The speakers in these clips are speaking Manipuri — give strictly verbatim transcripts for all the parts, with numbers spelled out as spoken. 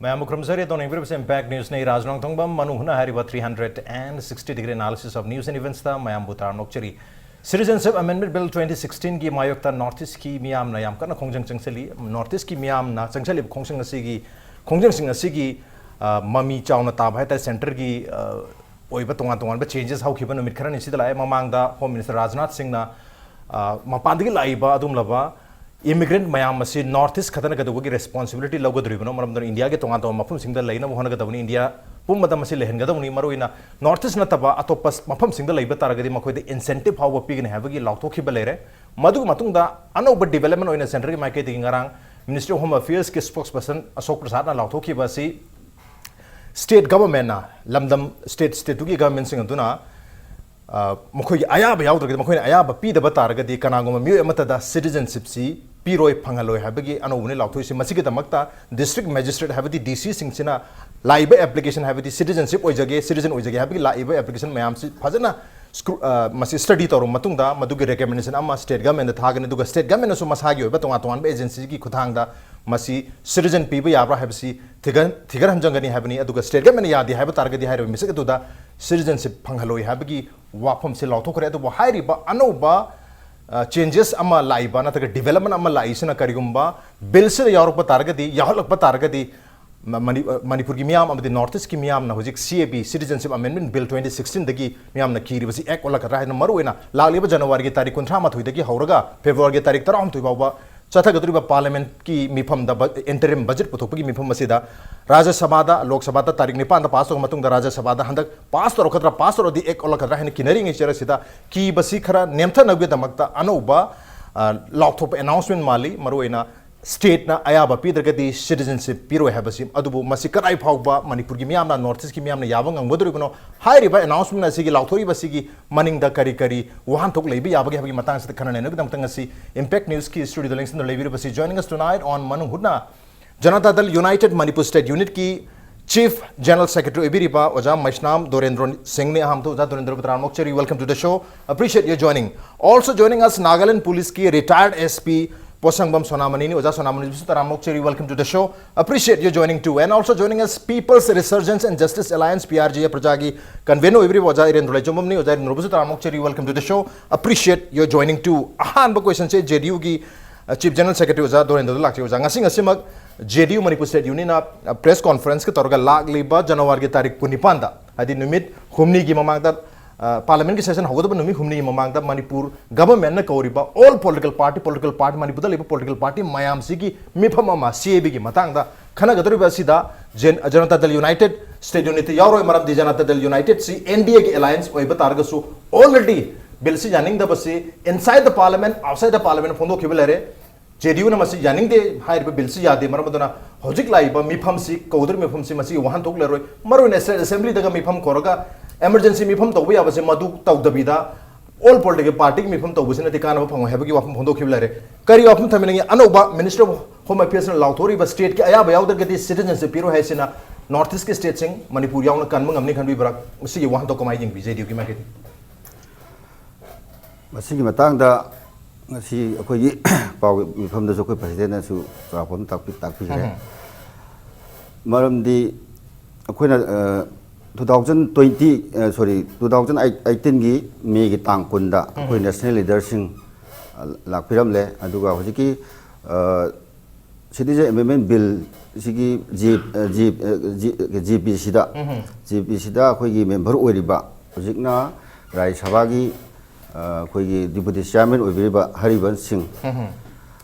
ꯃꯌꯥꯝꯕꯨ ꯈꯨꯔꯨꯝꯖꯔꯤ꯫ ꯑꯗꯣꯝꯅ ꯌꯦꯡꯕꯤꯔꯤꯕꯁꯤ Impact Newsꯅꯤ꯫ ꯔꯥꯖ ꯅꯣꯡꯊꯣꯡꯕꯝ ꯃꯅꯨꯡ ꯍꯨꯠꯅ ꯍꯥꯏꯔꯤꯕ three hundred and sixty degree analysis of news and eventsꯇ ꯃꯌꯥꯝꯕꯨ ꯇꯔꯥꯝꯅ ꯑꯣꯛꯆꯔꯤ꯫ Citizenship Amendment Bill twenty sixteenꯒꯤ ꯃꯥꯌꯣꯛꯇ North Eastꯀꯤ ꯃꯤꯌꯥꯝꯅ ꯌꯥꯝ ꯀꯟꯅ ꯈꯣꯡꯖꯪ ꯆꯪꯁꯤꯜꯂꯤ꯫ North Eastꯀꯤ ꯃꯤꯌꯥꯝꯅ ꯆꯪꯁꯤꯜꯂꯤꯕ ꯈꯣꯡꯖꯪ ꯑꯁꯤꯒꯤ, ꯈꯣꯡꯖꯪꯁꯤꯡ ꯑꯁꯤꯒꯤ, ꯑ, ꯃꯃꯤ ꯆꯥꯎꯅ ꯇꯥꯕ ꯍꯥꯏ ꯇꯥꯔꯦ, centreꯒꯤ, ꯑ, ꯑꯣꯏꯕ ꯇꯣꯉꯥꯟ ꯇꯣꯉꯥꯟꯕ changes ꯍꯧꯈꯤꯕ ꯅꯨꯃꯤꯠ ꯈꯔꯅꯤ ꯁꯤꯗ ꯂꯥꯛꯑꯦ꯫ ꯃꯃꯥꯡꯗ Home Minister ꯔꯥꯖꯅꯥꯊ ꯁꯤꯡꯅ, ꯑ, ꯃꯄꯥꯟꯗꯒꯤ ꯂꯥꯛꯏꯕ ꯑꯗꯨꯒꯨꯝꯂꯕ immigrant ꯃꯌꯥꯝ ꯑꯁꯤ North East ꯈꯛꯇꯅ ꯀꯩꯗꯧꯕꯒꯤ responsibility ꯂꯧꯒꯗꯧꯔꯤꯕꯅꯣ? ꯃꯔꯝ ꯑꯗꯨꯅ ꯏꯟꯗꯤꯌꯥꯒꯤ ꯇꯣꯉꯥꯟ ꯇꯣꯉꯥꯟꯕ ꯃꯐꯝꯁꯤꯡꯗ ꯂꯩꯅꯕ ꯍꯣꯠꯅꯒꯗꯕꯅꯤ꯫ ꯏꯟꯗꯤꯌꯥ ꯄꯨꯝꯕꯗ ꯃꯁꯤ ꯂꯩꯍꯟꯒꯗꯕꯅꯤ꯫ ꯃꯔꯨꯑꯣꯏꯅ North East ꯅꯠꯇꯕ ꯑꯇꯣꯞꯄ ꯃꯐꯝꯁꯤꯡꯗ ꯂꯩꯕ ꯇꯥꯔꯒꯗꯤ ꯃꯈꯣꯏꯗ incentive ꯐꯥꯎꯕ ꯄꯤꯒꯅꯤ ꯍꯥꯏꯕꯒꯤ ꯂꯥꯎꯊꯣꯛꯈꯤꯕ ꯂꯩꯔꯦ꯫ ꯃꯗꯨꯒꯤ ꯃꯇꯨꯡꯗ ꯑꯅꯧꯕ development ꯑꯣꯏꯅ centreꯒꯤ ꯃꯥꯏꯀꯩꯗꯒꯤ ꯉꯔꯥꯡ Ministry of Home Affairsꯀꯤ spokesperson ꯑꯁꯣꯛ ꯄ꯭ꯔꯁꯥꯗꯅ ꯂꯥꯎꯊꯣꯛꯈꯤꯕ ꯑꯁꯤ state governmentꯅ, ꯂꯝꯗꯝ state, stateꯇꯨꯒꯤ governmentꯁꯤꯡ ꯑꯗꯨꯅ, ꯑ, ꯃꯈꯣꯏꯒꯤ ꯑꯌꯥꯕ ꯌꯥꯎꯗ꯭ꯔꯒꯗꯤ, ꯃꯈꯣꯏꯅ ꯑꯌꯥꯕ ꯄꯤꯗꯕ ꯇꯥꯔꯒꯗꯤ ꯀꯅꯥꯒꯨꯝꯕ ꯃꯤꯑꯣꯏ ꯑꯃꯠꯇꯗ citizenshipꯁꯤ ꯄꯤꯔꯣꯏ, ꯐꯪꯍꯜꯂꯣꯏ ꯍꯥꯏꯕꯒꯤ ꯑꯅꯧꯕꯅꯤ ꯂꯥꯎꯊꯣꯛꯏꯁꯤ꯫ ꯃꯁꯤꯒꯤꯗꯃꯛꯇ district magistrate ꯍꯥꯏꯕꯗꯤ DCꯁꯤꯡꯁꯤꯅ ꯂꯥꯛꯏꯕ application ꯍꯥꯏꯕꯗꯤ citizenship ꯑꯣꯏꯖꯒꯦ, citizen ꯑꯣꯏꯖꯒꯦ ꯍꯥꯏꯕꯒꯤ ꯂꯥꯛꯏꯕ application ꯃꯌꯥꯝꯁꯤ ꯐꯖꯅ scru-, ꯑ, ꯃꯁꯤ study ꯇꯧꯔꯕ ꯃꯇꯨꯡꯗ ꯃꯗꯨꯒꯤ recommendation ꯑꯃ state governmentꯗ ꯊꯥꯒꯅꯤ꯫ ꯑꯗꯨꯒ state governmentꯅꯁꯨ ꯃꯁꯥꯒꯤ ꯑꯣꯏꯕ ꯇꯣꯉꯥꯟ ꯇꯣꯉꯥꯟꯕ agencyꯒꯤ ꯈꯨꯠꯊꯥꯡꯗ ꯃꯁꯤ citizen ꯄꯤꯕ ꯌꯥꯕ꯭ꯔꯥ ꯍꯥꯏꯕꯁꯤ ꯊꯤꯒꯠ-, ꯊꯤꯒꯠꯍꯟꯖꯒꯅꯤ ꯍꯥꯏꯕꯅꯤ꯫ ꯑꯗꯨꯒ state governmentꯅ ꯌꯥꯗꯦ ꯍꯥꯏꯕ ꯇꯥꯔꯒꯗꯤ ꯍꯥꯏꯔꯤꯕ ꯃꯤꯁꯛ ꯑꯗꯨꯗ citizenship ꯐꯪꯍꯜꯂꯣꯏ ꯍꯥꯏꯕꯒꯤ ꯋꯥꯐꯝꯁꯤ ꯂꯥꯎꯊꯣꯛꯈ꯭ꯔꯦ꯫ ꯑꯗꯨꯕꯨ ꯍꯥꯏꯔꯤꯕ ꯑꯅꯧꯕ, ꯑ, changes ꯑꯃ ꯂꯥꯛꯏꯕ ꯅꯠꯇ꯭ꯔꯒ development ꯑꯃ ꯂꯥꯛꯏꯁꯤꯅ ꯀꯔꯤꯒꯨꯝꯕ billꯁꯤꯗ ꯌꯥꯎꯔꯛꯄ ꯇꯥꯔꯒꯗꯤ, ꯌꯥꯎꯍꯜꯂꯛꯄ ꯇꯥꯔꯒꯗꯤ, ꯃ-, ꯃꯅꯤ-, ꯑ, ꯃꯅꯤꯄꯨꯔꯒꯤ ꯃꯤꯌꯥꯝ ꯑꯃꯗꯤ North Eastꯀꯤ ꯃꯤꯌꯥꯝꯅ ꯍꯧꯖꯤꯛ CAB, Citizenship Amendment Bill twenty sixteenꯗꯒꯤ ꯃꯤꯌꯥꯝꯅ ꯀꯤꯔꯤꯕꯁꯤ act ꯑꯣꯜꯂꯛꯀꯗ꯭ꯔꯥ ꯍꯥꯏꯗꯅ, ꯃꯔꯨꯑꯣꯏꯅ ꯂꯥꯛꯂꯤꯕ Januaryꯒꯤ ꯇꯥꯔꯤꯛ ꯀꯨꯟꯊ꯭ꯔꯥ ꯃꯥꯊꯣꯏꯗꯒꯤ ꯍꯧꯔꯒ Februaryꯒꯤ ꯇꯥꯔꯤꯛ ꯇꯔꯥꯍꯨꯝꯗꯣꯏ ꯐꯥꯎꯕ ꯆꯠꯊꯒꯗꯧꯔꯤꯕ parliamentꯀꯤ ꯃꯤꯐꯝꯗ ꯕ-, interim budget ꯄꯨꯊꯣꯛꯄꯒꯤ ꯃꯤꯐꯝ ꯑꯁꯤꯗ ꯔꯥꯖ꯭ꯌ ꯁꯚꯥꯗ, ꯂꯣꯛ ꯁꯚꯥꯗ ꯇꯥꯔꯤꯛ ꯅꯤꯄꯥꯟꯗ pass ꯇꯧꯔꯕ ꯃꯇꯨꯡꯗ ꯔꯥꯖ꯭ꯌ ꯁꯚꯥꯗ ꯍꯟꯗꯛ pass ꯇꯧꯔꯛꯀꯗ꯭ꯔꯥ, pass ꯇꯧꯔꯗꯤ act ꯑꯣꯜꯂꯛꯀꯗ꯭ꯔꯥ ꯍꯥꯏꯅ ꯀꯤꯅꯔꯤꯉꯩ ꯆꯦꯔ ꯑꯁꯤꯗ ꯀꯤꯕꯁꯤ ꯈꯔ ꯅꯦꯝꯊꯅꯕꯒꯤꯗꯃꯛꯇ ꯑꯅꯧꯕ, ꯑ, ꯂꯥꯎꯊꯣꯛꯄ announcement ꯃꯥꯜꯂꯤ꯫ ꯃꯔꯨꯑꯣꯏꯅ stateꯅ ꯑꯌꯥꯕ ꯄꯤꯗ꯭ꯔꯒꯗꯤ citizenship ꯄꯤꯔꯣꯏ ꯍꯥꯏꯕꯁꯤ, ꯑꯗꯨꯕꯨ ꯃꯁꯤ ꯀꯗꯥꯏ ꯐꯥꯎꯕ ꯃꯅꯤꯄꯨꯔꯒꯤ ꯃꯤꯌꯥꯝꯅ, North Eastꯀꯤ ꯃꯤꯌꯥꯝꯅ ꯌꯥꯕ ꯉꯝꯒꯗꯧꯔꯤꯕꯅꯣ? ꯍꯥꯏꯔꯤꯕ announcement ꯑꯁꯤꯒꯤ, ꯂꯥꯎꯊꯣꯛꯏꯕ ꯑꯁꯤꯒꯤ ꯃꯅꯤꯡꯗ ꯀꯔꯤ ꯀꯔꯤ ꯋꯥꯍꯟꯊꯣꯛ ꯂꯩꯕ ꯌꯥꯕꯒꯦ ꯍꯥꯏꯕꯒꯤ ꯃꯇꯥꯡꯁꯤꯗ ꯈꯟꯅ ꯅꯩꯅꯕꯒꯤꯗꯃꯛꯇ ꯉꯁꯤ Impact Newsꯀꯤ studioꯗ ꯂꯦꯡꯁꯤꯟꯗꯨꯅ ꯂꯩꯕꯤꯔꯤꯕꯁꯤ, joining us tonight on ꯃꯅꯨꯡ ꯍꯨꯠꯅ, Janata Dal United Manipur State Unitꯀꯤ Chief General Secretary ꯑꯣꯏꯕꯤꯔꯤꯕ ꯑꯣꯖꯥ ꯃꯩꯁꯅꯥꯝ ꯗꯣꯔꯦꯟꯗ꯭ꯔꯣ ꯁꯤꯡꯅꯤ꯫ ꯑꯍꯥꯟꯕꯗ ꯑꯣꯖꯥ ꯗꯣꯔꯦꯟꯗ꯭ꯔꯣꯕꯨ ꯇꯔꯥꯝꯅ ꯑꯣꯛꯆꯔꯤ꯫ Welcome to the show. Appreciate your joining. Also joining us, Nagaland Policeꯀꯤ retired SP ꯄꯣꯠꯁꯪꯕꯝ ꯁꯣꯅꯥꯃꯅꯤꯅꯤ꯫ ꯑꯣꯖꯥ ꯁꯣꯅꯥꯃꯅꯤꯕꯨꯁꯨ ꯇꯔꯥꯝꯅ ꯑꯣꯛꯆꯔꯤ꯫ Welcome to the show. Appreciate you joining too. And also joining us, People's Resurgence and Justice Alliance, P R J A, ꯄ꯭ꯔꯖꯥꯒꯤ convener ꯑꯣꯏꯕꯤꯔꯤꯕ ꯑꯣꯖꯥ ꯏꯔꯦꯟꯗ꯭ꯔꯣ ꯂꯩꯆꯣꯝꯕꯝꯅꯤ꯫ ꯑꯣꯖꯥ ꯏꯔꯦꯟꯗ꯭ꯔꯣꯕꯨꯁꯨ ꯇꯔꯥꯝꯅ ꯑꯣꯛꯆꯔꯤ꯫ Welcome to the show. Appreciate you joining too. ꯑꯍꯥꯟꯕ question ꯁꯦ J D U ꯒꯤ, ꯑ, Chief General Secretary ꯑꯣꯖꯥ ꯗꯣꯔꯦꯟꯗ꯭ꯔꯣꯗ ꯂꯥꯛꯆꯩ꯫ ꯑꯣꯖꯥ, ꯉꯁꯤ ꯉꯁꯤꯃꯛ J D U Manipur State Unit ꯅ, ꯑ, press conference ꯀ ꯇꯧꯔꯒ ꯂꯥꯛꯂꯤꯕ ꯖꯅꯋꯥꯔꯤꯒꯤ ꯇꯥꯔꯤꯛ ꯀꯨꯟꯅꯤꯄꯥꯟꯗ, ꯍꯥꯏꯗꯤ ꯅꯨꯃꯤꯠ ꯍꯨꯝꯅꯤꯒꯤ ꯃꯃꯥꯡꯗ, ꯑ, Parliament ꯀꯤ session ꯍꯧꯒꯗꯕ ꯅꯨꯃꯤꯠ ꯍꯨꯝꯅꯤꯒꯤ ꯃꯃꯥꯡꯗ ꯃꯅꯤꯄꯨꯔ government ꯅ ꯀꯧꯔꯤꯕ all political party, political party, ꯃꯅꯤꯄꯨꯔꯗ ꯂꯩꯕ political party ꯃꯌꯥꯝꯁꯤꯒꯤ ꯃꯤꯐꯝ ꯑꯃ C A B ꯒꯤ ꯃꯇꯥꯡꯗ ꯈꯟꯅꯒꯗꯧꯔꯤꯕ ꯑꯁꯤꯗ ꯖꯦꯟ-, ꯖꯅꯇꯥ ꯗꯜ United State Unit ꯇ ꯌꯥꯎꯔꯣꯏ꯫ ꯃꯔꯝꯗꯤ ꯖꯅꯇꯥ ꯗꯜ United ꯁꯤ N D A ꯒꯤ alliance ꯑꯣꯏꯕ ꯇꯥꯔꯒꯁꯨ already bill ꯁꯤ ꯌꯥꯅꯤꯡꯗꯕꯁꯤ inside the Parliament, outside the Parliament ꯐꯣꯡꯗꯣꯛꯈꯤꯕ ꯂꯩꯔꯦ꯫ J D U ꯅ ꯃꯁꯤ ꯌꯥꯅꯤꯡꯗꯦ, ꯍꯥꯏꯔꯤꯕ bill ꯁꯤ ꯌꯥꯗꯦ꯫ ꯃꯔꯝ ꯑꯗꯨꯅ ꯍꯧꯖꯤꯛ ꯂꯥꯛꯏꯕ ꯃꯤꯐꯝꯁꯤ, ꯀꯧꯗꯧꯔꯤꯕ ꯃꯤꯐꯝꯁꯤ, ꯃꯁꯤꯒꯤ ꯋꯥꯍꯟꯊꯣꯛ ꯂꯩꯔꯣꯏ꯫ ꯃꯔꯨꯑꯣꯏꯅ State Assembly ꯗꯒ ꯃꯤꯐꯝ ꯀꯧꯔꯒ emergency ꯃꯤꯐꯝ ꯇꯧꯕ ꯌꯥꯕꯁꯦ ꯃꯗꯨ ꯇꯧꯗꯕꯤꯗ all political party ꯒꯤ ꯃꯤꯐꯝ ꯇꯧꯕꯁꯤꯅꯗꯤ ꯀꯥꯟꯅꯕ ꯐꯪꯉꯣꯏ ꯍꯥꯏꯕꯒꯤ ꯋꯥꯐꯝ ꯐꯣꯡꯗꯣꯛꯈꯤꯕ ꯂꯩꯔꯦ꯫ ꯀꯔꯤ ꯋꯥꯐꯝ ꯊꯝꯕꯤꯅꯤꯡꯉꯤ? ꯑꯅꯧꯕ Minister of Home Affairs ꯅ ꯂꯥꯎꯊꯣꯔꯛꯏꯕ state ꯀꯤ ꯑꯌꯥꯕ ꯌꯥꯎꯗ꯭ꯔꯒꯗꯤ citizenship ꯄꯤꯔꯣꯏ ꯍꯥꯏꯁꯤꯅ North East ꯀꯤ state ꯁꯤꯡ ꯃꯅꯤꯄꯨꯔ ꯌꯥꯎꯅ ꯀꯟꯕ ꯉꯝꯅꯤ ꯈꯟꯕꯤꯕ꯭ꯔꯥ? ꯃꯁꯤꯒꯤ ꯋꯥꯍꯟꯊꯣꯛ ꯀꯃꯥꯏꯅ ꯌꯦꯡꯕꯤ J D U ꯒꯤ ꯃꯥꯏꯀꯩꯗꯒꯤ? ꯃꯁꯤꯒꯤ ꯃꯇꯥꯡꯗ ꯉꯁꯤ ꯑꯩꯈꯣꯏꯒꯤ ꯄꯥꯎ ꯃꯤꯐꯝꯗꯁꯨ ꯑꯩꯈꯣꯏ President ꯅꯁꯨ ꯆꯥꯎꯔꯥꯛꯄ ꯑꯃ ꯇꯥꯛꯄꯤ-, ꯇꯥꯛꯄꯤꯈ꯭ꯔꯦ꯫ ꯎꯝ꯫ ꯃꯔꯝꯗꯤ ꯑꯩꯈꯣꯏꯅ, ꯑ, two thousand twenty, ꯑ, sorry, two thousand eighteen ꯒꯤ May ꯒꯤ ꯇꯥꯡ ꯀꯨꯟꯗ ꯑꯩꯈꯣꯏ ꯎꯝ꯫ National Leader ꯁꯤꯡ, ꯑ, ꯂꯥꯛꯄꯤꯔꯝꯂꯦ꯫ ꯑꯗꯨꯒ ꯍꯧꯖꯤꯛꯀꯤ, ꯑ, Citizen Amendment Bill ꯁꯤꯒꯤ J-, ꯑ, J-, ꯑ, J-, J P C ꯗ, ꯎꯝ꯫ J P C ꯗ ꯑꯩꯈꯣꯏꯒꯤ member ꯑꯣꯏꯔꯤꯕ ꯍꯧꯖꯤꯛꯅ ꯔꯥꯖ꯭ꯌ ꯁꯚꯥꯒꯤ, ꯑ, ꯑꯩꯈꯣꯏꯒꯤ Deputy Chairman ꯑꯣꯏꯕꯤꯔꯤꯕ ꯍꯔꯤꯕꯟꯁ ꯁꯤꯡ ꯎꯝ꯫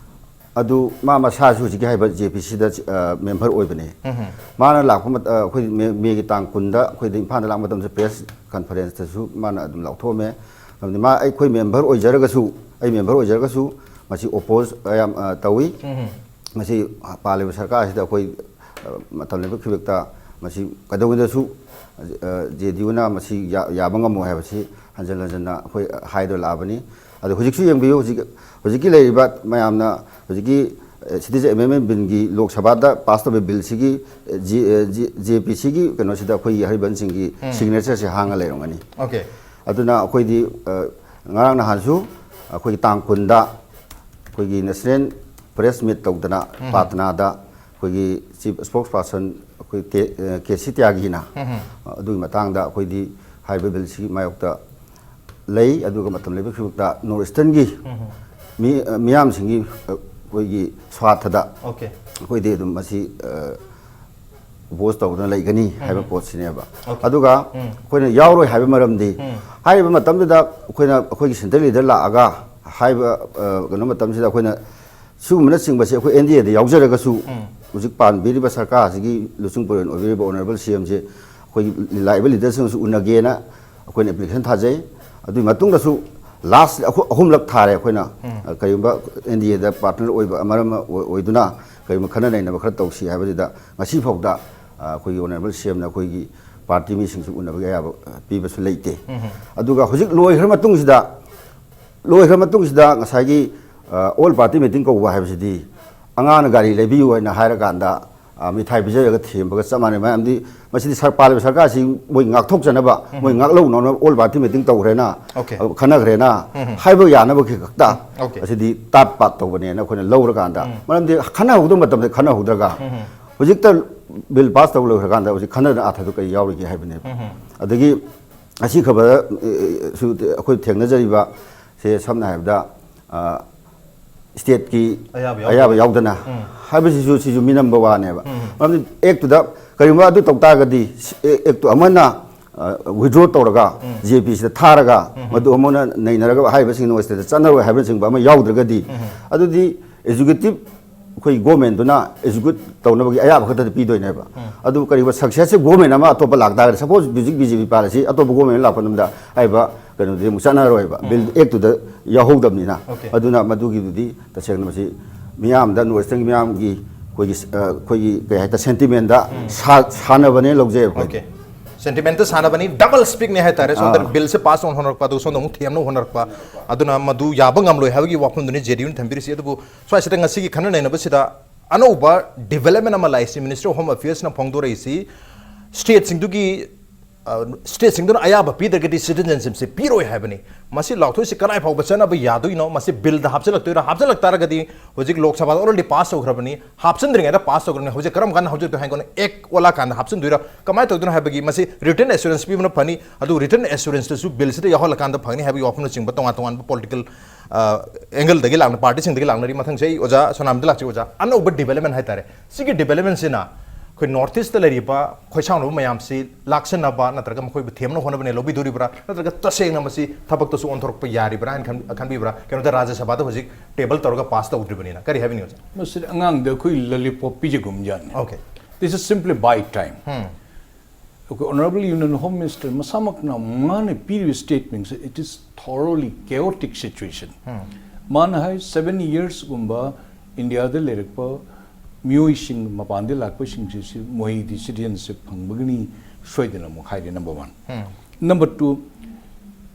ꯑꯗꯨ ꯃꯥ ꯃꯁꯥꯁꯨ ꯍꯧꯖꯤꯛꯀꯤ ꯍꯥꯏꯕ J P C ꯗ, ꯑ, member ꯑꯣꯏꯕꯅꯦ꯫ ꯎꯝ꯫ ꯃꯥꯅ ꯂꯥꯛꯄ ꯃꯇ-, ꯑ, ꯑꯩꯈꯣꯏ May, May ꯒꯤ ꯇꯥꯡ ꯀꯨꯟꯗ ꯑꯩꯈꯣꯏꯗ ꯏꯝꯐꯥꯜꯗ ꯂꯥꯛꯄ ꯃꯇꯝꯗ press conference ꯇꯁꯨ ꯃꯥꯅ ꯑꯗꯨꯝ ꯂꯥꯎꯊꯣꯛꯑꯝꯃꯦ꯫ ꯍꯥꯏꯕꯗꯤ ꯃꯥ ꯑꯩꯈꯣꯏ member ꯑꯣꯏꯖꯔꯒꯁꯨ, ꯑꯩ member ꯑꯣꯏꯖꯔꯒꯁꯨ ꯃꯁꯤ oppose ꯌꯥꯝ, ꯑ, ꯇꯧꯏ꯫ ꯎꯝ꯫ ꯃꯁꯤ ꯄꯥꯜꯂꯤꯕ ꯁꯔꯀꯥꯔ ꯑꯁꯤꯗ ꯑꯩꯈꯣꯏ, ꯑ, ꯃꯇꯝ ꯂꯩꯕ ꯈꯨꯗꯤꯡꯃꯛꯇ ꯃꯁꯤ ꯀꯩꯗꯧꯉꯩꯗꯁꯨ, ꯑ, J D U ꯅ ꯃꯁꯤ ꯌꯥ-, ꯌꯥꯕ ꯉꯝꯃꯣꯏ ꯍꯥꯏꯕꯁꯤ ꯍꯟꯖꯤꯟ ꯍꯟꯖꯤꯟꯅ ꯑꯩꯈꯣꯏ ꯍꯥꯏꯗꯨꯅ ꯂꯥꯛꯑꯕꯅꯤ꯫ ꯑꯗꯣ ꯍꯧꯖꯤꯛꯁꯨ ꯌꯦꯡꯕꯤꯌꯨ, ꯍꯧꯖꯤꯛ, ꯍꯧꯖꯤꯛꯀꯤ ꯂꯩꯔꯤꯕ ꯃꯌꯥꯝꯅ ꯍꯧꯖꯤꯛꯀꯤ, ꯑ, Citizen Amendment Bill ꯒꯤ ꯂꯣꯛ ꯁꯚꯥꯗ pass ꯇꯧꯕ bill ꯁꯤꯒꯤ, ꯑ, G-, ꯑ, G-, J P C ꯒꯤ ꯀꯩꯅꯣꯁꯤꯗ ꯑꯩꯈꯣꯏꯒꯤ ꯍꯔꯤꯕꯟꯁ ꯁꯤꯡꯒꯤ ꯎꯝ꯫ signature ꯁꯦ ꯍꯥꯡꯉ ꯂꯩꯔꯝꯒꯅꯤ꯫ Okay꯫ ꯑꯗꯨꯅ ꯑꯩꯈꯣꯏꯗꯤ, ꯑ, ꯉꯔꯥꯡ ꯅꯍꯥꯟꯁꯨ ꯑꯩꯈꯣꯏꯒꯤ ꯇꯥꯡ ꯀꯨꯟꯗ ꯑꯩꯈꯣꯏꯒꯤ ꯅꯦꯁꯅꯦꯜ ꯄ꯭ꯔꯦꯁ ꯃꯤꯠ ꯇꯧꯗꯅ ꯄꯥꯠꯅꯥꯗ ꯑꯩꯈꯣꯏꯒꯤ ꯆꯤꯐ ꯁ꯭ꯄꯣꯛꯁ ꯄꯥꯔꯁꯟ ꯑꯩꯈꯣꯏ ꯀꯦ ꯁꯤ ꯇ꯭ꯌꯥꯒꯤꯅ ꯑꯗꯨꯒꯤ ꯃꯇꯥꯡꯗ ꯑꯩꯈꯣꯏꯗꯤ ꯍꯥꯏꯔꯤꯕ ꯕꯤꯜꯁꯤꯒꯤ ꯃꯥꯌꯣꯛꯇ ꯂꯩ꯫ ꯑꯗꯨꯒ ꯃꯇꯝ ꯂꯩꯕ ꯈꯨꯗꯤꯡꯃꯛꯇ ꯅꯣꯔꯠ ꯏꯁꯇꯔꯟꯒꯤ ꯃꯤ ꯃꯤꯌꯥꯝꯁꯤꯡꯒꯤ ꯑꯩꯈꯣꯏꯒꯤ ꯁ꯭ꯋꯥꯔꯊꯗ ꯑꯣꯀꯦ꯫ ꯑꯩꯈꯣꯏꯗꯤ ꯑꯗꯨꯝ ꯃꯁꯤ ꯑꯣꯄꯣꯖ ꯇꯧꯗꯅ ꯂꯩꯒꯅꯤ ꯍꯥꯏꯕ ꯄꯣꯠꯁꯤꯅꯦꯕ꯫ ꯑꯣꯀꯦ꯫ ꯑꯗꯨꯒ ꯑꯩꯈꯣꯏꯅ ꯌꯥꯎꯔꯣꯏ ꯍꯥꯏꯕ ꯃꯔꯝꯗꯤ ꯍꯥꯏꯔꯤꯕ ꯃꯇꯝꯗꯨꯗ ꯑꯩꯈꯣꯏꯅ ꯑꯩꯈꯣꯏꯒꯤ ꯁꯦꯟꯇ꯭ꯔꯦꯜ ꯂꯤꯗꯔ ꯂꯥꯛꯑꯒ ꯍꯥꯏꯕ ꯑ, ꯀꯩꯅꯣ ꯃꯇꯝꯁꯤꯗ ꯑꯩꯈꯣꯏꯅ ꯁꯤꯒꯨꯝꯕꯅꯆꯤꯡꯕꯁꯦ ꯑꯩꯈꯣꯏ ꯑꯦꯟ ꯗꯤ ꯑꯦꯗ ꯌꯥꯎꯖꯔꯒꯁꯨ ꯍꯧꯖꯤꯛ ꯄꯥꯟꯕꯤꯔꯤꯕ ꯁꯔꯀꯥꯔꯁꯤꯒꯤ ꯂꯨꯆꯤꯡ ꯄꯨꯔꯦꯜ ꯑꯣꯏꯕꯤꯔꯤꯕ ꯑꯣꯅꯔꯦꯕꯜ ꯁꯤ ꯑꯦꯝꯁꯦ ꯑꯩꯈꯣꯏꯒꯤ ꯂꯥꯛꯏꯕ ꯂꯤꯗꯔꯁꯤꯡꯁꯨ ꯎꯅꯒꯦꯅ ꯑꯩꯈꯣꯏꯅ ꯑꯦꯄ꯭ꯂꯤꯀꯦꯁꯟ ꯊꯥꯖꯩ꯫ ꯑꯗꯨꯒꯤ ꯃꯇꯨꯡꯗꯁꯨ ꯂꯥꯁ ꯑꯍꯨꯝꯂꯛ ꯊꯥꯔꯦ ꯑꯩꯈꯣꯏꯅ꯫ ꯀꯔꯤꯒꯨꯝꯕ ꯑꯦꯟ ꯗꯤ ꯑꯦꯗ ꯄꯥꯔꯠꯅꯔ ꯑꯣꯏꯕ ꯃꯔꯝ ꯑꯃ ꯑꯣꯏ- ꯑꯣꯏꯗꯨꯅ ꯀꯔꯤꯒꯨꯝꯕ ꯈꯟꯅ ꯅꯩꯅꯕ ꯈꯔ ꯇꯧꯁꯤ ꯍꯥꯏꯕꯁꯤꯗ ꯉꯁꯤꯐꯥꯎꯗ ꯑ, ꯑꯩꯈꯣꯏꯒꯤ ꯑꯣꯅꯔꯦꯕꯜ ꯁꯤ ꯑꯦꯝꯅ ꯑꯩꯈꯣꯏꯒꯤ ꯄꯥꯔꯇꯤ ꯃꯤꯁꯤꯡꯁꯨ ꯎꯅꯕꯒꯤ ꯑꯌꯥꯕ ꯑ, ꯄꯤꯕꯁꯨ ꯂꯩꯇꯦ꯫ ꯑꯗꯨꯒ ꯍꯧꯖꯤꯛ ꯂꯣꯏꯈ꯭ꯔ ꯃꯇꯨꯡꯁꯤꯗ ꯂꯣꯏꯈ꯭ꯔ ꯃꯇꯨꯡꯁꯤꯗ ꯉꯁꯥꯏꯒꯤ ꯑꯣꯜ ꯄꯥꯔꯇꯤ ꯃꯤꯇꯤꯡ ꯀꯧꯕ ꯍꯥꯏꯕꯁꯤꯗꯤ ꯑꯉꯥꯡꯅ ꯒꯥꯔꯤ ꯂꯩꯕꯤꯌꯨ ꯍꯥꯏꯅ ꯍꯥꯏꯔꯀꯥꯟꯗ ꯑ, ꯃꯤꯊꯥꯏ ꯄꯤꯖꯔꯒ ꯊꯦꯝꯕꯒ ꯆꯞ ꯃꯥꯟꯅꯩ꯫ ꯃꯔꯝꯗꯤ ꯃꯁꯤꯗꯤ ꯁꯔ- ꯄꯥꯜꯂꯤꯕ ꯁꯔꯀꯥꯔꯁꯤ ꯃꯣꯏ ꯉꯥꯛꯊꯣꯛꯆꯅꯕ, ꯃꯣꯏ ꯉꯥꯛꯂꯧꯅꯅꯕ ꯑꯣꯜ ꯄꯥꯔꯇꯤ ꯃꯤꯇꯤꯡ ꯇꯧꯈ꯭ꯔꯦꯅ, ꯑꯣꯀꯦ꯫ ꯑ, ꯈꯟꯅꯈ꯭ꯔꯦꯅ ꯍꯥꯏꯕ ꯌꯥꯅꯕꯒꯤ ꯈꯛꯇ ꯑꯣꯀꯦ꯫ ꯑꯁꯤꯗꯤ ꯇꯥꯠ ꯄꯥꯠ ꯇꯧꯕꯅꯦꯅ ꯑꯩꯈꯣꯏꯅ ꯂꯧꯔꯀꯥꯟꯗ, ꯃꯔꯝꯗꯤ ꯈꯟꯅꯍꯧꯗꯕ ꯃꯇꯝꯗ ꯈꯟꯅꯍꯧꯗ꯭ꯔꯒ ꯍꯧꯖꯤꯛꯇ ꯕꯤꯜ ꯄꯥꯁ ꯇꯧ ꯂꯣꯏꯈ꯭ꯔꯀꯥꯟꯗ ꯍꯧꯖꯤꯛ ꯈꯟꯅꯗꯅ ꯑꯥꯔꯊꯗꯨ ꯀꯔꯤ ꯌꯥꯎꯔꯤꯒꯦ ꯍꯥꯏꯕꯅꯦꯕ꯫ ꯑꯗꯒꯤ ꯑꯁꯤ ꯈꯕꯔ ꯑ, ꯁꯨ ꯑꯩꯈꯣꯏ ꯊꯦꯡꯅꯖꯔꯤꯕ ꯁꯦ ꯁꯝꯅ ꯍꯥꯏꯔꯕꯗ ꯑ, ꯁ꯭ꯇꯦꯠꯀꯤ ꯑꯌꯥꯕ ꯌꯥꯎꯗꯕ꯫ ꯑꯌꯥꯕ ꯌꯥꯎꯗꯅ ꯍꯥꯏꯕꯁꯤꯁꯨ ꯁꯤꯁꯨ ꯃꯤꯅꯝꯕ ꯋꯥꯅꯦꯕ꯫ ꯃꯔꯝꯗꯤ ꯑꯦꯛꯇꯨꯗ ꯀꯔꯤꯒꯨꯝꯕ ꯑꯗꯨ ꯇꯧ ꯇꯥꯔꯒꯗꯤ ꯑꯦꯛꯇꯨ ꯑꯃꯅ ꯋꯤꯗ꯭ꯔꯣ ꯇꯧꯔꯒ ꯖꯦ ꯄꯤꯁꯤꯗ ꯊꯥꯔꯒ ꯃꯗꯨ ꯑꯃꯅ ꯅꯩꯅꯔꯒ ꯍꯥꯏꯔꯤꯕꯁꯤꯡ ꯅꯣꯏ ꯁ꯭ꯇꯦꯠꯇ ꯆꯠꯅꯔꯣꯏ ꯍꯥꯏꯕꯅꯆꯤꯡꯕ ꯑꯃ ꯌꯥꯎꯗ꯭ꯔꯒꯗꯤ ꯑꯗꯨꯗꯤ ꯑꯦꯛꯖꯤꯀ꯭ꯌꯨꯇꯤꯚ ꯑꯩꯈꯣꯏ ꯒꯣꯔꯃꯦꯟꯗꯨꯅ ꯑꯦꯛꯖꯤꯀ꯭ꯌꯨꯠ ꯇꯧꯅꯕꯒꯤ ꯑꯌꯥꯕ ꯈꯛꯇꯗ ꯄꯤꯗꯣꯏꯅꯦꯕ꯫ ꯑꯗꯨ ꯀꯔꯤꯒꯨꯝꯕ ꯁꯛꯁꯦꯁꯤꯚ ꯒꯣꯔꯃꯦꯟ ꯑꯃ ꯑꯇꯣꯞꯄ ꯂꯥꯛꯇꯥꯔꯒꯗꯤ, ꯁꯄꯣꯁ ꯍꯧꯖꯤꯛ ꯕꯤ ꯖꯦ ꯄꯤ ꯄꯥꯜꯂꯁꯤ, ꯑꯇꯣꯞꯄ ꯒꯣꯔꯃꯦꯟ ꯑꯃ ꯂꯥꯛꯄ ꯃꯇꯝꯗ ꯍꯥꯏꯔꯤꯕ ꯀꯩꯅꯣꯗꯨꯗꯤ ꯑꯃꯨꯛ ꯆꯠꯅꯔꯣꯏꯕ, ꯕꯤꯜ ꯑꯦꯛꯇꯨꯗ ꯌꯥꯎꯍꯧꯗꯕꯅꯤꯅ꯫ ꯑꯣꯀꯦ꯫ ꯑꯗꯨꯅ ꯃꯗꯨꯒꯤꯗꯨꯗꯤ ꯇꯁꯦꯡꯅ ꯃꯁꯤ ꯃꯤꯌꯥꯝꯗ, ꯅꯣꯔꯠ ꯏꯁꯇꯔꯟꯒꯤ ꯃꯤꯌꯥꯝꯒꯤ ꯑꯩꯈꯣꯏꯒꯤ ꯑ, ꯑꯩꯈꯣꯏꯒꯤ ꯀꯩ ꯍꯥꯏꯇꯥꯔꯦ, ꯁꯦꯟꯇꯤꯃꯦꯟꯗ ꯁꯥ- ꯁꯥꯟꯅꯕꯅꯦ ꯂꯧꯖꯩ ꯑꯩꯈꯣꯏ꯫ ꯑꯣꯀꯦ꯫ ꯁꯦꯟꯇꯤꯃꯦꯟꯇ ꯁꯥꯟꯅꯕꯅꯤ, ꯗꯕꯜ ꯁ꯭ꯄꯤꯛꯅꯤ ꯍꯥꯏꯇꯥꯔꯦ꯫ ꯁꯣꯝꯗ ꯑꯥ꯫ ꯕꯤꯜꯁꯦ ꯄꯥꯁ ꯇꯧꯅ ꯍꯣꯠꯅꯔꯛꯄ, ꯑꯗꯨꯒ ꯁꯣꯝꯗ ꯑꯃꯨꯛ ꯊꯦꯝꯅꯕ ꯍꯣꯠꯅꯔꯛꯄ, ꯑꯗꯨꯅ ꯃꯗꯨ ꯌꯥꯕ ꯉꯝꯂꯣꯏ ꯍꯥꯏꯕꯒꯤ ꯋꯥꯐꯝꯗꯨꯅꯤ ꯖꯦ ꯗꯤ ꯌꯨꯅ ꯊꯝꯕꯤꯔꯤꯁꯤ꯫ ꯑꯗꯨꯕꯨ ꯁ꯭ꯋꯥꯏꯁꯤꯗ ꯉꯁꯤꯒꯤ ꯈꯟꯅ ꯅꯩꯅꯕꯁꯤꯗ ꯑꯅꯧꯕ ꯗꯤꯕꯦꯂꯞꯃꯦꯟ ꯑꯃ ꯂꯥꯛꯏꯁꯤ ꯃꯤꯅꯤꯁꯇ꯭ꯔꯤ ꯑꯣꯐ ꯍꯣꯝ ꯑꯦꯐꯤꯌꯔꯁꯅ ꯐꯣꯡꯗꯣꯔꯛꯏꯁꯤ ꯁ꯭ꯇꯦꯠꯁꯤꯡꯗꯨꯒꯤ ꯁ꯭ꯇꯦꯠꯁꯤꯡꯗꯨꯅ ꯑꯌꯥꯕ ꯄꯤꯗ꯭ꯔꯒꯗꯤ ꯁꯤꯇꯤꯖꯟꯁꯤꯞꯁꯤ ꯄꯤꯔꯣꯏ ꯍꯥꯏꯕꯅꯤ꯫ ꯃꯁꯤ ꯂꯥꯎꯊꯣꯛꯏꯁꯤ ꯀꯗꯥꯏ ꯐꯥꯎꯕ ꯆꯠꯅꯕ ꯌꯥꯗꯣꯏꯅꯣ? ꯃꯁꯤ ꯕꯤꯜꯗ ꯍꯥꯞꯆꯤꯜꯂꯛꯇꯣꯏꯔꯥ? ꯍꯥꯞꯆꯤꯜꯂꯛ ꯇꯥꯔꯒꯗꯤ ꯍꯧꯖꯤꯛ ꯂꯣꯛ ꯁꯚꯥꯗ ꯑꯣꯜꯔꯦꯗꯤ ꯄꯥꯁ ꯇꯧꯈ꯭ꯔꯕꯅꯤ꯫ ꯍꯥꯞꯆꯤꯟꯗ꯭ꯔꯤꯉꯩꯗ ꯄꯥꯁ ꯇꯧꯈ꯭ꯔꯕꯅꯤ꯫ ꯍꯧꯖꯤꯛ ꯀꯔꯝ ꯀꯥꯟꯗ ꯍꯧꯖꯤꯛꯇꯣ ꯍꯥꯏꯅ ꯑꯦꯛ ꯑꯣꯜꯂꯛꯑꯀꯥꯟꯗ ꯍꯥꯞꯆꯤꯟꯗꯣꯏꯔꯥ? ꯀꯃꯥꯏꯅ ꯇꯧꯗꯣꯏꯅꯣ ꯍꯥꯏꯕꯒꯤ ꯃꯁꯤ ꯔꯤꯇꯟ ꯑꯦꯁꯨꯔꯦꯟꯁ ꯄꯤꯕꯅ ꯐꯅꯤ꯫ ꯑꯗꯨ ꯔꯤꯇꯟ ꯑꯦꯁꯨꯔꯦꯟꯁꯇꯁꯨ ꯕꯤꯜꯁꯤꯗ ꯌꯥꯎꯍꯜꯂꯀꯥꯟꯗ ꯐꯪꯅꯤ ꯍꯥꯏꯕꯒꯤ ꯋꯥꯐꯝꯅꯆꯤꯡꯕ ꯇꯣꯉꯥꯟ ꯇꯣꯉꯥꯟꯕ ꯄꯣꯂꯤꯇꯤꯀꯦꯜ ꯑꯦꯡꯒꯜꯗꯒꯤ ꯂꯥꯛꯅ ꯄꯥꯔꯇꯤꯁꯤꯡꯗꯒꯤ ꯂꯥꯛꯅꯔꯤ꯫ ꯃꯊꯪꯁꯦ ꯑꯩ ꯑꯣꯖꯥ ꯁꯣꯅꯥꯝꯗ ꯂꯥꯛꯆꯩ꯫ ꯑꯣꯖꯥ, ꯑꯅꯧꯕ ꯗꯤꯕꯦꯂꯞꯃꯦꯟ ꯍꯥꯏꯇꯥꯔꯦ꯫ ꯁꯤꯒꯤ ꯗꯤꯕꯦꯂꯞꯃꯦꯟꯁꯤꯅ ꯑꯩꯈꯣꯏ ꯅꯣꯔꯠ ꯏꯁꯇ ꯂꯩꯔꯤꯕ ꯈꯣꯏꯁꯥꯎꯅꯕ ꯃꯌꯥꯝꯁꯤ ꯂꯥꯛꯁꯟꯅꯕ ꯅꯠꯇ꯭ꯔꯒ ꯃꯈꯣꯏꯕꯨ ꯊꯦꯝꯅ ꯍꯣꯠꯅꯕꯅꯦ ꯂꯧꯕꯤꯗꯣꯔꯤꯕ꯭ꯔꯥ? ꯅꯠꯇ꯭ꯔꯒ ꯇꯁꯦꯡꯅ ꯃꯁꯤ ꯊꯕꯛꯇꯁꯨ ꯑꯣꯟꯊꯣꯔꯛꯄ ꯌꯥꯔꯤꯕ꯭ꯔꯥ ꯍꯥꯏꯅ ꯈꯟ-, ꯈꯟꯕꯤꯕ꯭ꯔꯥ? ꯀꯩꯅꯣꯗ ꯔꯥꯖ꯭ꯌ ꯁꯚꯥꯗ ꯍꯧꯖꯤꯛ ꯇꯦꯕꯜ ꯇꯧꯔꯒ ꯄꯥꯁ ꯇꯧꯗ꯭ꯔꯤꯕꯅꯤꯅ꯫ ꯀꯔꯤ ꯍꯥꯏꯕꯤꯅꯤꯡꯉꯤ, ꯑꯣꯖꯥ? ꯃꯁꯤꯗ ꯑꯉꯥꯡꯗ ꯑꯩꯈꯣꯏ ꯂꯂꯤꯄꯣꯞ ꯄꯤꯖꯒꯨꯝꯖꯥꯠꯅꯤ꯫ Okay. This is simply buy time. ꯑꯩꯈꯣꯏ ꯑꯣꯅꯔꯦꯕꯜ ꯌꯨꯅꯤꯌꯟ ꯍꯣꯝ ꯃꯤꯅꯤꯁꯇꯔ ꯃꯁꯥꯃꯛꯅ ꯃꯥꯅ ꯄꯤꯔꯤꯕ ꯁ꯭ꯇꯦꯠꯃꯦꯟꯁꯦ, it is thoroughly chaotic situation. ꯃꯥꯅ ꯍꯥꯏ, ꯁꯚꯦꯟ ꯏꯌꯔꯁꯀꯨꯝꯕ ꯏꯟꯗꯤꯌꯥꯗ ꯂꯩꯔꯛꯄ ꯃꯤꯑꯣꯏꯁꯤꯡ, ꯃꯄꯥꯟꯗ ꯂꯥꯛꯄꯁꯤꯡꯁꯤ ꯁꯤ ꯃꯣꯏꯗꯤ ꯁꯤꯇꯤꯖꯟꯁꯤꯞ ꯐꯪꯕꯒꯤꯅꯤ ꯁꯣꯏꯗꯅ ꯑꯃꯨꯛ ꯍꯥꯏꯔꯦ, ꯅꯝꯕꯔ ꯋꯥꯟ꯫ ꯅꯝꯕꯔ ꯇꯨ,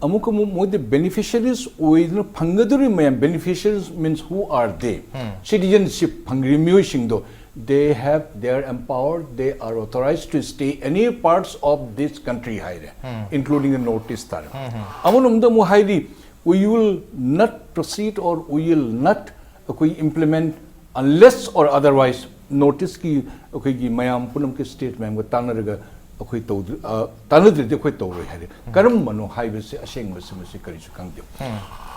ꯑꯃꯨꯛ ꯑꯃꯨꯛ ꯃꯣꯏꯗꯤ ꯕꯦꯅꯤꯐꯤꯁꯔꯤꯁ ꯑꯣꯏꯗꯨꯅ ꯐꯪꯒꯗꯧꯔꯤꯕ ꯃꯌꯥꯝ, beneficiaries means who are they? Citizenship ꯐꯪꯂꯤꯕ ꯃꯤꯑꯣꯏꯁꯤꯡꯗꯣ, they have, they are empowered, they are authorized to stay any parts of this country ꯍꯥꯏꯔꯦ, including the North East ꯍꯥꯏꯔꯦ꯫ ꯑꯃꯔꯣꯝꯗ ꯑꯃꯨꯛ ꯍꯥꯏꯔꯤ, we will not proceed or we will not, ꯑꯩꯈꯣꯏ implement unless or otherwise, north ꯏꯁꯀꯤ ꯑꯩꯈꯣꯏꯒꯤ ꯃꯌꯥꯝ ꯄꯨꯝꯅꯃꯛꯀꯤ ꯁ꯭ꯇꯦꯠ ꯃꯌꯥꯝꯒ ꯇꯥꯟꯅꯔꯒ ꯑꯩꯈꯣꯏ ꯇꯧꯗ-, ꯑ, ꯇꯥꯟꯅꯗ꯭ꯔꯗꯤ ꯑꯩꯈꯣꯏ ꯇꯧꯔꯣꯏ ꯍꯥꯏꯔꯦ꯫ ꯀꯔꯝꯕꯅꯣ ꯍꯥꯏꯕꯁꯤ ꯑꯁꯦꯡꯕꯁꯤ ꯃꯁꯤ ꯀꯔꯤꯁꯨ ꯈꯪꯗꯦ꯫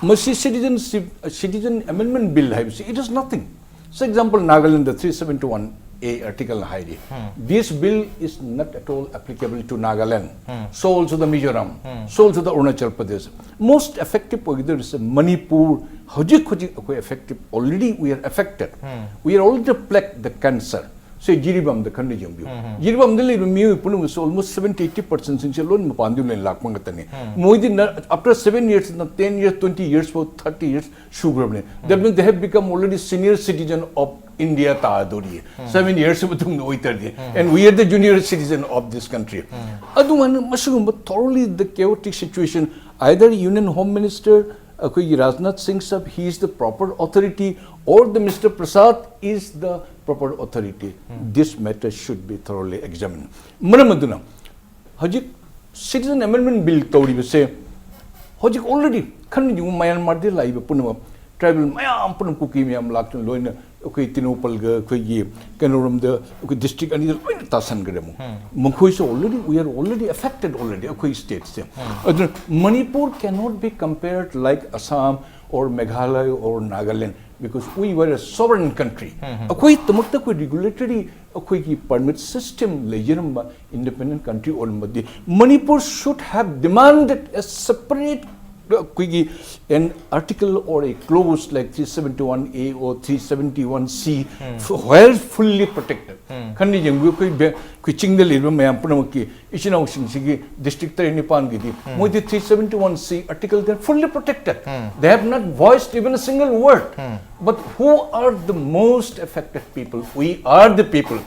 ꯃꯁꯤ ꯁꯤꯇꯤꯖꯟꯁꯤꯞ, ꯁꯤꯇꯤꯖꯟ ꯑꯦꯃꯦꯟꯗꯃꯦꯟ ꯕꯤꯜ ꯍꯥꯏꯕꯁꯤ, it is nothing. For example, Nagaland three seventy-one A article ꯍꯥꯏꯔꯤ, this bill is not at all applicable to Nagaland, so also the Mizoram, so also the Arunachal Pradesh. Most effective ꯑꯣꯏꯒꯗꯧꯔꯤꯁꯦ ꯃꯅꯤꯄꯨꯔ꯫ ꯍꯧꯖꯤꯛ ꯍꯧꯖꯤꯛ ꯑꯩꯈꯣꯏ effective, already we are affected, we are already plagued the cancer. ꯁꯦ, ꯖꯤꯔꯤꯕꯥꯝꯗ ꯈꯟꯅ ꯌꯦꯡꯕꯤꯌꯨ꯫ ꯖꯤꯔꯤꯕꯥꯝꯗ ꯂꯩꯕ ꯃꯤꯑꯣꯏ ꯄꯨꯝꯅꯃꯛꯁꯨ almost seventy eighty percent ꯁꯤꯡꯁꯦ ꯂꯣꯏꯅ ꯃꯄꯥꯟꯗꯒꯤ ꯂꯣꯏꯅ ꯂꯥꯛꯄ ꯉꯥꯛꯇꯅꯤ꯫ ꯃꯣꯏꯗꯤ ꯅ-, after seven years ꯅ ten years, twenty years ꯐꯥꯎ, thirty years ꯁꯨꯈ꯭ꯔꯕꯅꯤ꯫ That means they have become already senior citizen of India ꯇꯥꯗꯣꯔꯤ꯫ Seven years ꯃꯇꯨꯡꯗ ꯑꯣꯏꯇꯥꯔꯗꯤ꯫ And we are the junior citizen of this country. ꯑꯗꯨꯃꯥꯏꯅ ꯃꯁꯤꯒꯨꯝꯕ thoroughly the chaotic situation, either Union Home Minister, ꯑꯩꯈꯣꯏꯒꯤ ꯔꯥꯖꯅꯥꯊ ꯁꯤꯡ ꯁꯥꯕ, he is the proper authority, or the Mister Prasad is the proper authority. This matter should be thoroughly examined. ꯃꯔꯝ ꯑꯗꯨꯅ ꯍꯧꯖꯤꯛ Citizen Amendment Bill ꯇꯧꯔꯤꯕꯁꯦ ꯍꯧꯖꯤꯛ already ꯈꯟꯅ ꯌꯦꯡꯉꯨ, ꯃꯌꯥꯟꯃꯥꯔꯗ ꯂꯥꯛꯏꯕ ꯄꯨꯝꯅꯃꯛ, tribal ꯃꯌꯥꯝ ꯄꯨꯝꯅꯃꯛ, ꯀꯨꯀꯤ ꯃꯌꯥꯝ ꯂꯥꯛꯇꯨꯅ ꯂꯣꯏꯅ ꯑꯩꯈꯣꯏ ꯇꯦꯡꯅꯧꯄꯜꯒ ꯑꯩꯈꯣꯏꯒꯤ ꯀꯩꯅꯣꯔꯣꯝꯗ ꯑꯩꯈꯣꯏ district ꯑꯅꯤꯗ ꯂꯣꯏꯅ ꯇꯥꯁꯟꯈ꯭ꯔꯦ ꯑꯃꯨꯛ꯫ ꯃꯈꯣꯏꯁꯨ already, we are already affected already, ꯑꯩꯈꯣꯏ stateꯁꯦ꯫ ꯑꯗꯨꯅ Manipur cannot be compared like Assam or Meghalaya or Nagaland, because we were a sovereign country. ꯑꯩꯈꯣꯏꯗꯃꯛꯇ ꯑꯩꯈꯣꯏ regulatory, ꯑꯩꯈꯣꯏꯒꯤ permit system ꯂꯩꯖꯔꯝꯕ independent country ꯑꯣꯏꯔꯝꯕꯗꯤ, Manipur should have demanded a separate, ꯑꯩꯈꯣꯏꯒꯤ an article or a clause like three seventy-one A or three seventy-one C, where fully protected. ꯈꯟꯅ ꯌꯦꯡꯕꯤꯌꯨ, ꯑꯩꯈꯣꯏ ꯕꯦ-, ꯑꯩꯈꯣꯏ ꯆꯤꯡꯗ ꯂꯩꯔꯤꯕ ꯃꯌꯥꯝ ꯄꯨꯝꯅꯃꯛꯀꯤ ꯏꯆꯤꯟ ꯏꯅꯥꯎꯁꯤꯡꯁꯤꯒꯤ district ꯇꯔꯦꯠ ꯅꯤꯄꯥꯟꯒꯤꯗꯤ ꯃꯣꯏꯗꯤ three seventy-one C article, they're fully protected. They have not voiced even a single word. But who are the most affected people? We are the people.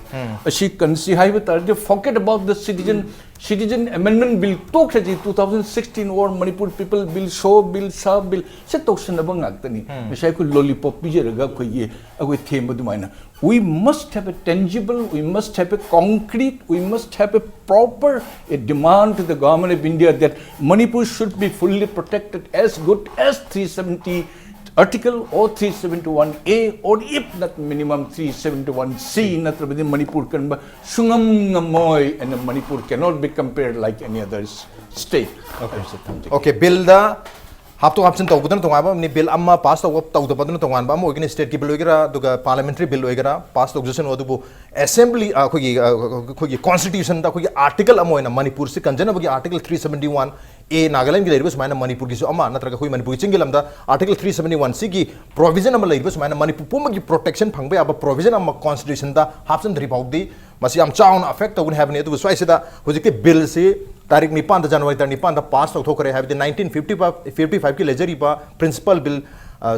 ꯑꯁꯤ ꯀꯟꯁꯤ ꯍꯥꯏꯕ ꯇꯥꯔꯗꯤ, forget about the citizen, Citizen Amendment Bill ꯇꯣꯛꯈ꯭ꯔꯁꯤ, two thousand sixteen or Manipur People Bill, ꯁꯣ ꯕꯤꯜ, ꯁꯥ ꯕꯤꯜ, ꯁꯤ ꯇꯧꯁꯟꯅꯕ ꯉꯥꯛꯇꯅꯤ꯫ ꯉꯁꯥꯏ ꯑꯩꯈꯣꯏ lollipop ꯄꯤꯖꯔꯒ ꯑꯩꯈꯣꯏꯒꯤ, ꯑꯩꯈꯣꯏ ꯊꯦꯝꯕ ꯑꯗꯨꯃꯥꯏꯅ, we must have a tangible, we must have a concrete, we must have a proper, a demand to the Government of India that Manipur should be fully protected as good as three seventy article or three seventy-one A or if not minimum three seventy-one C ꯅꯠꯇ꯭ꯔꯕꯗꯤ ꯃꯅꯤꯄꯨꯔ ꯀꯟꯕ ꯁꯨꯡꯉꯝ ꯉꯝꯃꯣꯏ, and Manipur cannot be compared like any other state. Okay. ꯊꯝꯖꯒꯦ꯫ Okay, ꯕꯤꯜꯗ ꯍꯥꯞꯇꯣꯛ ꯍꯥꯞꯆꯤꯟ ꯇꯧꯕꯗꯨꯅ ꯇꯣꯉꯥꯟꯕ ꯑꯃꯅꯤ, ꯕꯤꯜ ꯑꯃ ꯄꯥꯁ ꯇꯧꯕ ꯇꯧꯗꯕ ꯑꯗꯨꯅ ꯇꯣꯉꯥꯟꯕ ꯑꯃ ꯑꯣꯏꯒꯅꯤ꯫ ꯁ꯭ꯇꯦꯠꯀꯤ ꯕꯤꯜ ꯑꯣꯏꯒꯦꯔꯥ, ꯑꯗꯨꯒ ꯄꯥꯔꯂꯤꯌꯥꯃꯦꯟꯇꯔꯤ ꯕꯤꯜ ꯑꯣꯏꯒꯦꯔꯥ, ꯄꯥꯁ ꯇꯧꯖꯁꯅꯨ, ꯑꯗꯨꯕꯨ ꯑꯦꯁꯦꯝꯕ꯭ꯂꯤ, ꯑꯩꯈꯣꯏꯒꯤ ꯑꯩꯈꯣꯏꯒꯤ ꯀꯣꯟꯁꯇꯤꯇ꯭ꯌꯨꯁꯟꯗ ꯑꯩꯈꯣꯏꯒꯤ ꯑꯥꯔꯇꯤꯀꯜ ꯑꯃ ꯑꯣꯏꯅ ꯃꯅꯤꯄꯨꯔꯁꯤ ꯀꯟꯖꯅꯕꯒꯤ article three seventy-one A, ꯅꯥꯒꯥꯂꯦꯟꯒꯤ ꯂꯩꯔꯤꯕ ꯁꯨꯃꯥꯏꯅ ꯃꯅꯤꯄꯨꯔꯒꯤꯁꯨ ꯑꯃ, ꯅꯠꯇ꯭ꯔꯒ ꯑꯩꯈꯣꯏ ꯃꯅꯤꯄꯨꯔꯒꯤ ꯆꯤꯡꯒꯤ ꯂꯝꯗ article three seventy-one Cꯒꯤ provision ꯑꯃ ꯂꯩꯔꯤꯕ ꯁꯨꯃꯥꯏꯅ ꯃꯅꯤꯄꯨꯔ ꯄꯨꯝꯕꯒꯤ protection ꯐꯪꯕ ꯌꯥꯕ provision ꯑꯃ ꯀꯣꯟꯁꯇꯤꯇ꯭ꯌꯨꯁꯟꯗ ꯍꯥꯞꯆꯤꯟꯗ꯭ꯔꯤ ꯐꯥꯎꯗꯤ ꯃꯁꯤ ꯌꯥꯝ ꯆꯥꯎꯅ affect ꯇꯧꯒꯅꯤ ꯍꯥꯏꯕꯅꯤ꯫ ꯑꯗꯨꯕꯨ ꯁ꯭ꯋꯥꯏꯁꯤꯗ ꯍꯧꯖꯤꯛꯇꯤ ꯕꯤꯜꯁꯤ ꯇꯥꯔꯤꯛ ꯅꯤꯄꯥꯟꯗ, ꯖꯅꯋꯥꯔꯤ ꯇꯥꯔꯤꯛ ꯅꯤꯄꯥꯟꯗ ꯄꯥꯁ ꯇꯧꯊꯣꯛꯈ꯭ꯔꯦ, ꯍꯥꯏꯕꯗꯤ nineteen fifty five, fifty fiveꯀꯤ ꯂꯩꯖꯔꯤꯕ principal bill,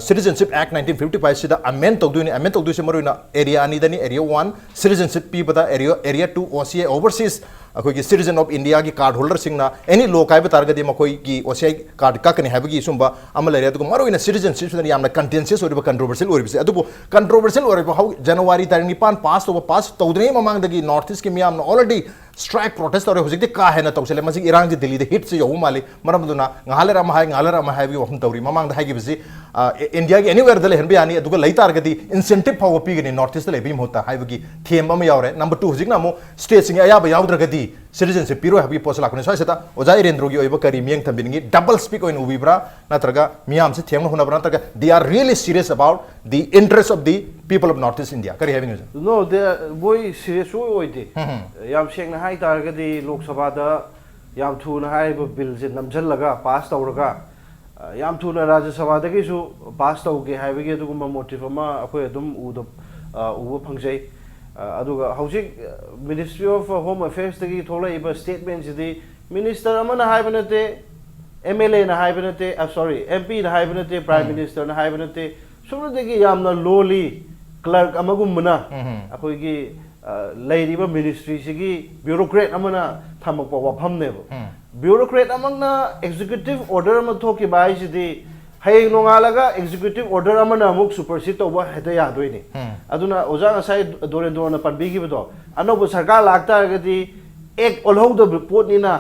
Citizenship Act nineteen fifty five ꯁꯤꯗ amend ꯇꯧꯗꯣꯏꯅꯤ꯫ Amend ꯇꯧꯗꯣꯏꯁꯦ ꯃꯔꯨꯑꯣꯏꯅ area ꯑꯅꯤꯗꯅꯤ, area one citizenship ꯄꯤꯕꯗ, area, area two OCI, overseas ꯑꯩꯈꯣꯏꯒꯤ citizen of Indiaꯒꯤ card holderꯁꯤꯡꯅ any law ꯀꯥꯏꯕ ꯇꯥꯔꯒꯗꯤ ꯃꯈꯣꯏꯒꯤ OCI card ꯀꯛꯀꯅꯤ ꯍꯥꯏꯕꯒꯤ ꯁꯨꯝꯕ ꯑꯃ ꯂꯩꯔꯦ꯫ ꯑꯗꯨꯒ ꯃꯔꯨꯑꯣꯏꯅ citizenshipꯁꯤꯗ ꯌꯥꯝꯅ contentious ꯑꯣꯏꯔꯤꯕ, controversial ꯑꯣꯏꯔꯤꯕꯁꯦ, ꯑꯗꯨꯕꯨ controversial ꯑꯣꯏꯔꯤꯕ ꯍꯧ-, ꯖꯅꯋꯥꯔꯤ ꯇꯥꯔꯤꯛ ꯅꯤꯄꯥꯟ ꯄꯥꯁ ꯇꯧꯕ, ꯄꯥꯁ ꯇꯧꯗ꯭ꯔꯤꯉꯩ ꯃꯃꯥꯡꯗꯒꯤ North Eastꯀꯤ ꯃꯤꯌꯥꯝꯅ already ꯁ꯭ꯇ꯭ꯔꯥꯏꯛ ꯄ꯭ꯔꯣꯇꯦꯁ ꯇꯧꯔꯦ꯫ ꯍꯧꯖꯤꯛꯇꯤ ꯀꯥ ꯍꯦꯟꯅ ꯇꯧꯁꯤꯜꯂꯦ꯫ ꯃꯁꯤꯒꯤ ꯏꯔꯥꯡꯁꯤ ꯗꯤꯜꯂꯤꯗ ꯍꯤꯠꯁꯤ ꯌꯧꯕ ꯃꯥꯜꯂꯤ꯫ ꯃꯔꯝ ꯑꯗꯨꯅ ꯉꯥꯏꯍꯥꯛ ꯂꯩꯔ ꯑꯃ ꯍꯥꯏ, ꯉꯥꯏꯍꯥꯛ ꯂꯩꯔ ꯑꯃ ꯍꯥꯏ ꯍꯥꯏꯕꯒꯤ ꯋꯥꯐꯝ ꯇꯧꯔꯤ꯫ ꯃꯃꯥꯡꯗ ꯍꯥꯏꯈꯤꯕꯁꯤ, ꯑ, ꯏ-, ꯏꯟꯗꯤꯌꯥꯒꯤ ꯑꯦꯅꯤꯋꯦꯔꯗ ꯂꯩꯍꯟꯕ ꯌꯥꯅꯤ, ꯑꯗꯨꯒ ꯂꯩ ꯇꯥꯔꯒꯗꯤ ꯏꯟꯁꯦꯟꯇꯤꯚ ꯐꯥꯎꯕ ꯄꯤꯒꯅꯤ ꯅꯣꯔꯠ ꯏꯁꯇ ꯂꯩꯕꯒꯤ ꯃꯍꯨꯠꯇ ꯍꯥꯏꯕꯒꯤ ꯊꯦꯝ ꯑꯃ ꯌꯥꯎꯔꯦ꯫ ꯅꯝꯕꯔ ꯇꯨ, ꯍꯧꯖꯤꯛꯅ ꯑꯃꯨꯛ ꯁ꯭ꯇꯦꯠꯁꯤꯡꯒꯤ ꯑꯌꯥꯕ ꯌꯥꯎꯗ꯭ꯔꯒꯗꯤ ꯁꯤꯇꯤꯖꯦꯟꯁꯤꯞ ꯄꯤꯔꯣꯏ ꯍꯥꯏꯕꯒꯤ ꯄꯣꯠꯁꯨ ꯂꯥꯛꯄꯅꯤ꯫ ꯁ꯭ꯋꯥꯏꯁꯤꯗ ꯑꯣꯖꯥ ꯏꯔꯦꯟꯗ꯭ꯔꯣꯒꯤ ꯑꯣꯏꯕ ꯀꯔꯤ ꯃꯤꯠꯌꯦꯡ ꯊꯝꯕꯤꯅꯤꯡꯉꯤ? ꯗꯕꯜ ꯁ꯭ꯄꯤꯛ ꯑꯣꯏꯅ ꯎꯕꯤꯕ꯭ꯔꯥ, ꯅꯠꯇ꯭ꯔꯒ ꯃꯤꯌꯥꯝꯁꯤ ꯊꯦꯝꯅ ꯍꯣꯠꯅꯕ꯭ꯔꯥ, ꯅꯠꯇ꯭ꯔꯒ they are really serious about the interest of the people of North East India? ꯀꯔꯤ ꯍꯥꯏꯕꯤꯅꯤꯡꯉꯤ ꯑꯣꯖꯥ? No, they are- ꯃꯣꯏ ꯁꯤꯔꯤꯌꯁ ꯁꯨꯡꯑꯣꯏ ꯑꯣꯏꯗꯦ꯫ ꯌꯥꯝ ꯁꯦꯡꯅ ꯍꯥꯏ ꯇꯥꯔꯒꯗꯤ, ꯂꯣꯛ ꯁꯚꯥꯗ ꯌꯥꯝ ꯊꯨꯅ ꯍꯥꯏꯔꯤꯕ ꯕꯤꯜꯁꯦ ꯅꯝꯁꯤꯜꯂꯒ ꯄꯥꯁ ꯇꯧꯔꯒ, ꯑ, ꯌꯥꯝ ꯊꯨꯅ ꯔꯥꯖ꯭ꯌ ꯁꯚꯥꯗꯒꯤꯁꯨ ꯄꯥꯁ ꯇꯧꯒꯦ ꯍꯥꯏꯕꯒꯤ ꯑꯗꯨꯒꯨꯝꯕ ꯃꯣꯇꯤꯚ ꯑꯃ ꯑꯩꯈꯣꯏ ꯑꯗꯨꯝ ꯎꯗ-, ꯑ, ꯎꯕ ꯐꯪꯖꯩ꯫ ꯑ, ꯑꯗꯨꯒ ꯍꯧꯖꯤꯛ Ministry of Home Affairs ꯇꯒꯤ ꯊꯣꯛꯂꯛꯏꯕ ꯁ꯭ꯇꯦꯠꯃꯦꯟꯁꯤꯗꯤ ꯃꯤꯅꯤꯁꯇꯔ ꯑꯃꯅ ꯍꯥꯏꯕ ꯅꯠꯇꯦ, ꯑꯦꯝ ꯑꯦꯜ ꯑꯦꯅ ꯍꯥꯏꯕ ꯅꯠꯇꯦ, ꯑ, ꯁꯣꯔꯤ, ꯑꯦꯝ ꯄꯤꯅ ꯍꯥꯏꯕ ꯅꯠꯇꯦ, ꯄ꯭ꯔꯥꯏꯝ ꯃꯤꯅꯤꯁꯇꯔꯅ ꯍꯥꯏꯕ ꯅꯠꯇꯦ, ꯁꯨꯞꯅꯇꯒꯤ ꯌꯥꯝꯅ ꯂꯣꯂꯤ ꯀ꯭ꯂꯔꯛ ꯑꯃꯒꯨꯝꯕꯅ ꯑꯩꯈꯣꯏꯒꯤ, ꯑ, ꯂꯩꯔꯤꯕ ꯃꯤꯅꯤꯁꯇ꯭ꯔꯤꯁꯤꯒꯤ ꯕ꯭ꯌꯨꯔꯣꯀ꯭ꯔꯦꯠ ꯑꯃꯅ ꯊꯝꯃꯛꯄ ꯋꯥꯐꯝꯅꯦꯕ꯫ ꯕ꯭ꯌꯨꯔꯣꯀ꯭ꯔꯦꯠ ꯑꯃꯅ ꯑꯦꯛꯖꯤꯀ꯭ꯌꯨꯇꯤꯚ ꯑꯣꯔꯗꯔ ꯑꯃ ꯊꯣꯛꯈꯤꯕ ꯍꯥꯏꯁꯤꯗꯤ ꯍꯌꯦꯡ ꯅꯣꯡꯉꯥꯜꯂꯒ ꯑꯦꯛꯖꯤꯀ꯭ꯌꯨꯇꯤꯚ ꯑꯣꯔꯗꯔ ꯑꯃꯅ ꯑꯃꯨꯛ ꯁꯨꯄꯔꯁꯤꯠ ꯇꯧꯕ ꯍꯦꯛꯇ ꯌꯥꯗꯣꯏꯅꯤ꯫ ꯑꯗꯨꯅ ꯑꯣꯖꯥ ꯉꯁꯥꯏ ꯗꯣꯔꯦꯟꯗ꯭ꯔꯣꯅ ꯄꯟꯕꯤꯈꯤꯕꯗꯣ, ꯑꯅꯧꯕ ꯁꯔꯀꯥꯔ ꯂꯥꯛꯇꯥꯔꯒꯗꯤ ꯑꯦꯛ ꯑꯣꯜꯍꯧꯗꯕ ꯄꯣꯠꯅꯤꯅ,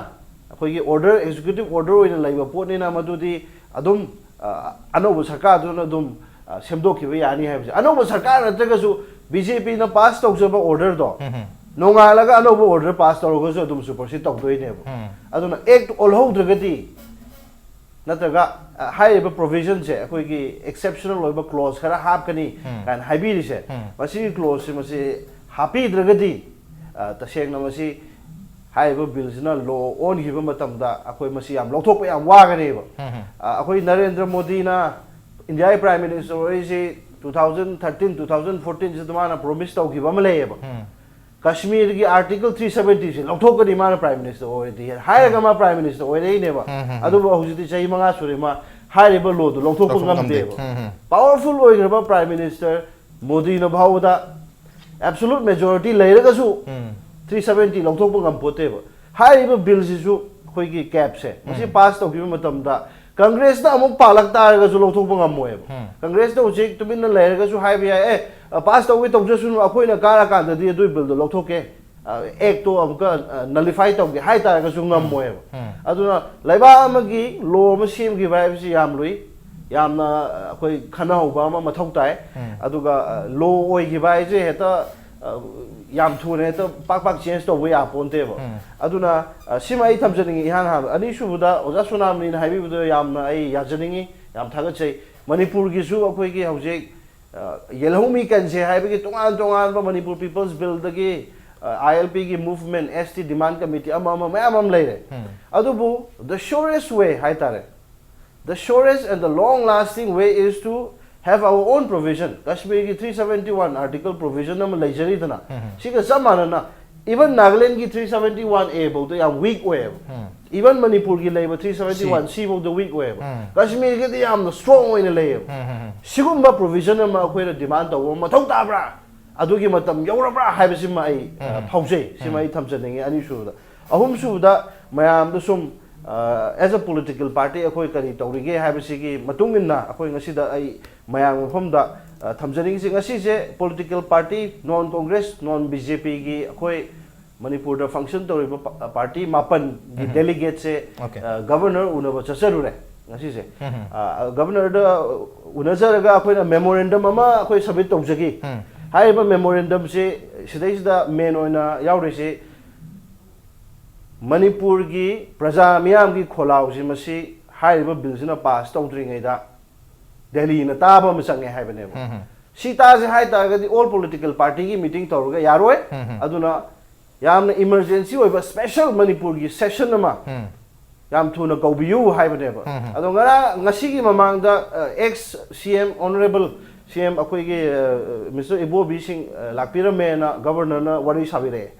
ꯑꯩꯈꯣꯏꯒꯤ ꯑꯣꯔꯗꯔ, ꯑꯦꯛꯖꯤꯀ꯭ꯌꯨꯇꯤꯚ ꯑꯣꯔꯗꯔ ꯑꯣꯏꯅ ꯂꯩꯕ ꯄꯣꯠꯅꯤꯅ, ꯃꯗꯨꯗꯤ ꯑꯗꯨꯝ, ꯑ, ꯑꯅꯧꯕ ꯁꯔꯀꯥꯔꯗꯨꯅ ꯑꯗꯨꯝ, ꯑ, ꯁꯦꯝꯗꯣꯛꯈꯤꯕ ꯌꯥꯅꯤ ꯍꯥꯏꯕꯁꯦ꯫ ꯑꯅꯧꯕ ꯁꯔꯀꯥꯔ ꯅꯠꯇ꯭ꯔꯒꯁꯨ ꯕꯤ ꯖꯦ ꯄꯤꯅ ꯄꯥꯁ ꯇꯧꯖꯕ ꯑꯣꯔꯗꯔꯗꯣ ꯅꯣꯡꯉꯥꯜꯂꯒ ꯑꯅꯧꯕ ꯑꯣꯔꯗꯔ ꯄꯥꯁ ꯇꯧꯔꯒꯁꯨ ꯑꯗꯨꯝ ꯁꯨꯄꯔꯁꯤꯠ ꯇꯧꯗꯣꯏꯅꯦꯕ꯫ ꯑꯗꯨꯅ ꯑꯦꯛ ꯑꯣꯜꯍꯧꯗ꯭ꯔꯒꯗꯤ, ꯅꯠꯇ꯭ꯔꯒ, ꯑ, ꯍꯥꯏꯔꯤꯕ ꯄ꯭ꯔꯣꯚꯤꯖꯟꯁꯦ ꯑꯩꯈꯣꯏꯒꯤ ꯑꯦꯛꯁꯦꯞꯁꯅꯦꯜ ꯑꯣꯏꯕ ꯀ꯭ꯂꯣꯖ ꯈꯔ ꯍꯥꯞꯀꯅꯤ ꯀꯥꯏꯅ ꯍꯥꯏꯕꯤꯔꯤꯁꯦ, ꯃꯁꯤꯒꯤ ꯀ꯭ꯂꯣꯖꯁꯦ ꯃꯁꯤ ꯍꯥꯞꯄꯤꯗ꯭ꯔꯒꯗꯤ, ꯑ, ꯇꯁꯦꯡꯅ ꯃꯁꯤ ꯍꯥꯏꯔꯤꯕ ꯕꯤꯜꯁꯤꯅ ꯂꯣ ꯑꯣꯟꯈꯤꯕ ꯃꯇꯝꯗ ꯑꯩꯈꯣꯏ ꯃꯁꯤ ꯌꯥꯝ ꯂꯧꯊꯣꯛꯄ ꯌꯥꯝ ꯋꯥꯒꯅꯦꯕ꯫ ꯑ, ꯑꯩꯈꯣꯏ ꯅꯔꯦꯟꯗ꯭ꯔ ꯃꯣꯗꯤꯅ ꯏꯟꯗꯤꯌꯥꯒꯤ ꯄ꯭ꯔꯥꯏꯝ ꯃꯤꯅꯤꯁꯇꯔ ꯑꯣꯏꯔꯤꯁꯤ two thousand thirteen, two thousand fourteen ꯁꯤꯗ ꯃꯥꯅ ꯄ꯭ꯔꯣꯃꯤꯁ ꯇꯧꯈꯤꯕ ꯑꯃ ꯂꯩꯌꯦꯕ꯫ ꯀꯥꯁꯃꯤꯔꯒꯤ ꯑꯥꯔꯇꯤꯀꯜ three seventy ꯁꯤ ꯂꯧꯊꯣꯛꯀꯅꯤ ꯃꯥꯅ ꯄ꯭ꯔꯥꯏꯝ ꯃꯤꯅꯤꯁꯇꯔ ꯑꯣꯏꯔꯗꯤ ꯍꯥꯏꯔꯒ ꯃꯥ ꯄ꯭ꯔꯥꯏꯝ ꯃꯤꯅꯤꯁꯇꯔ ꯑꯣꯏꯔꯛꯏꯅꯦꯕ꯫ ꯑꯗꯨꯕꯨ ꯍꯧꯖꯤꯛꯇꯤ ꯆꯍꯤ ꯃꯉꯥ ꯁꯨꯔꯦ ꯃꯥ ꯍꯥꯏꯔꯤꯕ ꯂꯣꯗꯨ ꯂꯧꯊꯣꯛꯄ ꯉꯝꯗꯦꯕ꯫ ꯄꯥꯋꯔꯐꯨꯜ ꯑꯣꯏꯈ꯭ꯔꯕ ꯄ꯭ꯔꯥꯏꯝ ꯃꯤꯅꯤꯁꯇꯔ ꯃꯣꯗꯤꯅ ꯐꯥꯎꯕꯗ ꯑꯦꯕꯁꯣꯂꯨꯠ ꯃꯦꯖꯣꯔꯤꯇꯤ ꯂꯩꯔꯒꯁꯨ three seventy ꯂꯧꯊꯣꯛꯄ ꯉꯝꯄꯣꯠꯇꯦꯕ꯫ ꯍꯥꯏꯔꯤꯕ ꯕꯤꯜꯁꯤꯁꯨ ꯑꯩꯈꯣꯏꯒꯤ ꯀꯦꯞꯁꯦ ꯃꯁꯤ ꯄꯥꯁ ꯇꯧꯈꯤꯕ ꯃꯇꯝꯗ ꯀꯪꯒ꯭ꯔꯦꯁꯅ ꯑꯃꯨꯛ ꯄꯥꯜꯂꯛ ꯇꯥꯔꯒꯁꯨ ꯂꯧꯊꯣꯛꯄ ꯉꯝꯃꯣꯏꯕ꯫ ꯀꯪꯒ꯭ꯔꯦꯁꯅ ꯍꯧꯖꯤꯛ ꯇꯨꯃꯤꯟꯅ ꯂꯩꯔꯒꯁꯨ ꯍꯥꯏꯕ ꯌꯥꯏ, "ꯑꯦ, ꯄꯥꯁ ꯇꯧꯒꯦ ꯇꯧꯖꯁꯅꯨ, ꯑꯩꯈꯣꯏꯅ ꯀꯥꯔꯀꯥꯟꯗꯗꯤ ꯑꯗꯨꯒꯤ ꯕꯤꯜꯗꯣ ꯂꯧꯊꯣꯛꯀꯦ"꯫ ꯑꯦꯛꯇꯣ ꯑꯃꯨꯛꯀ ꯅꯂꯤꯐꯥꯏ ꯇꯧꯒꯦ ꯍꯥꯏꯇꯥꯔꯒꯁꯨ ꯉꯝꯃꯣꯏꯕ꯫ ꯑꯗꯨꯅ ꯂꯩꯕꯥꯛ ꯑꯃꯒꯤ ꯂꯣ ꯑꯃ ꯁꯦꯝꯈꯤꯕ ꯍꯥꯏꯕꯁꯤ ꯌꯥꯝ ꯂꯨꯏ, ꯌꯥꯝꯅ ꯑꯩꯈꯣꯏ ꯈꯟꯅꯍꯧꯕ ꯑꯃ ꯃꯊꯧ ꯇꯥꯏ꯫ ꯑꯗꯨꯒ ꯂꯣ ꯑꯣꯏꯈꯤꯕ ꯍꯥꯏꯁꯦ ꯍꯦꯛꯇ ꯌꯥꯝ ꯊꯨꯅ ꯍꯦꯛꯇ ꯄꯥꯛ ꯄꯥꯛ ꯆꯦꯟꯖ ꯇꯧꯕ ꯌꯥꯄꯣꯟꯇꯦꯕ꯫ ꯑꯗꯨꯅ ꯁꯤꯃ ꯑꯩ ꯊꯝꯖꯅꯤꯡꯉꯤ ꯏꯍꯥꯟ ꯍꯥꯟꯕ꯫ ꯑꯅꯤꯁꯨꯕꯗ ꯑꯣꯖꯥ ꯁꯣꯅꯥꯃꯅꯤꯅ ꯍꯥꯏꯕꯤꯕꯗꯣ ꯌꯥꯝꯅ ꯑꯩ ꯌꯥꯖꯅꯤꯡꯉꯤ, ꯌꯥꯝ ꯊꯥꯒꯠꯆꯩ꯫ ꯃꯅꯤꯄꯨꯔꯒꯤꯁꯨ ꯑꯩꯈꯣꯏꯒꯤ ꯍꯧꯖꯤꯛ ꯌꯦꯜꯍꯧꯃꯤ ꯀꯟꯁꯦ ꯍꯥꯏꯕꯒꯤ ꯇꯣꯉꯥꯟ ꯇꯣꯉꯥꯟꯕ ꯃꯅꯤꯄꯨꯔ ꯄꯤꯄꯜꯁ ꯕꯤꯜꯗꯒꯤ, ꯑꯥꯏ ꯑꯦꯜ ꯄꯤꯒꯤ ꯃꯨꯚꯃꯦꯟ, ꯑꯦꯁ ꯇꯤ ꯗꯤꯃꯥꯟ ꯀꯃꯤꯇꯤ ꯑꯃ ꯑꯃ ꯃꯌꯥꯝ ꯑꯃ ꯂꯩꯔꯦ꯫ ꯑꯗꯨꯕꯨ the surest way ꯍꯥꯏꯇꯥꯔꯦ, the surest and the long lasting way is to have our own provision. ꯀꯥꯁꯃꯤꯔꯒꯤ three seventy one article provision ꯑꯃ ꯂꯩꯖꯔꯤꯗꯅ, ꯁꯤꯒ ꯆꯞ ꯃꯥꯟꯅꯅ even ꯅꯥꯒꯥꯂꯦꯟꯒꯤ three seventy one A ꯐꯥꯎꯗ ꯌꯥꯝ ꯋꯤꯛ ꯑꯣꯏꯌꯦꯕ꯫ Even ꯃꯅꯤꯄꯨꯔꯒꯤ ꯂꯩꯕ three seventy one C ꯐꯥꯎꯗ ꯋꯤꯛ ꯑꯣꯏꯌꯦꯕ꯫ ꯀꯥꯁꯃꯤꯔꯒꯤꯗꯤ ꯌꯥꯝꯅ ꯁ꯭ꯇꯔꯣꯡ ꯑꯣꯏꯅ ꯂꯩꯌꯦꯕ꯫ ꯁꯤꯒꯨꯝꯕ ꯄ꯭ꯔꯣꯚꯤꯖꯟ ꯑꯃ ꯑꯩꯈꯣꯏꯅ ꯗꯤꯃꯥꯟ ꯇꯧꯕ ꯑꯃ ꯃꯊꯧ ꯇꯥꯕ꯭ꯔꯥ? ꯑꯗꯨꯒꯤ ꯃꯇꯝ ꯌꯧꯔꯕ꯭ꯔꯥ ꯍꯥꯏꯕꯁꯤꯃ ꯑꯩ ꯐꯥꯎꯖꯩ꯫ ꯁꯤꯃ ꯑꯩ ꯊꯝꯖꯅꯤꯡꯉꯤ꯫ ꯑꯅꯤꯁꯨꯕꯗ, ꯑꯍꯨꯝꯁꯨꯕꯗ, ꯃꯌꯥꯝꯗ ꯁꯨꯝ, as a political party ꯑꯩꯈꯣꯏ ꯀꯔꯤ ꯇꯧꯔꯤꯒꯦ ꯍꯥꯏꯕꯁꯤꯒꯤ ꯃꯇꯨꯡ ꯏꯟꯅ ꯑꯩꯈꯣꯏ ꯉꯁꯤꯗ ꯑꯩ ꯃꯌꯥꯝ ꯃꯐꯝꯗ ꯊꯝꯖꯅꯤꯡꯉꯤꯁꯦ, ꯉꯁꯤꯁꯦ political party non Congress non B JP ꯒꯤ ꯑꯩꯈꯣꯏ ꯃꯅꯤꯄꯨꯔꯗ ꯐꯪꯁꯟ ꯇꯧꯔꯤꯕ ꯄꯥꯔꯇꯤ ꯃꯥꯄꯟꯒꯤ ꯗꯦꯂꯤꯒꯦꯠꯁꯦ ꯒꯕꯔꯅꯔ ꯎꯅꯕ ꯆꯠꯆꯔꯨꯔꯦ ꯉꯁꯤꯁꯦ꯫ ꯒꯕꯔꯅꯔꯗ ꯎꯅꯖꯔꯒ ꯑꯩꯈꯣꯏꯅ ꯃꯦꯃꯣꯔꯦꯟꯗꯝ ꯑꯃ ꯑꯩꯈꯣꯏ ꯁꯕꯃꯤꯠ ꯇꯧꯖꯈꯤ꯫ ꯍꯥꯏꯔꯤꯕ ꯃꯦꯃꯣꯔꯦꯟꯗꯝꯁꯦ ꯁꯤꯗꯩꯁꯤꯗ ꯃꯦꯟ ꯑꯣꯏꯅ ꯌꯥꯎꯔꯤꯁꯤ ꯃꯅꯤꯄꯨꯔꯒꯤ ꯄ꯭ꯔꯖꯥ ꯃꯤꯌꯥꯝꯒꯤ ꯈꯣꯜꯂꯥꯎꯁꯤ ꯃꯁꯤ ꯍꯥꯏꯔꯤꯕ ꯕꯤꯜꯁꯤꯅ ꯄꯥꯁ ꯇꯧꯗ꯭ꯔꯤꯉꯩꯗ ꯗꯦꯜꯂꯤꯅ ꯇꯥꯕ ꯑꯃ ꯆꯪꯉꯦ ꯍꯥꯏꯕꯅꯦꯕ꯫ ꯁꯤ ꯇꯥꯁꯦ ꯍꯥꯏ ꯇꯥꯔꯒꯗꯤ ꯑꯣꯜ ꯄꯣꯂꯤꯇꯤꯀꯦꯜ ꯄꯥꯔꯇꯤꯒꯤ ꯃꯤꯇꯤꯡ ꯇꯧꯔꯒ ꯌꯥꯔꯣꯏ꯫ ꯑꯗꯨꯅ ꯌꯥꯝꯅ ꯏꯃꯔꯖꯦꯟꯁꯤ ꯑꯣꯏꯕ ꯁ꯭ꯄꯦꯁꯦꯜ ꯃꯅꯤꯄꯨꯔꯒꯤ ꯁꯦꯁꯟ ꯑꯃ ꯌꯥꯝ ꯊꯨꯅ ꯀꯧꯕꯤꯌꯨ ꯍꯥꯏꯕꯅꯦꯕ꯫ ꯑꯗꯣ ꯉꯔꯥꯡ, ꯉꯁꯤꯒꯤ ꯃꯃꯥꯡꯗ ꯑꯦꯛꯁ ꯁꯤ ꯑꯦꯝ, ꯑꯣꯅꯔꯦꯕꯜ ꯁꯤ ꯑꯦꯝ ꯑꯩꯈꯣꯏꯒꯤ ꯃꯤꯁꯇꯔ ꯏꯕꯣꯕꯤ ꯁꯤꯡ ꯂꯥꯛꯄꯤꯔꯝꯃꯦꯅ ꯒꯕꯔꯅꯔꯅ ꯋꯥꯔꯤ ꯁꯥꯕꯤꯔꯛꯑꯦ꯫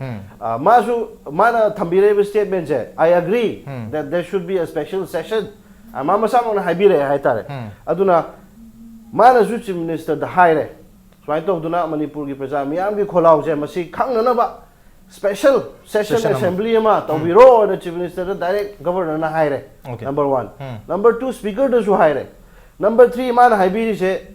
ꯃꯥꯁꯨ, ꯃꯥꯅ ꯊꯝꯕꯤꯔꯛꯏꯕ ꯁ꯭ꯇꯦꯠꯃꯦꯟꯁꯦ, "I agree that there should be a special session", ꯃꯥ ꯃꯁꯥꯃꯛꯅ ꯍꯥꯏꯕꯤꯔꯛꯑꯦ ꯍꯥꯏꯇꯥꯔꯦ꯫ ꯑꯗꯨꯅ ꯃꯥꯅꯁꯨ ꯆꯤꯐ ꯃꯤꯅꯤꯁꯇꯔꯗ ꯍꯥꯏꯔꯦ, ꯁꯨꯃꯥꯏꯅ ꯇꯧꯗꯅ ꯃꯅꯤꯄꯨꯔꯒꯤ ꯄ꯭ꯔꯖꯥ ꯃꯤꯌꯥꯝꯒꯤ ꯈꯣꯜꯂꯥꯎꯁꯦ ꯃꯁꯤ ꯈꯪꯅꯅꯕ ꯁ꯭ꯄꯦꯁꯦꯜ ꯁꯦꯁꯟ ꯑꯦꯁꯦꯝꯕ꯭ꯂꯤ ꯑꯃ ꯇꯧꯕꯤꯔꯣꯅ ꯆꯤꯐ ꯃꯤꯅꯤꯁꯇꯔꯗ ꯗꯥꯏꯔꯦꯛ ꯒꯕꯔꯅꯔꯅ ꯍꯥꯏꯔꯦ꯫ Number one. ꯅꯝꯕꯔ ꯇꯨ, ꯁ꯭ꯄꯤꯀꯔꯗꯁꯨ ꯍꯥꯏꯔꯦ꯫ ꯅꯝꯕꯔ ꯊ꯭ꯔꯤ, ꯃꯥꯅ ꯍꯥꯏꯕꯤꯔꯤꯁꯦ,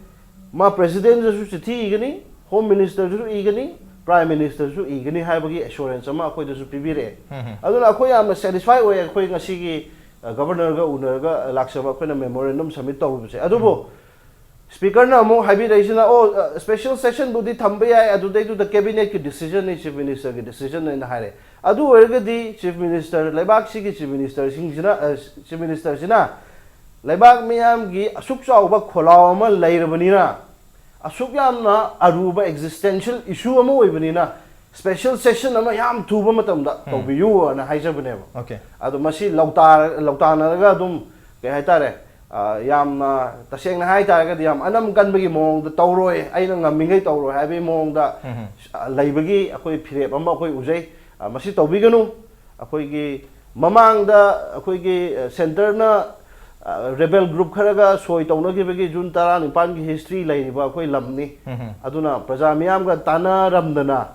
ꯃꯥ ꯄ꯭ꯔꯦꯁꯤꯗꯦꯟꯗꯁꯨ ꯆꯤꯊꯤ ꯏꯒꯅꯤ, ꯍꯣꯝ ꯃꯤꯅꯤꯁꯇꯔꯗꯁꯨ ꯏꯒꯅꯤ, Prime Ministerꯁꯨ ꯏꯒꯅꯤ ꯍꯥꯏꯕꯒꯤ assurance ꯑꯃ ꯑꯩꯈꯣꯏꯗꯁꯨ ꯄꯤꯕꯤꯔꯛꯑꯦ꯫ ꯑꯗꯨꯅ ꯑꯩꯈꯣꯏ ꯌꯥꯝꯅ satisfy ꯑꯣꯏ ꯑꯩꯈꯣꯏ ꯉꯁꯤꯒꯤ Governorꯒ ꯎꯅꯔꯒ ꯂꯥꯛꯆꯕ ꯑꯩꯈꯣꯏꯅ memorandum submit ꯇꯧꯔꯨꯕꯁꯦ꯫ ꯑꯗꯨꯕꯨ Speakerꯅ ꯑꯃꯨꯛ ꯍꯥꯏꯕꯤꯔꯛꯏꯁꯤꯅ, "ꯑꯣ, special sessionꯕꯨꯗꯤ ꯊꯝꯕ ꯌꯥꯏ, ꯑꯗꯨꯗꯩꯗꯨꯗ Cabinetꯀꯤ decisionꯅꯤ, Chief Ministerꯒꯤ decisionꯅꯦꯅ" ꯍꯥꯏꯔꯦ꯫ ꯑꯗꯨ ꯑꯣꯏꯔꯒꯗꯤ Chief Minister, ꯂꯩꯕꯥꯛꯁꯤꯒꯤ Chief Ministerꯁꯤꯡꯁꯤꯅ, Chief Ministerꯁꯤꯅ ꯂꯩꯕꯥꯛ ꯃꯤꯌꯥꯝꯒꯤ ꯑꯁꯨꯛ ꯆꯥꯎꯕ ꯈꯣꯜꯂꯥꯎ ꯑꯃ ꯂꯩꯔꯕꯅꯤꯅ, ꯑꯁꯨꯛ ꯌꯥꯝꯅ ꯑꯔꯨꯕ existential issue ꯑꯃ ꯑꯣꯏꯕꯅꯤꯅ, special session ꯑꯃ ꯌꯥꯝ ꯊꯨꯕ ꯃꯇꯝꯗ ꯇꯧꯕꯤꯌꯨ ꯑꯅ ꯍꯥꯏꯖꯕꯅꯦꯕ꯫ Okay. ꯑꯗꯣ ꯃꯁꯤ ꯂꯧꯇꯥ-, ꯂꯧꯇꯥꯅꯔꯒ ꯑꯗꯨꯝ, ꯀꯩ ꯍꯥꯏꯇꯥꯔꯦ, ꯑ, ꯌꯥꯝꯅ ꯇꯁꯦꯡꯅ ꯍꯥꯏꯇꯥꯔꯒꯗꯤ ꯌꯥꯝ ꯑꯅꯝ ꯀꯟꯕꯒꯤ ꯃꯑꯣꯡꯗ ꯇꯧꯔꯣꯏ, ꯑꯩꯅ ꯉꯝꯃꯤꯉꯩ ꯇꯧꯔꯣꯏ ꯍꯥꯏꯕꯒꯤ ꯃꯑꯣꯡꯗ, ꯑ, ꯂꯩꯕꯒꯤ ꯑꯩꯈꯣꯏ ꯐꯤꯔꯦꯞ ꯑꯃ ꯑꯩꯈꯣꯏ ꯎꯖꯩ꯫ ꯑ, ꯃꯁꯤ ꯇꯧꯕꯤꯒꯅꯨ꯫ ꯑꯩꯈꯣꯏꯒꯤ ꯃꯃꯥꯡꯗ ꯑꯩꯈꯣꯏꯒꯤ, ꯑ, centreꯅ, ꯑ, rebel group ꯈꯔꯒ ꯁꯣꯏ ꯇꯧꯅꯈꯤꯕꯒꯤ June ꯇꯔꯥꯅꯤꯄꯥꯟꯒꯤ history ꯂꯩꯔꯤꯕ ꯑꯩꯈꯣꯏ ꯂꯝꯅꯤ꯫ ꯑꯗꯨꯅ ꯄ꯭ꯔꯖꯥ ꯃꯤꯌꯥꯝꯒ ꯇꯥꯟꯅꯔꯝꯗꯅ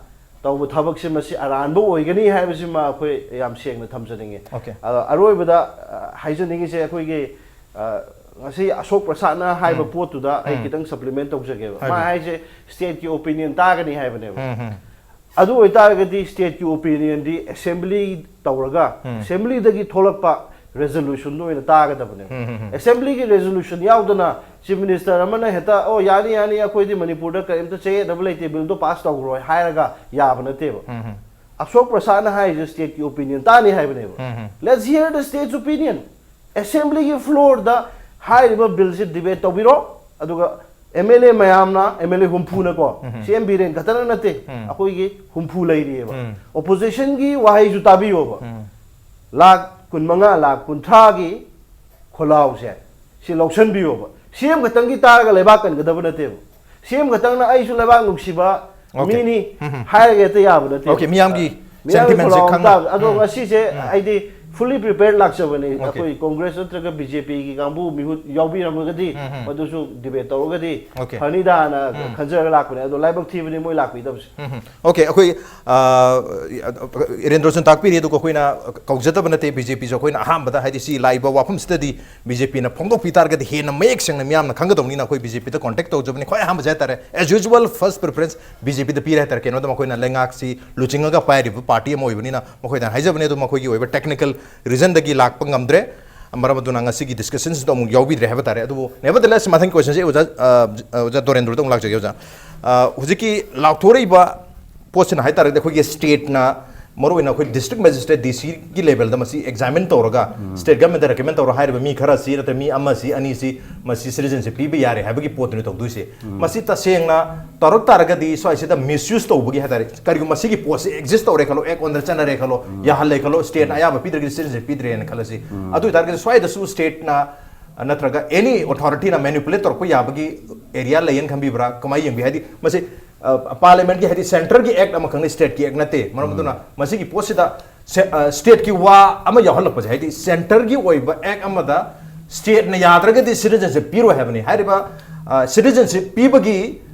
ꯇꯧꯕ ꯊꯕꯛꯁꯦ ꯃꯁꯤ ꯑꯔꯥꯟꯕ ꯑꯣꯏꯒꯅꯤ ꯍꯥꯏꯕꯁꯤꯃ ꯑꯩꯈꯣꯏ ꯌꯥꯝ ꯁꯦꯡꯅ ꯊꯝꯖꯅꯤꯡꯉꯤ꯫ Okay. ꯑꯗꯣ ꯑꯔꯣꯏꯕꯗ, ꯑ, ꯍꯥꯏꯖꯅꯤꯡꯉꯤꯁꯦ ꯑꯩꯈꯣꯏꯒꯤ, ꯑ, ꯉꯁꯤ ꯑꯁꯣꯛ ꯄ꯭ꯔꯁꯥꯠꯅ ꯍꯥꯏꯕ ꯄꯣꯠꯇꯨꯗ ꯑꯩ ꯈꯤꯇꯪ supplement ꯇꯧꯖꯒꯦꯕ꯫ ꯃꯥ ꯍꯥꯏꯕꯤꯌꯨ꯫ ꯍꯥꯏꯁꯦ stateꯀꯤ opinion ꯇꯥꯒꯅꯤ ꯍꯥꯏꯕꯅꯦꯕ꯫ ꯑꯗꯨ ꯑꯣꯏꯇꯥꯔꯒꯗꯤ stateꯀꯤ opinionꯗꯤ assembly ꯇꯧꯔꯒ, assemblyꯗꯒꯤ ꯊꯣꯛꯂꯛꯄ resolutionꯗꯣ ꯑꯣꯏꯅ ꯇꯥꯒꯗꯕꯅꯦꯕ꯫ Assemblyꯒꯤ resolution ꯌꯥꯎꯗꯅ Chief Minister ꯑꯃꯅ ꯍꯦꯛꯇ, "ꯑꯣ, ꯌꯥꯅꯤ, ꯌꯥꯅꯤ, ꯑꯩꯈꯣꯏꯗꯤ ꯃꯅꯤꯄꯨꯔꯗ ꯀꯔꯤꯝꯇ ꯆꯌꯦꯠꯅꯕ ꯂꯩꯇꯦ, billꯗꯣ pass ꯇꯧꯈ꯭ꯔꯣ" ꯍꯥꯏꯔꯒ ꯌꯥꯕ ꯅꯠꯇꯦꯕ꯫ ꯑꯁꯣꯛ ꯄ꯭ꯔꯁꯥꯠꯅ ꯍꯥꯏꯔꯤꯁꯦ stateꯀꯤ opinion ꯇꯥꯅꯤ ꯍꯥꯏꯕꯅꯦꯕ꯫ Let's hear the state's opinion. Assemblyꯒꯤ floorꯗ ꯍꯥꯏꯔꯤꯕ billꯁꯦ debate ꯇꯧꯕꯤꯔꯣ, ꯑꯗꯨꯒ MLA ꯃꯌꯥꯝꯅ, MLA ꯍꯨꯝꯐꯨꯅꯀꯣ, CM ꯕꯤꯔꯦꯟ ꯈꯛꯇꯅ ꯅꯠꯇꯦ, ꯑꯩꯈꯣꯏꯒꯤ ꯍꯨꯝꯐꯨ ꯂꯩꯔꯤꯑꯕ꯫ Oppositionꯒꯤ ꯋꯥꯍꯩꯁꯨ ꯇꯥꯕꯤꯌꯣꯕ꯫ ꯂꯥꯈ ꯀꯨꯟꯃꯉꯥ, ꯂꯥꯈ ꯀꯨꯟꯊ꯭ꯔꯥꯒꯤ ꯈꯣꯜꯂꯥꯎꯁꯦ ꯁꯤ ꯂꯧꯁꯟꯕꯤꯌꯣꯕ꯫ CM ꯈꯛꯇꯪꯒꯤ ꯇꯥꯔꯒ ꯂꯩꯕꯥꯛ ꯀꯟꯒꯗꯕ ꯅꯠꯇꯦꯕ꯫ CM ꯈꯛꯇꯪꯅ "ꯑꯩꯁꯨ ꯂꯩꯕꯥꯛ ꯅꯨꯡꯁꯤꯕ Okay. ꯃꯤꯅꯤ" ꯍꯥꯏꯔꯒ ꯍꯦꯛꯇ ꯌꯥꯕ ꯅꯠꯇꯦ꯫ Okay, ꯃꯤꯌꯥꯝꯒꯤ ꯃꯤꯌꯥꯝꯒꯤ sentimentꯁꯦ ꯈꯣꯜꯂꯥꯎ ꯈꯪꯅ꯫ ꯇꯥꯕ꯫ ꯑꯗꯣ ꯉꯁꯤꯁꯦ ꯑꯩꯗꯤ fully prepared ꯂꯥꯛꯆꯕꯅꯤ꯫ Okay. ꯑꯩꯈꯣꯏ ꯀꯣꯡꯒ꯭ꯔꯦꯁ ꯅꯠꯇ꯭ꯔꯒ ꯕꯤ ꯖꯦ ꯄꯤꯒꯤ ꯀꯥꯡꯕꯨ ꯃꯤꯍꯨꯠ ꯌꯥꯎꯕꯤꯔꯝꯃꯒꯗꯤ ꯎꯝ, ꯎꯝ꯫ ꯃꯗꯨꯁꯨ ꯗꯤꯕꯦꯠ ꯇꯧꯔꯒꯗꯤ Okay. ꯐꯅꯤꯗꯥꯅ ꯎꯝ꯫ ꯈꯟꯖꯔꯒ ꯂꯥꯛꯄꯅꯦ꯫ ꯑꯗꯣ ꯂꯥꯏꯕꯛ ꯊꯤꯕꯅꯤ ꯃꯣꯏ ꯂꯥꯛꯄꯤꯗꯕꯁꯦ꯫ ꯎꯝ, ꯎꯝ꯫ Okay, ꯑꯩꯈꯣꯏ, ꯑ, ꯏꯔꯦꯟꯗ꯭ꯔꯣꯁꯨ ꯇꯥꯛꯄꯤꯔꯤ, ꯑꯗꯨꯒ ꯑꯩꯈꯣꯏꯅ ꯀꯧꯖꯗꯕ ꯅꯠꯇꯦ꯫ ꯕꯤ ꯖꯦ ꯄꯤꯁꯨ ꯑꯩꯈꯣꯏꯅ ꯑꯍꯥꯟꯕꯗ, ꯍꯥꯏꯗꯤ, ꯁꯤ ꯂꯥꯛꯏꯕ ꯋꯥꯐꯝꯁꯤꯗꯗꯤ ꯕꯤ ꯖꯦ ꯄꯤꯅ ꯐꯣꯡꯗꯣꯛꯄꯤ ꯇꯥꯔꯒꯗꯤ ꯍꯦꯟꯅ ꯃꯌꯦꯛ ꯁꯦꯡꯅ ꯃꯤꯌꯥꯝꯅ ꯈꯪꯒꯗꯧꯅꯤꯅ ꯑꯩꯈꯣꯏ ꯕꯤ ꯖꯦ ꯄꯤꯗ contact ꯇꯧꯖꯕꯅꯤ꯫ ꯈ꯭ꯋꯥꯏ ꯑꯍꯥꯟꯕꯁꯦ ꯍꯥꯏꯇꯥꯔꯦ, as usual, first preference B J ꯄꯤꯗ ꯄꯤꯔꯦ ꯍꯥꯏꯇꯥꯔꯦ꯫ ꯀꯩꯅꯣꯗ ꯃꯈꯣꯏꯅ ꯂꯩꯉꯥꯛꯁꯤ ꯂꯨꯆꯤꯡꯉꯒ ꯄꯥꯏꯔꯤꯕ ꯄꯥꯔꯇꯤ ꯑꯃ ꯑꯣꯏꯕꯅꯤꯅ ꯃꯈꯣꯏꯗ ꯍꯥꯏꯖꯕꯅꯤ꯫ ꯑꯗꯨ ꯃꯈꯣꯏꯒꯤ ꯑꯣꯏꯕ technical reasonꯗꯒꯤ ꯂꯥꯛꯄ ꯉꯝꯗ꯭ꯔꯦ꯫ ꯃꯔꯝ ꯑꯗꯨꯅ ꯉꯁꯤꯒꯤ discussionꯁꯤꯗ ꯑꯃꯨꯛ ꯌꯥꯎꯕꯤꯗ꯭ꯔꯦ ꯍꯥꯏꯕ ꯇꯥꯔꯦ꯫ ꯑꯗꯨꯕꯨ nevertheless, ꯃꯊꯪꯒꯤ questionꯁꯦ ꯑꯣꯖꯥ, ꯑ, ꯑꯣꯖꯥ ꯗꯣꯔꯦꯟꯗ꯭ꯔꯗ ꯑꯃꯨꯛ ꯂꯥꯛꯆꯒꯦ, ꯑꯣꯖꯥ꯫ ꯑ, ꯍꯧꯖꯤꯛꯀꯤ ꯂꯥꯎꯊꯣꯔꯛꯏꯕ ꯄꯣꯠꯁꯤꯅ ꯍꯥꯏ ꯇꯥꯔꯒꯗꯤ ꯑꯩꯈꯣꯏꯒꯤ stateꯅ ꯃꯔꯨꯑꯣꯏꯅ ꯑꯩꯈꯣꯏ district magistrate, D Cꯒꯤ levelꯗ ꯃꯁꯤ examine ꯇꯧꯔꯒ state governmentꯗ recommend ꯇꯧꯔꯣ ꯍꯥꯏꯔꯤꯕ ꯃꯤ ꯈꯔꯁꯤ ꯅꯠꯇ꯭ꯔꯒ ꯃꯤ ꯑꯃꯁꯤ, ꯑꯅꯤꯁꯤ ꯃꯁꯤ citizenship ꯄꯤꯕ ꯌꯥꯔꯦ ꯍꯥꯏꯕꯒꯤ ꯄꯣꯠꯇꯨꯅꯤ ꯇꯧꯗꯣꯏꯁꯦ꯫ ꯃꯁꯤ ꯇꯁꯦꯡꯅ ꯇꯧꯔꯛ ꯇꯥꯔꯒꯗꯤ ꯁ꯭ꯋꯥꯏꯁꯤꯗ misuse ꯇꯧꯕꯒꯤ ꯍꯥꯏ ꯇꯥꯔꯦ, ꯀꯔꯤꯒꯨꯝꯕ ꯃꯁꯤꯒꯤ ꯄꯣꯠꯁꯤ exist ꯇꯧꯔꯦ ꯈꯜꯂꯣ, act under ꯆꯠꯅꯔꯦ ꯈꯜꯂꯣ, ꯌꯥꯍꯜꯂꯦ ꯈꯜꯂꯣ, stateꯅ ꯑꯌꯥꯕ ꯄꯤꯗ꯭ꯔꯒꯗꯤ citizenship ꯄꯤꯗ꯭ꯔꯦꯅ ꯈꯜꯂꯁꯤ꯫ ꯑꯗꯨ ꯑꯣꯏꯇꯥꯔꯒꯗꯤ ꯁ꯭ꯋꯥꯏꯗꯁꯨ stateꯅ ꯅꯠꯇ꯭ꯔꯒ any authorityꯅ manipulate ꯇꯧꯔꯛꯄ ꯌꯥꯕꯒꯤ area ꯂꯩꯌꯦꯅ ꯈꯟꯕꯤꯕ꯭ꯔꯥ? ꯀꯃꯥꯏꯅ ꯌꯦꯡꯕꯤ? ꯍꯥꯏꯗꯤ ꯃꯁꯤ, ꯑ, parliamentꯀꯤ, ꯍꯥꯏꯗꯤ centreꯒꯤ act ꯑꯃꯈꯛꯅꯤ, stateꯀꯤ act ꯅꯠꯇꯦ꯫ ꯃꯔꯝ ꯑꯗꯨꯅ ꯃꯁꯤꯒꯤ ꯄꯣꯠꯁꯤꯗ ꯁꯦ-, ꯑ, stateꯀꯤ ꯋꯥ ꯑꯃ ꯌꯥꯎꯍꯜꯂꯛꯄꯁꯦ, ꯍꯥꯏꯗꯤ centreꯒꯤ ꯑꯣꯏꯕ act ꯑꯃꯗ stateꯅ ꯌꯥꯗ꯭ꯔꯒꯗꯤ citizenship ꯄꯤꯔꯣꯏ ꯍꯥꯏꯕꯅꯤ꯫ ꯍꯥꯏꯔꯤꯕ, ꯑ, citizenship ꯄꯤꯕꯒꯤ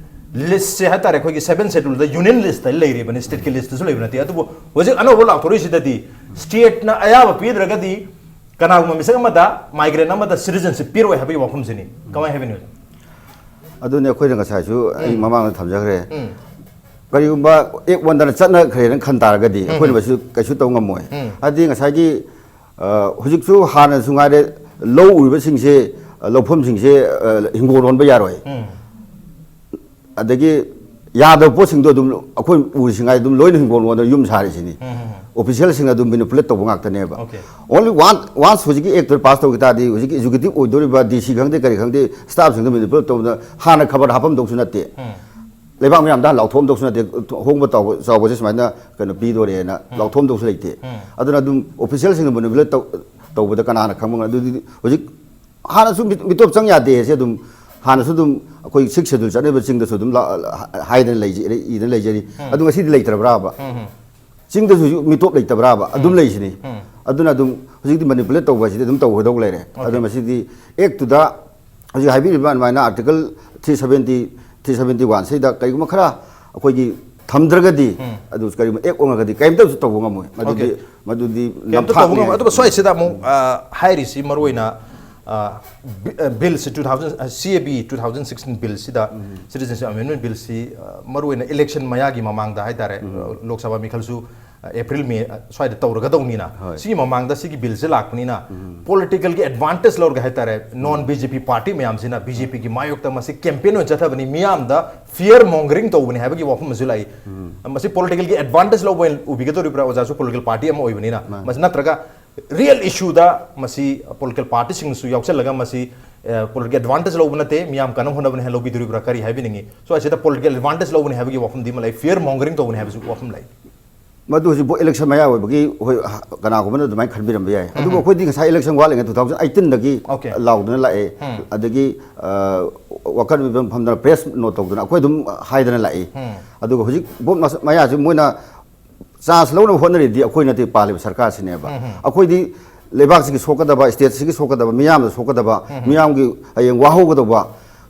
listꯁꯦ ꯍꯥꯏ ꯇꯥꯔꯦ, ꯑꯩꯈꯣꯏꯒꯤ seven scheduleꯗ union listꯇ ꯂꯩꯔꯤꯕꯅꯤ, stateꯀꯤ listꯇꯁꯨ ꯂꯩꯕ ꯅꯠꯇꯦ꯫ ꯑꯗꯨꯕꯨ ꯍꯧꯖꯤꯛ ꯑꯅꯧꯕ ꯂꯥꯎꯊꯣꯔꯛꯏꯁꯤꯗꯗꯤ stateꯅ ꯑꯌꯥꯕ ꯄꯤꯗ꯭ꯔꯒꯗꯤ ꯀꯅꯥꯒꯨꯝꯕ ꯃꯤꯁꯛ ꯑꯃꯗ, migrant ꯑꯃꯗ citizenship ꯄꯤꯔꯣꯏ ꯍꯥꯏꯕꯒꯤ ꯋꯥꯐꯝꯁꯤꯅꯤ꯫ ꯀꯃꯥꯏꯅ ꯍꯥꯏꯕꯤꯅꯤ, ꯑꯣꯖꯥ? ꯑꯗꯨꯅꯤ ꯑꯩꯈꯣꯏꯅ ꯉꯁꯥꯏꯁꯨ ꯑꯩ ꯎꯝ꯫ ꯃꯃꯥꯡꯗ ꯊꯝꯖꯈ꯭ꯔꯦ꯫ ꯎꯝ꯫ ꯀꯔꯤꯒꯨꯝꯕ act under ꯆꯠꯅꯈ꯭ꯔꯦꯅ ꯈꯟ ꯇꯥꯔꯒꯗꯤ ꯎꯝ꯫ ꯑꯩꯈꯣꯏꯅ ꯃꯁꯤ ꯀꯩꯁꯨ ꯇꯧ ꯉꯝꯃꯣꯏ꯫ ꯎꯝ꯫ ꯍꯥꯏꯗꯤ ꯉꯁꯥꯏꯒꯤ, ꯑ, ꯍꯧꯖꯤꯛꯁꯨ ꯍꯥꯟꯅꯁꯨ ꯉꯥꯏꯔꯦ, ꯂꯧ ꯎꯔꯤꯕꯁꯤꯡꯁꯦ, ꯑ, ꯂꯧꯐꯝꯁꯤꯡꯁꯦ, ꯑ, ꯍꯤꯡꯒꯣꯜ ꯂꯣꯟꯕ ꯌꯥꯔꯣꯏ꯫ ꯎꯝ꯫ ꯑꯗꯒꯤ ꯌꯥꯗꯕ ꯄꯣꯠꯁꯤꯡꯗꯣ ꯑꯗꯨꯝ ꯑꯩꯈꯣꯏ ꯎꯔꯤꯁꯤꯉꯥꯏ ꯑꯗꯨꯝ ꯂꯣꯏꯅ ꯍꯤꯡꯒꯣꯜ ꯂꯣꯟꯗ ꯌꯨꯝ ꯁꯥꯔꯤꯁꯤꯅꯤ꯫ ꯎꯝ, ꯎꯝ, ꯎꯝ꯫ Officialꯁꯤꯡꯅ ꯑꯗꯨꯝ manipulate ꯇꯧꯕ ꯉꯥꯛꯇꯅꯦꯕ꯫ Okay꯫ Only one, once ꯍꯧꯖꯤꯛꯀꯤ actꯇꯨ pass ꯇꯧꯈꯤ ꯇꯥꯔꯗꯤ ꯍꯧꯖꯤꯛꯀꯤ executive ꯑꯣꯏꯗꯣꯔꯤꯕ D C ꯈꯪꯗꯦ ꯀꯔꯤ ꯈꯪꯗꯦ staffꯁꯤꯡꯗꯣ manipulate ꯇꯧꯕꯗ ꯍꯥꯟꯅ ꯈꯕꯔ ꯍꯥꯞꯐꯝꯗꯧꯁꯨ ꯅꯠꯇꯦ꯫ ꯎꯝ꯫ ꯂꯩꯕꯥꯛ ꯃꯌꯥꯝꯗ ꯂꯥꯎꯊꯣꯛꯑꯝꯗꯧꯁꯨ ꯅꯠꯇꯦ, ꯑꯍꯣꯡꯕ ꯇꯧꯕ-, ꯆꯥꯎꯕꯁꯦ ꯁꯨꯃꯥꯏꯅ ꯀꯩꯅꯣ ꯄꯤꯗꯣꯔꯦꯅ ꯎꯝ꯫ ꯂꯥꯎꯊꯣꯛꯑꯝꯗꯧꯁꯨ ꯂꯩꯇꯦ꯫ ꯎꯝ꯫ ꯑꯗꯨꯅ ꯑꯗꯨꯝ officialꯁꯤꯡꯅ manipulate ꯇꯧ-, ꯇꯧꯕꯗ ꯀꯅꯥꯅ ꯈꯪꯕ ꯉꯝ-, ꯑꯗꯨꯗꯤ ꯍꯧꯖꯤꯛ ꯍꯥꯟꯅꯁꯨ ꯃꯤꯠ-, ꯃꯤꯇꯣꯞ ꯆꯪ ꯌꯥꯗꯦ꯫ ꯁꯤ ꯑꯗꯨꯝ ꯍꯥꯟꯅꯁꯨ ꯑꯗꯨꯝ ꯑꯩꯈꯣꯏ sixth schedule ꯆꯠꯅꯔꯤꯕ ꯆꯤꯡꯗꯁꯨ ꯑꯗꯨꯝ ꯂꯥ-, ꯍꯥꯏꯗꯅ ꯂꯩꯖ-, ꯏꯗꯅ ꯂꯩꯖꯔꯤ꯫ ꯎꯝ꯫ ꯑꯗꯨ ꯉꯁꯤꯗꯤ ꯂꯩꯇ꯭ꯔꯕ꯭ꯔꯥꯕ? ꯎꯝ, ꯎꯝ꯫ ꯆꯤꯡꯗꯁꯨ ꯃꯤꯇꯣꯞ ꯂꯩꯇꯕ꯭ꯔꯥꯕ? ꯑꯗꯨꯝ ꯎꯝ꯫ ꯂꯩꯁꯤꯅꯤ꯫ ꯎꯝ꯫ ꯑꯗꯨꯅ ꯑꯗꯨꯝ ꯍꯧꯖꯤꯛꯇꯤ ꯃꯦꯅꯤꯄꯨꯂꯦꯠ ꯇꯧꯕ ꯍꯥꯏꯁꯤꯗꯤ ꯑꯗꯨꯝ ꯇꯧꯒꯗꯧ ꯂꯩꯔꯦ꯫ ꯑꯗꯨꯅ ꯃꯁꯤꯗꯤ ꯑꯦꯛꯇꯨꯗ ꯍꯧꯖꯤꯛ ꯍꯥꯏꯕꯤꯔꯤꯕ ꯑꯗꯨꯃꯥꯏꯅ article three seventy, three seventy ꯋꯥꯟꯁꯤꯗ ꯀꯔꯤꯒꯨꯝꯕ ꯈꯔ ꯑꯩꯈꯣꯏꯒꯤ ꯊꯝꯗ꯭ꯔꯒꯗꯤ, ꯑꯗꯨ ꯀꯔꯤꯒꯨꯝꯕ ꯑꯦꯛ ꯑꯣꯟꯈ꯭ꯔꯒꯗꯤ ꯀꯔꯤꯝꯇꯁꯨ ꯇꯧꯕ ꯉꯝꯃꯣꯏ꯫ ꯃꯗꯨꯗꯤ, ꯃꯗꯨꯗꯤ ꯀꯩꯝꯇ ꯇꯧꯕ ꯅꯝꯊꯥꯛꯅꯤ ꯉꯝꯃꯣꯏ꯫ ꯍꯥꯏ꯫ ꯑꯗꯨꯒ ꯁ꯭ꯋꯥꯏꯁꯤꯗ ꯑꯃꯨꯛ, ꯑ, ꯍꯥꯏꯔꯤꯁꯤ ꯃꯔꯨꯑꯣꯏꯅ, ꯑ, ꯕꯤ-, ꯑ, ꯕꯤꯜꯁꯤ two thousand, ꯑ, C A B two thousand sixteen ꯕꯤꯜꯁꯤꯗ, Citizenship Amendment ꯕꯤꯜꯁꯤ, ꯑ, ꯃꯔꯨꯑꯣꯏꯅ ꯏꯂꯦꯛꯁꯟ ꯃꯌꯥꯒꯤ ꯃꯃꯥꯡꯗ ꯍꯥꯏꯇꯥꯔꯦ, ꯑ, ꯂꯣꯛ ꯁꯚꯥ ꯃꯤꯈꯜꯁꯨ, ꯑ, ꯑꯦꯄ꯭ꯔꯤꯜ, ꯃꯦ, ꯑ, ꯁ꯭ꯋꯥꯏꯗ ꯇꯧꯔꯒꯗꯧꯅꯤꯅ, ꯍꯣꯏ꯫ ꯁꯤꯒꯤ ꯃꯃꯥꯡꯗ ꯁꯤꯒꯤ ꯕꯤꯜꯁꯦ ꯂꯥꯛꯄꯅꯤꯅ, ꯄꯣꯂꯤꯇꯤꯀꯦꯜꯒꯤ ꯑꯦꯗꯚꯥꯟꯇꯦꯖ ꯂꯧꯔꯒ ꯍꯥꯏꯇꯥꯔꯦ, ꯅꯣꯟ B J P ꯄꯥꯔꯇꯤ ꯃꯌꯥꯝꯁꯤꯅ B J P ꯒꯤ ꯃꯥꯌꯣꯛꯇ ꯃꯁꯤ ꯀꯦꯝꯄꯦꯟ ꯑꯣꯏꯅ ꯆꯠꯊꯕꯅꯤ, ꯃꯤꯌꯥꯝꯗ ꯐꯤꯌꯔ ꯃꯣꯡꯒꯔꯤꯡ ꯇꯧꯕꯅꯤ ꯍꯥꯏꯕꯒꯤ ꯋꯥꯐꯝ ꯑꯃꯁꯨ ꯂꯥꯛꯏ꯫ ꯃꯁꯤ ꯄꯣꯂꯤꯇꯤꯀꯦꯜꯒꯤ ꯑꯦꯗꯚꯥꯟꯇꯦꯖ ꯂꯧꯕ ꯑꯣꯏꯅ ꯎꯕꯤꯒꯗꯧꯔꯤꯕ꯭ꯔꯥ? ꯑꯣꯖꯥꯁꯨ ꯄꯣꯂꯤꯇꯤꯀꯦꯜ ꯄꯥꯔꯇꯤ ꯑꯃ ꯑꯣꯏꯕꯅꯤꯅ, ꯃꯥꯅꯤ꯫ ꯃꯁꯤ ꯅꯠꯇ꯭ꯔꯒ ꯔꯤꯌꯦꯜ ꯏꯁꯨꯗ ꯃꯁꯤ ꯄꯣꯂꯤꯇꯤꯀꯦꯜ ꯄꯥꯔꯇꯤꯁꯤꯡꯁꯨ ꯌꯥꯎꯁꯜꯂꯒ ꯃꯁꯤ, ꯑ, ꯄꯣꯂꯤꯇꯤꯀꯦꯜ ꯑꯦꯗꯚꯥꯟꯇꯦꯖ ꯂꯧꯕ ꯅꯠꯇꯦ, ꯃꯤꯌꯥꯝ ꯀꯟꯅ ꯍꯣꯠꯅꯕꯅꯤ ꯍꯥꯏꯅ ꯂꯧꯕꯤꯗꯣꯔꯤꯕ꯭ꯔꯥ? ꯀꯔꯤ ꯍꯥꯏꯕꯤꯅꯤꯡꯉꯤ? ꯁ꯭ꯋꯥꯏꯁꯤꯗ ꯄꯣꯂꯤꯇꯤꯀꯦꯜ ꯑꯦꯗꯚꯥꯟꯇꯦꯖ ꯂꯧꯕꯅꯤ ꯍꯥꯏꯕꯒꯤ ꯋꯥꯐꯝꯗꯤ ꯑꯃ ꯂꯩ, ꯐꯤꯌꯔ ꯃꯣꯡꯒꯔꯤꯡ ꯇꯧꯕꯅꯤ ꯍꯥꯏꯕꯁꯨ ꯋꯥꯐꯝ ꯂꯩ꯫ ꯃꯗꯨ ꯍꯧꯖꯤꯛ ꯏꯂꯦꯛꯁꯟ ꯃꯌꯥ ꯑꯣꯏꯕꯒꯤ ꯍꯣꯏ, ꯀꯅꯥꯒꯨꯝꯕꯅ ꯑꯗꯨꯃꯥꯏꯅ ꯈꯟꯕꯤꯔꯝꯕ ꯌꯥꯏ꯫ ꯑꯗꯨꯕꯨ ꯑꯩꯈꯣꯏꯗꯤ ꯉꯁꯥꯏ ꯏꯂꯦꯛꯁꯟ ꯋꯥꯠꯂꯤꯉꯩ two thousand eighteenꯗꯒꯤ Okay. ꯂꯥꯎꯗꯨꯅ ꯂꯥꯛꯑꯦ꯫ ꯑꯗꯒꯤ, ꯑ, ꯋꯥꯀꯠ ꯃꯤꯐꯝ ꯐꯝꯗꯅ ꯄ꯭ꯔꯦꯁ ꯅꯣꯠ ꯇꯧꯗꯅ ꯑꯩꯈꯣꯏ ꯑꯗꯨꯝ ꯍꯥꯏꯗꯅ ꯂꯥꯛꯏ꯫ ꯑꯗꯨꯒ ꯍꯧꯖꯤꯛ ꯚꯣꯠ ꯃꯁ-, ꯃꯌꯥꯁꯤ ꯃꯣꯏꯅ ꯆꯥꯟꯁ ꯂꯧꯅꯕ ꯍꯣꯠꯅꯔꯤꯗꯤ ꯑꯩꯈꯣꯏ ꯅꯠꯇꯦ ꯄꯥꯜꯂꯤꯕ ꯁꯔꯀꯥꯔꯁꯤꯅꯦꯕ꯫ ꯑꯩꯈꯣꯏꯗꯤ ꯂꯩꯕꯥꯛꯁꯤꯒꯤ ꯁꯣꯛꯀꯗꯕ, ꯁ꯭ꯇꯦꯠꯁꯤꯒꯤ ꯁꯣꯛꯀꯗꯕ, ꯃꯤꯌꯥꯝꯗ ꯁꯣꯛꯀꯗꯕ, ꯃꯤꯌꯥꯝꯒꯤ ꯍꯌꯦꯡ ꯋꯥꯍꯧꯒꯗꯧꯕ,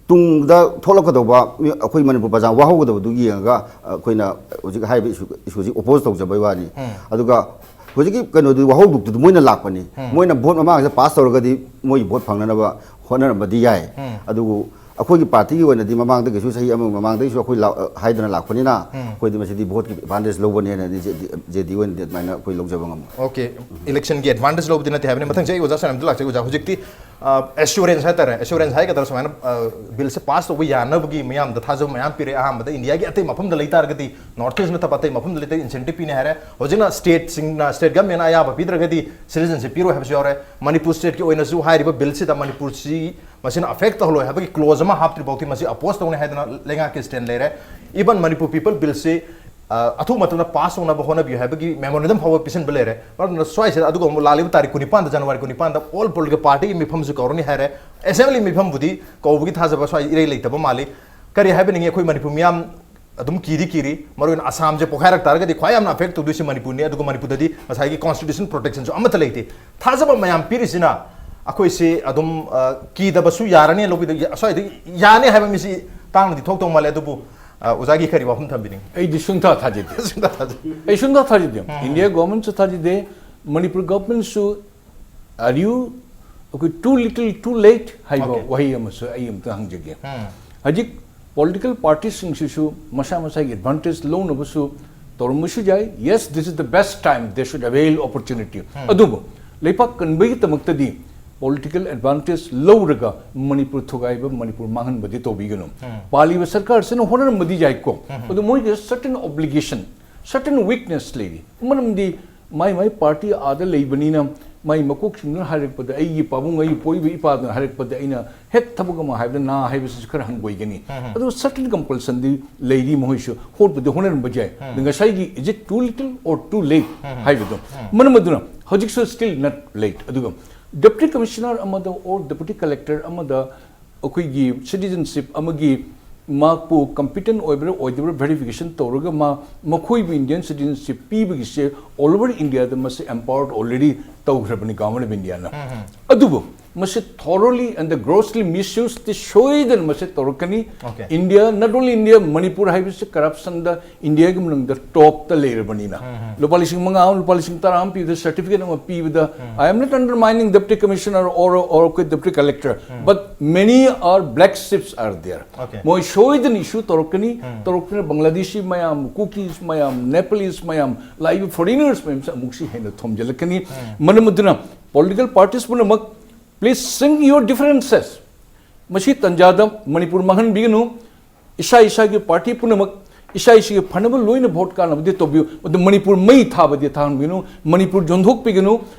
ꯇꯨꯡꯗ ꯊꯣꯛꯂꯛꯀꯗꯧꯕ ꯃꯤ-, ꯑꯩꯈꯣꯏ ꯃꯅꯤꯄꯨꯔ ꯄ꯭ꯔꯖꯥ ꯋꯥꯍꯧꯒꯗꯧꯕꯗꯨ ꯌꯦꯡꯉꯒ ꯑꯩꯈꯣꯏꯅ ꯍꯧꯖꯤꯛ ꯍꯥꯏꯔꯤꯕ ꯏꯁꯨ, ꯏꯁꯨꯁꯤ ꯑꯣꯄꯣꯖ ꯇꯧꯖꯕꯩ ꯋꯥꯅꯤ꯫ ꯑꯗꯨꯒ ꯍꯧꯖꯤꯛꯀꯤ ꯀꯩꯅꯣꯗꯨ ꯋꯥꯍꯧꯗꯣꯛꯇꯨꯗꯤ ꯃꯣꯏꯅ ꯂꯥꯛꯄꯅꯤ꯫ ꯃꯣꯏꯅ ꯚꯣꯠ ꯃꯃꯥꯡꯗ ꯄꯥꯁ ꯇꯧꯔꯒꯗꯤ ꯃꯣꯏꯒꯤ ꯚꯣꯠ ꯐꯪꯅꯅꯕ ꯍꯣꯠꯅꯔꯝꯕꯗꯤ ꯌꯥꯏ꯫ ꯑꯗꯨꯕꯨ ꯑꯩꯈꯣꯏꯒꯤ ꯄꯥꯔꯇꯤꯒꯤ ꯑꯣꯏꯅꯗꯤ ꯃꯃꯥꯡꯗꯒꯤꯁꯨ, ꯆꯍꯤ ꯑꯃꯒꯤ ꯃꯃꯥꯡꯗꯒꯤꯁꯨ ꯑꯩꯈꯣꯏ ꯂꯥꯎ-, ꯍꯥꯏꯗꯅ ꯂꯥꯛꯄꯅꯤꯅ, ꯑꯩꯈꯣꯏꯗꯤ ꯃꯁꯤꯗꯤ ꯚꯣꯠꯀꯤ advantage ꯂꯧꯕꯅꯦꯅꯗꯤ J D, J D ꯑꯣꯏꯅꯗꯤ ꯑꯗꯨꯃꯥꯏꯅ ꯑꯩꯈꯣꯏ ꯂꯧꯖꯕ ꯉꯝꯃꯣꯏ꯫ Okay, ꯏꯂꯦꯛꯁꯟꯒꯤ ꯑꯦꯗꯚꯥꯟꯇꯦꯖ ꯂꯧꯕꯗꯤ ꯅꯠꯇꯦ ꯍꯥꯏꯕꯅꯤ꯫ ꯃꯊꯪꯁꯦ ꯑꯩ ꯑꯣꯖꯥ ꯁꯅꯥꯝꯗ ꯂꯥꯛꯆꯒꯦ꯫ ꯑꯣꯖꯥ, ꯍꯧꯖꯤꯛꯇꯤ, ꯑ, ꯑꯦꯁꯨꯔꯦꯟꯁ ꯍꯥꯏꯇꯥꯔꯦ, ꯑꯦꯁꯨꯔꯦꯟꯁ ꯍꯥꯏꯒꯗ꯭ꯔꯥ, ꯁꯨꯃꯥꯏꯅ, ꯑ, ꯕꯤꯜꯁꯦ ꯄꯥꯁ ꯇꯧꯕ ꯌꯥꯅꯕꯒꯤ ꯃꯤꯌꯥꯝꯗ ꯊꯥꯖꯕ ꯃꯌꯥꯝ ꯄꯤꯔꯦ꯫ ꯑꯍꯥꯟꯕꯗ ꯏꯟꯗꯤꯌꯥꯒꯤ ꯑꯇꯩ ꯃꯐꯝꯗ ꯂꯩ ꯇꯥꯔꯒꯗꯤ, ꯅꯣꯔꯠ ꯏꯁ ꯅꯠꯇꯕ ꯑꯇꯩ ꯃꯐꯝꯗ ꯂꯩ ꯇꯥꯔꯒꯗꯤ ꯏꯟꯁꯦꯟꯇꯤꯞ ꯄꯤꯅꯤ ꯍꯥꯏꯔꯦ꯫ ꯍꯧꯖꯤꯛꯅ ꯁ꯭ꯇꯦꯠꯁꯤꯡꯅ, ꯁ꯭ꯇꯦꯠ ꯒꯚꯔꯟꯃꯦꯟꯅ ꯑꯌꯥꯕ ꯄꯤꯗ꯭ꯔꯒꯗꯤ ꯁꯤꯇꯤꯖꯦꯟꯁꯤꯞ ꯄꯤꯔꯣꯏ ꯍꯥꯏꯕꯁꯨ ꯌꯥꯎꯔꯦ꯫ ꯃꯅꯤꯄꯨꯔ ꯁ꯭ꯇꯦꯠꯀꯤ ꯑꯣꯏꯅꯁꯨ ꯍꯥꯏꯔꯤꯕ ꯕꯤꯜꯁꯤꯗ ꯃꯅꯤꯄꯨꯔꯁꯤ ꯃꯁꯤꯅ ꯑꯦꯐꯦꯛ ꯇꯧꯍꯜꯂꯣꯏ ꯍꯥꯏꯕꯒꯤ ꯀ꯭ꯂꯣꯖ ꯑꯃ ꯍꯥꯞꯇ꯭ꯔꯤ ꯐꯥꯎꯗꯤ ꯃꯁꯤ ꯑꯣꯄꯣꯖ ꯇꯧꯅꯤ ꯍꯥꯏꯗꯅ ꯂꯩꯉꯥꯛꯀꯤ ꯁ꯭ꯇꯦꯟ ꯂꯩꯔꯦ꯫ Even ꯃꯅꯤꯄꯨꯔ ꯄꯤꯄꯜ ꯕꯤꯜꯁꯤ, ꯑ, ꯑꯊꯨꯕ ꯃꯇꯝꯗ ꯄꯥꯁ ꯇꯧꯅꯕ ꯍꯣꯠꯅꯕꯤꯌꯨ ꯍꯥꯏꯕꯒꯤ ꯃꯦꯃꯣꯔꯦꯟꯗꯝ ꯐꯥꯎꯕ ꯄꯤꯁꯤꯟꯕ ꯂꯩꯔꯦ꯫ ꯃꯔꯝ ꯑꯗꯨꯅ ꯁ꯭ꯋꯥꯏꯁꯤꯗ ꯑꯗꯨꯒ ꯑꯃꯨꯛ ꯂꯥꯛꯂꯤꯕ ꯇꯥꯔꯤꯛ ꯀꯨꯟꯅꯤꯄꯥꯟꯗ, ꯖꯅꯋꯥꯔꯤ ꯀꯨꯟꯅꯤꯄꯥꯟꯗ ꯑꯣꯜ ꯄꯣꯂꯤꯇꯤꯀꯦꯜ ꯄꯥꯔꯇꯤꯒꯤ ꯃꯤꯐꯝꯁꯨ ꯀꯧꯔꯅꯤ ꯍꯥꯏꯔꯦ꯫ ꯑꯦꯁꯦꯝꯕ꯭ꯂꯤ ꯃꯤꯐꯝꯕꯨꯗꯤ ꯀꯧꯕꯒꯤ ꯊꯥꯖꯕ ꯁ꯭ꯋꯥꯏ ꯏꯔꯩ ꯂꯩꯇꯕ ꯃꯥꯜꯂꯤ꯫ ꯀꯔꯤ ꯍꯥꯏꯕꯤꯅꯤꯡꯉꯤ ꯑꯩꯈꯣꯏ ꯃꯅꯤꯄꯨꯔ ꯃꯤꯌꯥꯝ ꯑꯗꯨꯝ ꯀꯤꯗꯤ ꯀꯤꯔꯤ꯫ ꯃꯔꯨꯑꯣꯏꯅ ꯑꯁꯥꯝꯁꯦ ꯄꯣꯛꯈꯥꯏꯔꯛ ꯇꯥꯔꯒꯗꯤ ꯈ꯭ꯋꯥꯏ ꯌꯥꯝꯅ affect ꯇꯧꯗꯣꯏꯁꯦ ꯃꯅꯤꯄꯨꯔꯅꯤ, ꯑꯗꯨꯒ ꯃꯅꯤꯄꯨꯔꯗꯗꯤ ꯉꯁꯥꯏꯒꯤ constitution protection ꯁꯨ ꯑꯃꯠꯇ ꯂꯩꯇꯦ꯫ ꯊꯥꯖꯕ ꯃꯌꯥꯝ ꯄꯤꯔꯤꯁꯤꯅ ꯑꯩꯈꯣꯏꯁꯦ ꯑꯗꯨꯝ, ꯑ, ꯀꯤꯗꯕꯁꯨ ꯌꯥꯔꯅꯤ, ꯂꯧꯕꯤꯗ ꯑꯁ꯭ꯋꯥꯏꯗ ꯌꯥꯅꯤ ꯍꯥꯏꯕ ꯃꯤꯁꯤ ꯇꯥꯡꯅꯗꯤ ꯊꯣꯛꯇꯧ ꯃꯥꯜꯂꯦ꯫ ꯑꯗꯨꯕꯨ, ꯑ, ꯑꯣꯖꯥꯒꯤ ꯀꯔꯤ ꯋꯥꯐꯝ ꯊꯝꯕꯤꯅꯤꯡꯉꯤ? ꯑꯩꯗꯤ ꯁꯨꯡꯊꯥ ꯊꯥꯖꯗꯦ꯫ ꯁꯨꯡꯊꯥ ꯊꯥꯖꯗꯦ꯫ ꯑꯩ ꯁꯨꯡꯊꯥ ꯊꯥꯖꯗꯦ꯫ ꯎꯝ꯫ India government ꯁꯨ ꯊꯥꯖꯗꯦ, ꯃꯅꯤꯄꯨꯔ government ꯁꯨ, are you, ꯑꯩꯈꯣꯏ, too little too late ꯍꯥꯏꯕ Okay. ꯋꯥꯍꯩ ꯑꯃꯁꯨ ꯑꯩ ꯑꯝꯇ ꯍꯪꯖꯒꯦ꯫ ꯎꯝ꯫ ꯍꯧꯖꯤꯛ political party ꯁꯤꯡꯁꯤꯁꯨ ꯃꯁꯥ ꯃꯁꯥꯒꯤ advantage ꯂꯧꯅꯕꯁꯨ ꯇꯧꯔꯝꯕꯁꯨ ꯌꯥꯏ꯫ Yes, this is the best time, they should avail opportunity. ꯎꯝ꯫ ꯑꯗꯨꯕꯨ ꯂꯩꯄꯥꯛ ꯀꯟꯕꯒꯤꯗꯃꯛꯇꯗꯤ political advantage ꯂꯧꯔꯒ ꯃꯅꯤꯄꯨꯔ ꯊꯨꯒꯥꯏꯕ, ꯃꯅꯤꯄꯨꯔ ꯃꯥꯡꯍꯟꯕꯗꯤ ꯇꯧꯕꯤꯒꯅꯨ꯫ ꯎꯝ꯫ ꯄꯥꯜꯂꯤꯕ ꯁꯔꯀꯥꯔꯁꯤꯅ ꯍꯣꯠꯅꯔꯝꯕꯗꯤ ꯌꯥꯏꯀꯣ꯫ ꯎꯝ꯫ ꯑꯗꯨ ꯃꯣꯏꯒꯤ certain obligation, certain weakness ꯂꯩꯔꯤ꯫ ꯃꯔꯝꯗꯤ ꯃꯥꯏ ꯃꯥꯏ party ꯑꯥꯗ ꯂꯩꯕꯅꯤꯅ ꯃꯥꯏ ꯃꯀꯣꯛꯁꯤꯡꯗꯨꯅ ꯍꯥꯏꯔꯛꯄꯗ, ꯑꯩꯒꯤ ꯄꯥꯕꯨꯡ, ꯑꯩꯒꯤ ꯄꯣꯛꯏꯕ ꯏꯄꯥꯗꯨꯅ ꯍꯥꯏꯔꯛꯄꯗ ꯑꯩꯅ ꯍꯦꯛ ꯊꯕꯛ ꯑꯃ ꯍꯥꯏꯕꯗ ꯅꯥ ꯍꯥꯏꯕꯁꯤꯁꯨ ꯈꯔ ꯍꯪꯒꯣꯏꯒꯅꯤ꯫ ꯎꯝ꯫ ꯑꯗꯨ certain compulsion ꯗꯤ ꯂꯩꯔꯤ, ꯃꯈꯣꯏꯁꯨ ꯍꯣꯠꯄꯗꯤ ꯍꯣꯠꯅꯔꯝꯕ ꯌꯥꯏ꯫ ꯎꯝ꯫ ꯑꯗꯨ ꯉꯁꯥꯏꯒꯤ is it too little or too late ꯎꯝ꯫ ꯍꯥꯏꯕꯗꯣ, ꯎꯝ꯫ ꯃꯔꯝ ꯑꯗꯨꯅ ꯍꯧꯖꯤꯛꯁꯨ still not late꯫ ꯑꯗꯨꯒ deputy commissioner ꯑꯃꯗ or deputy collector ꯑꯃꯗ ꯑꯩꯈꯣꯏꯒꯤ citizenship ꯑꯃꯒꯤ ꯃꯍꯥꯛꯄꯨ competent ꯑꯣꯏꯕ꯭ꯔꯥ ꯑꯣꯏꯗꯕ꯭ꯔꯥ verification ꯇꯧꯔꯒ ꯃꯥ, ꯃꯈꯣꯏꯕꯨ Indian citizenship ꯄꯤꯕꯒꯤꯁꯦ all over India ꯗ ꯃꯁꯤ empowered already ꯇꯧꯈ꯭ꯔꯕꯅꯤ Government of India ꯅ꯫ ꯎꯝ, ꯎꯝ꯫ ꯑꯗꯨꯕꯨ ꯃꯁꯤ thoroughly and the grossly misuse T ꯁꯣꯏꯗꯅ ꯃꯁꯤ ꯇꯧꯔꯛꯀꯅꯤ꯫ Okay. India, not only India, Manipur ꯍꯥꯏꯕꯁꯤ corruption ꯗ India ꯒꯤ ꯃꯅꯨꯡꯗ top ꯇ ꯂꯩꯔꯕꯅꯤꯅ꯫ ꯎꯝ, ꯎꯝ꯫ ꯂꯨꯄꯥ ꯂꯤꯁꯤꯡ ꯃꯉꯥ ꯑꯃ, ꯂꯨꯄꯥ ꯂꯤꯁꯤꯡ ꯇꯔꯥ ꯑꯃ ꯄꯤꯕꯗ certificate ꯑꯃ ꯄꯤꯕꯗ, ꯎꯝ꯫ I am not undermining deputy commissioner or, or ꯑꯩꯈꯣꯏ deputy collector, um. But many are black sheeps are there. Okay. ꯃꯣꯏ ꯁꯣꯏꯗꯅ issue ꯇꯧꯔꯛꯀꯅꯤ, ꯎꯝ꯫ ꯇꯧꯔꯛꯇꯨꯅ ꯕꯪꯒ꯭ꯂꯥꯗꯦꯁꯤ ꯃꯌꯥꯝ, ꯀꯨꯀꯤꯁ ꯃꯌꯥꯝ, ꯅꯦꯄꯥꯂꯤꯁ ꯃꯌꯥꯝ, ꯂꯥꯛꯏꯕ foreigners ꯃꯌꯥꯝꯁꯦ ꯑꯃꯨꯛꯁꯨ ꯍꯦꯟꯅ ꯊꯣꯝꯖꯤꯜꯂꯛꯀꯅꯤ꯫ ꯎꯝ꯫ ꯃꯔꯝ ꯑꯗꯨꯅ political parties ꯄꯨꯝꯅꯃꯛ, please sink your differences. ꯃꯁꯤ ꯇꯟꯖꯥꯗ ꯃꯅꯤꯄꯨꯔ ꯃꯥꯡꯍꯟꯕꯤꯒꯅꯨ꯫ ꯏꯁꯥ ꯏꯁꯥꯒꯤ party ꯄꯨꯝꯅꯃꯛ ꯏꯁꯥ ꯏꯁꯥꯒꯤ ꯐꯅꯕ ꯂꯣꯏꯅ vote ꯀꯥꯅꯕꯗꯤ ꯇꯧꯕꯤꯌꯨ꯫ ꯑꯗꯨ ꯃꯅꯤꯄꯨꯔ ꯃꯩ ꯊꯥꯕꯗꯤ ꯊꯥꯍꯟꯕꯤꯒꯅꯨ꯫ ꯃꯅꯤꯄꯨꯔ ꯌꯣꯟꯊꯣꯛꯄꯤꯒꯅꯨ꯫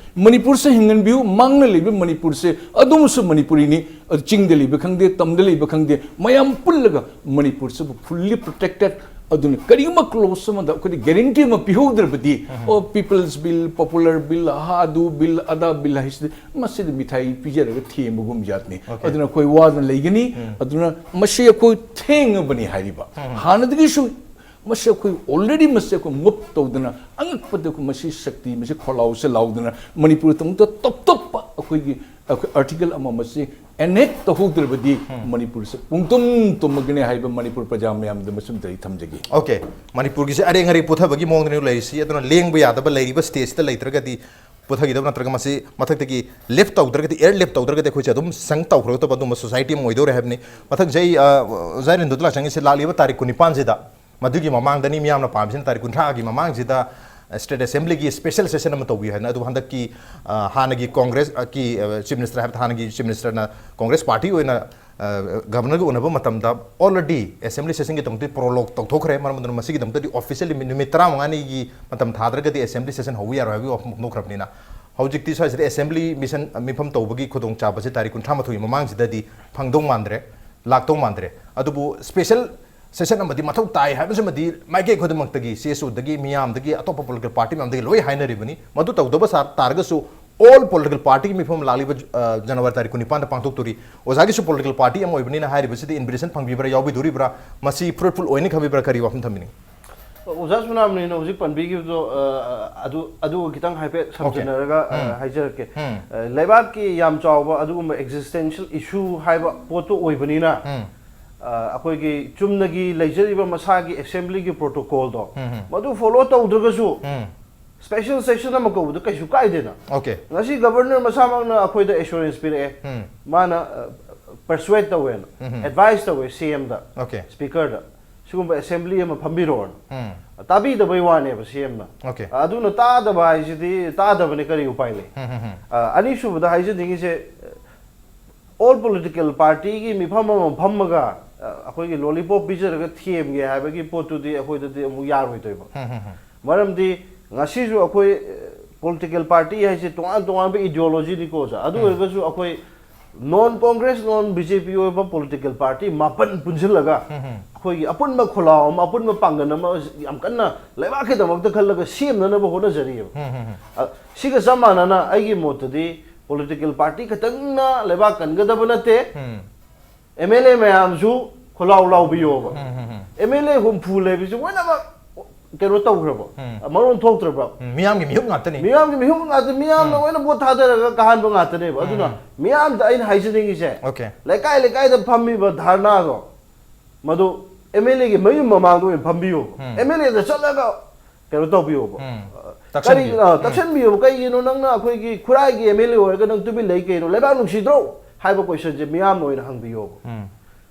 ꯃꯅꯤꯄꯨꯔꯁꯦ ꯍꯤꯡꯍꯟꯕꯤꯌꯨ꯫ ꯃꯥꯡꯅ ꯂꯩꯕ ꯃꯅꯤꯄꯨꯔꯁꯦ ꯑꯗꯨꯃꯁꯨ ꯃꯅꯤꯄꯨꯔꯤꯅꯤ꯫ ꯑꯗꯨ ꯆꯤꯡꯗ ꯂꯩꯕ ꯈꯪꯗꯦ, ꯇꯝꯗ ꯂꯩꯕ ꯈꯪꯗꯦ, ꯃꯌꯥꯝ ꯄꯨꯜꯂꯒ ꯃꯅꯤꯄꯨꯔꯁꯤꯕꯨ fully protected, ꯑꯗꯨꯅ ꯀꯔꯤꯒꯨꯝꯕ ꯀ꯭ꯂꯣꯁ ꯑꯃꯗ ꯑꯩꯈꯣꯏꯗ ꯒꯦꯔꯦꯟꯇꯤ ꯑꯃ ꯄꯤꯍꯧꯗ꯭ꯔꯕꯗꯤ, ꯑꯣ, ꯄꯤꯄꯜꯁ ꯕꯤꯜ, ꯄꯣꯄꯨꯂꯔ ꯕꯤꯜ, ꯑꯍꯥ, ꯑꯗꯨ ꯕꯤꯜ, ꯑꯗꯥ ꯕꯤꯜ ꯍꯥꯏꯁꯤꯗꯤ ꯃꯁꯤꯗ ꯃꯤꯊꯥꯏ ꯄꯤꯖꯔꯒ ꯊꯦꯝꯕꯒꯨꯝ ꯖꯥꯠꯅꯤ꯫ ꯑꯗꯨꯅ ꯑꯩꯈꯣꯏ ꯋꯥꯗꯅ ꯂꯩꯒꯅꯤ꯫ ꯑꯗꯨꯅ ꯃꯁꯤ ꯑꯩꯈꯣꯏ ꯊꯦꯡꯉꯕꯅꯤ ꯍꯥꯏꯔꯤꯕ꯫ ꯍꯥꯟꯅꯗꯒꯤꯁꯨ ꯃꯁꯤ ꯑꯩꯈꯣꯏ already ꯃꯁꯤ ꯑꯩꯈꯣꯏ ꯃꯨꯞ ꯇꯧꯗꯅ, ꯑꯉꯛꯄꯗ ꯑꯩꯈꯣꯏ ꯃꯁꯤ ꯁꯛꯇꯤ, ꯃꯁꯤ ꯈꯣꯜꯂꯥꯎꯁꯦ ꯂꯥꯎꯗꯅ ꯃꯅꯤꯄꯨꯔꯗꯃꯛꯇ ꯇꯣꯞ ꯇꯣꯞꯄ ꯑꯩꯈꯣꯏꯒꯤ, ꯑꯩꯈꯣꯏ ꯑꯥꯔꯇꯤꯀꯜ ꯑꯃ ꯃꯁꯤ enact ꯇꯧꯍꯧꯗ꯭ꯔꯕꯗꯤ ꯃꯅꯤꯄꯨꯔꯁꯦ ꯄꯨꯡꯇꯨꯝ ꯇꯨꯝꯃꯒꯅꯤ ꯍꯥꯏꯕ ꯃꯅꯤꯄꯨꯔ ꯄ꯭ꯔꯖꯥ ꯃꯌꯥꯝꯗ ꯃꯁꯤꯃꯇ ꯑꯩ ꯊꯝꯖꯒꯦ꯫ ꯑꯣꯀꯦ, ꯃꯅꯤꯄꯨꯔꯒꯤꯁꯦ ꯑꯔꯦꯡ ꯑꯔꯦꯡ ꯄꯨꯊꯕꯒꯤ ꯃꯑꯣꯡꯗꯅꯤ ꯂꯩꯔꯤꯁꯤ꯫ ꯑꯗꯨꯅ ꯂꯦꯡꯕ ꯌꯥꯗꯕ ꯂꯩꯔꯤꯕ ꯁ꯭ꯇꯦꯖꯇ ꯂꯩꯇ꯭ꯔꯒꯗꯤ, ꯄꯨꯊꯈꯤꯗꯕ ꯅꯠꯇ꯭ꯔꯒ ꯃꯁꯤ ꯃꯊꯛꯇꯒꯤ ꯂꯤꯐ ꯇꯧꯗ꯭ꯔꯒꯗꯤ, ꯑꯦꯌꯔ ꯂꯤꯐ ꯇꯧꯗ꯭ꯔꯒꯗꯤ ꯑꯩꯈꯣꯏꯁꯦ ꯑꯗꯨꯝ ꯁꯪ ꯇꯧꯈ꯭ꯔꯒꯗꯕ ꯑꯗꯨꯝꯕ ꯁꯣꯁꯥꯏꯇꯤ ꯑꯃ ꯑꯣꯏꯗꯧꯔꯦ ꯍꯥꯏꯕꯅꯤ꯫ ꯃꯊꯪꯁꯦ ꯑꯩ, ꯑ, ꯑꯣꯖꯥ ꯏꯔꯦꯟꯗꯨꯗ ꯂꯥꯛꯆꯅꯤꯡꯉꯤꯁꯦ, ꯂꯥꯛꯂꯤꯕ ꯇꯥꯔꯤꯛ ꯀꯨꯟꯅꯤꯄꯥꯟꯁꯤꯗ, ꯃꯗꯨꯒꯤ ꯃꯃꯥꯡꯗꯅꯤ ꯃꯤꯌꯥꯝꯅ ꯄꯥꯝꯃꯤꯁꯤꯅ, ꯇꯥꯔꯤꯛ ꯀꯨꯟꯊ꯭ꯔꯥꯒꯤ ꯃꯃꯥꯡꯁꯤꯗ ꯁ꯭ꯇꯦꯠ ꯑꯦꯁꯦꯝꯕ꯭ꯂꯤꯒꯤ ꯁ꯭ꯄꯦꯁꯦꯜ ꯁꯦꯁꯟ ꯑꯃ ꯇꯧꯕꯤꯌꯨ ꯍꯥꯏꯅ꯫ ꯑꯗꯨꯕꯨ ꯍꯟꯗꯛꯀꯤ, ꯑ, ꯍꯥꯟꯅꯒꯤ ꯀꯣꯡꯒ꯭ꯔꯦꯁ, ꯑ, ꯀꯤ, ꯑ, ꯆꯤꯐ ꯃꯤꯅꯤꯁꯇꯔ ꯍꯥꯏꯕ, ꯍꯥꯟꯅꯒꯤ ꯆꯤꯐ ꯃꯤꯅꯤꯁꯇꯔꯅ ꯀꯣꯡꯒ꯭ꯔꯦꯁ ꯄꯥꯔꯇꯤ ꯑꯣꯏꯅ, ꯑ, ꯒꯚꯔꯅꯔꯒ ꯎꯅꯕ ꯃꯇꯝꯗ already ꯑꯦꯁꯦꯝꯕ꯭ꯂꯤ ꯁꯦꯁꯟꯒꯤꯗꯃꯛꯇꯤ ꯄ꯭ꯔꯣꯂꯣꯛ ꯇꯧꯊꯣꯛꯈ꯭ꯔꯦ꯫ ꯃꯔꯝ ꯑꯗꯨꯅ ꯃꯁꯤꯒꯤꯗꯃꯛꯇꯗꯤ ꯑꯣꯐꯤꯁꯤꯌꯦꯜꯂꯤ ꯅꯨꯃꯤꯠ ꯇꯔꯥꯃꯉꯥꯅꯤꯒꯤ ꯃꯇꯝ ꯊꯥꯗ꯭ꯔꯒꯗꯤ ꯑꯦꯁꯦꯝꯕ꯭ꯂꯤ ꯁꯦꯁꯟ ꯍꯧꯕ ꯌꯥꯔꯣꯏ ꯍꯥꯏꯕꯒꯤ ꯋꯥꯐꯝ ꯐꯣꯡꯗꯣꯛꯈ꯭ꯔꯕꯅꯤꯅ, ꯍꯧꯖꯤꯛꯇꯤ ꯁ꯭ꯋꯥꯏꯁꯤꯗ ꯑꯦꯁꯦꯝꯕ꯭ꯂꯤ ꯃꯤꯁꯟ, ꯃꯤꯐꯝ ꯇꯧꯕꯒꯤ ꯈꯨꯗꯣꯡꯆꯥꯕꯁꯦ ꯇꯥꯔꯤꯛ ꯀꯨꯟꯊ꯭ꯔꯥ ꯃꯥꯊꯣꯏꯒꯤ ꯃꯃꯥꯡꯁꯤꯗꯗꯤ ꯐꯪꯗꯧ ꯃꯥꯟꯗ꯭ꯔꯦ, ꯂꯥꯛꯇꯧ ꯃꯥꯟꯗ꯭ꯔꯦ꯫ ꯑꯗꯨꯕꯨ ꯁ꯭ꯄꯦꯁꯦꯜ ꯁꯦꯁꯟ ꯑꯃꯗꯤ ꯃꯊꯧ ꯇꯥꯏ ꯍꯥꯏꯕꯁꯤꯃꯗꯤ ꯃꯥꯏꯀꯩ ꯈꯨꯗꯤꯡꯃꯛꯇꯒꯤ, ꯁꯤ ꯑꯦꯁ ꯑꯣꯗꯒꯤ, ꯃꯤꯌꯥꯝꯗꯒꯤ, ꯑꯇꯣꯞꯄ ꯄꯣꯂꯤꯇꯤꯀꯦꯜ ꯄꯥꯔꯇꯤ ꯃꯌꯥꯝꯗꯒꯤ ꯂꯣꯏ ꯍꯥꯏꯅꯔꯤꯕꯅꯤ꯫ ꯃꯗꯨ ꯇꯧꯗꯕ ꯁꯥ-, ꯇꯥꯔꯒꯁꯨ ꯑꯣꯜ ꯄꯣꯂꯤꯇꯤꯀꯦꯜ ꯄꯥꯔꯇꯤꯒꯤ ꯃꯤꯐꯝ ꯂꯥꯛꯂꯤꯕ, ꯑ, ꯖꯅꯋꯥꯔꯤ ꯇꯥꯔꯤꯛ ꯀꯨꯟꯅꯤꯄꯥꯟꯗ ꯄꯥꯡꯊꯣꯛꯇꯣꯔꯤ꯫ ꯑꯣꯖꯥꯒꯤꯁꯨ ꯄꯣꯂꯤꯇꯤꯀꯦꯜ ꯄꯥꯔꯇꯤ ꯑꯃ ꯑꯣꯏꯕꯅꯤꯅ ꯍꯥꯏꯔꯤꯕꯁꯤꯗ ꯏꯟꯚꯤꯇꯦꯁꯟ ꯐꯪꯕꯤꯕ꯭ꯔꯥ, ꯌꯥꯎꯕꯤꯗꯣꯔꯤꯕ꯭ꯔꯥ, ꯃꯁꯤ ꯐ꯭ꯔꯨꯠꯐꯨꯜ ꯑꯣꯏꯅꯤ ꯈꯟꯕꯤꯕ꯭ꯔꯥ, ꯀꯔꯤ ꯋꯥꯐꯝ ꯊꯝꯕꯤꯅꯤꯡꯉꯤ? ꯑꯣꯖꯥ ꯁꯨꯅꯥꯃꯅꯤꯅ ꯍꯧꯖꯤꯛ ꯄꯟꯕꯤꯈꯤꯕꯗꯣ, ꯑ, ꯑꯗꯨ, ꯑꯗꯨꯒ ꯈꯤꯇꯪ ꯍꯥꯏꯐꯦꯠ Okay. ꯁꯝꯖꯤꯟꯅꯔꯒ, ꯑ, ꯎꯝ. ꯍꯥꯏꯖꯔꯛꯀꯦ꯫ ꯎꯝ. ꯑ, ꯂꯩꯕꯥꯛꯀꯤ ꯌꯥꯝ ꯆꯥꯎꯕ ꯑꯗꯨꯒꯨꯝꯕ existential issue ꯍꯥꯏꯕ ꯄꯣꯠꯇꯨ ꯑꯣꯏꯕꯅꯤꯅ, ꯎꯝ. ꯑ, ꯑꯩꯈꯣꯏꯒꯤ ꯆꯨꯝꯅꯒꯤ ꯂꯩꯖꯔꯤꯕ ꯃꯁꯥꯒꯤ ꯑꯦꯁꯦꯝꯕ꯭ꯂꯤꯒꯤ ꯄ꯭ꯔꯣꯇꯣꯀꯣꯜꯗꯣ, ꯎꯝ. ꯃꯗꯨ ꯐꯣꯂꯣ ꯇꯧꯗ꯭ꯔꯒꯁꯨ, ꯎꯝ. ꯁ꯭ꯄꯦꯁꯦꯜ ꯁꯦꯁꯟ ꯑꯃ ꯀꯧꯕꯗ ꯀꯩꯁꯨ ꯀꯥꯏꯗꯦꯅ꯫ Okay. ꯉꯁꯤ ꯒꯕꯔꯅꯔ ꯃꯁꯥꯃꯛꯅ ꯑꯩꯈꯣꯏꯗ ꯑꯦꯁꯨꯔꯦꯟꯁ ꯄꯤꯔꯛꯑꯦ, ꯎꯝ. ꯃꯥꯅ, ꯑ, ꯄꯔꯁꯨꯋꯦꯠ ꯇꯧꯋꯦꯅ, ꯎꯝ. ꯑꯦꯗꯚꯥꯏꯁ ꯇꯧꯋꯦ ꯁꯤ ꯑꯦꯝꯗ, Okay. ꯁ꯭ꯄꯤꯀꯔꯗ, ꯁꯤꯒꯨꯝꯕ ꯑꯦꯁꯦꯝꯕ꯭ꯂꯤ ꯑꯃ ꯐꯝꯕꯤꯔꯛꯑꯣꯅ꯫ ꯎꯝ. ꯇꯥꯕꯤꯗꯕꯩ ꯋꯥꯅꯦꯕ ꯁꯤ ꯑꯦꯝꯅ꯫ Okay. ꯑꯗꯨꯅ ꯇꯥꯗꯕ ꯍꯥꯏꯁꯤꯗꯤ ꯇꯥꯗꯕꯅꯦ, ꯀꯔꯤ ꯎꯄꯥꯏ ꯂꯩ? ꯎꯝ, ꯎꯝ, ꯎꯝ. ꯑ, ꯑꯅꯤꯁꯨꯕꯗ ꯍꯥꯏꯖꯅꯤꯡꯉꯤꯁꯦ, ꯑꯣꯜ ꯄꯣꯂꯤꯇꯤꯀꯦꯜ ꯄꯥꯔꯇꯤꯒꯤ ꯃꯤꯐꯝ ꯑꯃ ꯐꯝꯃꯒ, ꯑ, ꯑꯩꯈꯣꯏꯒꯤ ꯂꯣꯂꯤꯄꯣꯞ ꯄꯤꯖꯔꯒ ꯊꯦꯝꯒꯦ ꯍꯥꯏꯕꯒꯤ ꯄꯣꯠꯇꯨꯗꯤ ꯑꯩꯈꯣꯏꯗꯗꯤ ꯑꯃꯨꯛ ꯌꯥꯔꯣꯏꯗꯣꯏꯕ꯫ ꯎꯝ, ꯎꯝ, ꯎꯝ. ꯃꯔꯝꯗꯤ ꯉꯁꯤꯁꯨ ꯑꯩꯈꯣꯏ ꯄꯣꯂꯤꯇꯤꯀꯦꯜ ꯄꯥꯔꯇꯤ ꯍꯥꯏꯁꯦ ꯇꯣꯉꯥꯟ ꯇꯣꯉꯥꯟꯕ ꯏꯗꯤꯑꯣꯂꯣꯖꯤꯅꯤꯀꯣ ꯑꯣꯖꯥ, ꯑꯗꯨ ꯑꯣꯏꯔꯒꯁꯨ ꯑꯩꯈꯣꯏ ꯅꯣꯟ ꯀꯣꯡꯒ꯭ꯔꯦꯁ, ꯅꯣꯟ ꯕꯤ ꯖꯦ ꯄꯤ ꯑꯣꯏꯕ ꯄꯣꯂꯤꯇꯤꯀꯦꯜ ꯄꯥꯔꯇꯤ ꯃꯥꯄꯟ ꯄꯨꯟꯁꯤꯜꯂꯒ ꯑꯩꯈꯣꯏꯒꯤ ꯑꯄꯨꯟꯕ ꯈꯣꯜꯂꯥꯎ ꯑꯃ, ꯑꯄꯨꯟꯕ ꯄꯥꯡꯒꯜ ꯑꯃ ꯌꯥꯝ ꯀꯟꯅ ꯂꯩꯕꯥꯛꯀꯤꯗꯃꯛꯇ ꯈꯜꯂꯒ ꯁꯦꯝꯅꯅꯕ ꯍꯣꯠꯅꯖꯔꯤꯑꯕ꯫ ꯑ, ꯁꯤꯒ ꯆꯞ ꯃꯥꯟꯅꯅ ꯑꯩꯒꯤ ꯃꯣꯠꯇꯗꯤ ꯄꯣꯂꯤꯇꯤꯀꯦꯜ ꯄꯥꯔꯇꯤ ꯈꯛꯇꯪꯅ ꯂꯩꯕꯥꯛ ꯀꯟꯒꯗꯕ ꯅꯠꯇꯦ꯫ ꯑꯦꯝ ꯑꯦꯜ ꯑꯦ ꯃꯌꯥꯝꯁꯨ ꯈꯣꯜꯂꯥꯎ ꯂꯥꯎꯕꯤꯌꯣꯕ꯫ ꯑꯦꯝ ꯑꯦꯜ ꯑꯦ ꯍꯨꯝꯐꯨ ꯂꯩꯕꯁꯤ ꯂꯣꯏꯅꯃꯛ ꯀꯩꯅꯣ ꯇꯧꯈ꯭ꯔꯕ, ꯎꯝ꯫ ꯃꯔꯣꯟ ꯊꯣꯛꯇ꯭ꯔꯕ꯫ ꯎꯝ, ꯃꯤꯌꯥꯝꯒꯤ ꯃꯤꯍꯨꯠ ꯉꯥꯛꯇꯅꯤ꯫ ꯃꯤꯌꯥꯝꯒꯤ ꯃꯤꯍꯨꯠ ꯉꯥꯛꯇ, ꯃꯤꯌꯥꯝꯅ ꯎꯝ꯫ ꯂꯣꯏꯅ ꯚꯣꯠ ꯊꯥꯗꯔꯒ ꯀꯥꯍꯟꯕ ꯉꯥꯛꯇꯅꯦꯕ꯫ ꯑꯗꯨꯅ ꯎꯝ꯫ ꯃꯤꯌꯥꯝꯗ ꯑꯩꯅ ꯍꯥꯏꯖꯅꯤꯡꯉꯤꯁꯦ, ꯑꯣꯀꯦ꯫ ꯂꯩꯀꯥꯏ ꯂꯩꯀꯥꯏꯗ ꯐꯝꯃꯤꯕ ꯙꯔꯅꯥꯗꯣ, ꯃꯗꯨ ꯑꯦꯝ ꯑꯦꯜ ꯑꯦꯒꯤ ꯃꯌꯨꯝ ꯃꯃꯥꯡꯗ ꯑꯣꯏꯅ ꯐꯝꯕꯤꯌꯣꯕ꯫ ꯎꯝ꯫ ꯑꯦꯝ ꯑꯦꯜ ꯑꯦꯗ ꯆꯠꯂꯒ ꯀꯩꯅꯣ ꯇꯧꯕꯤꯌꯣꯕ꯫ ꯎꯝ꯫ ꯑ, ꯇꯛꯁꯟꯕꯤꯌꯨ꯫ ꯀꯔꯤ-, ꯑ, ꯎꯝ꯫ ꯇꯛꯁꯟꯕꯤꯌꯣꯕ꯫ ꯀꯩꯒꯤꯅꯣ ꯅꯪꯅ ꯑꯩꯈꯣꯏꯒꯤ ꯈꯨꯔꯥꯏꯒꯤ ꯑꯦꯝ ꯑꯦꯜ ꯑꯦ ꯑꯣꯏꯔꯒ ꯅꯪ ꯇꯨꯃꯤꯟ ꯂꯩ ꯀꯩꯅꯣ? ꯂꯩꯕꯥꯛ ꯅꯨꯡꯁꯤꯗ꯭ꯔꯣ ꯍꯥꯏꯕ ꯀꯣꯏꯁꯟꯁꯦ ꯃꯤꯌꯥꯝꯅ ꯑꯣꯏꯅ ꯍꯪꯕꯤꯌꯣꯕ꯫ ꯎꯝ꯫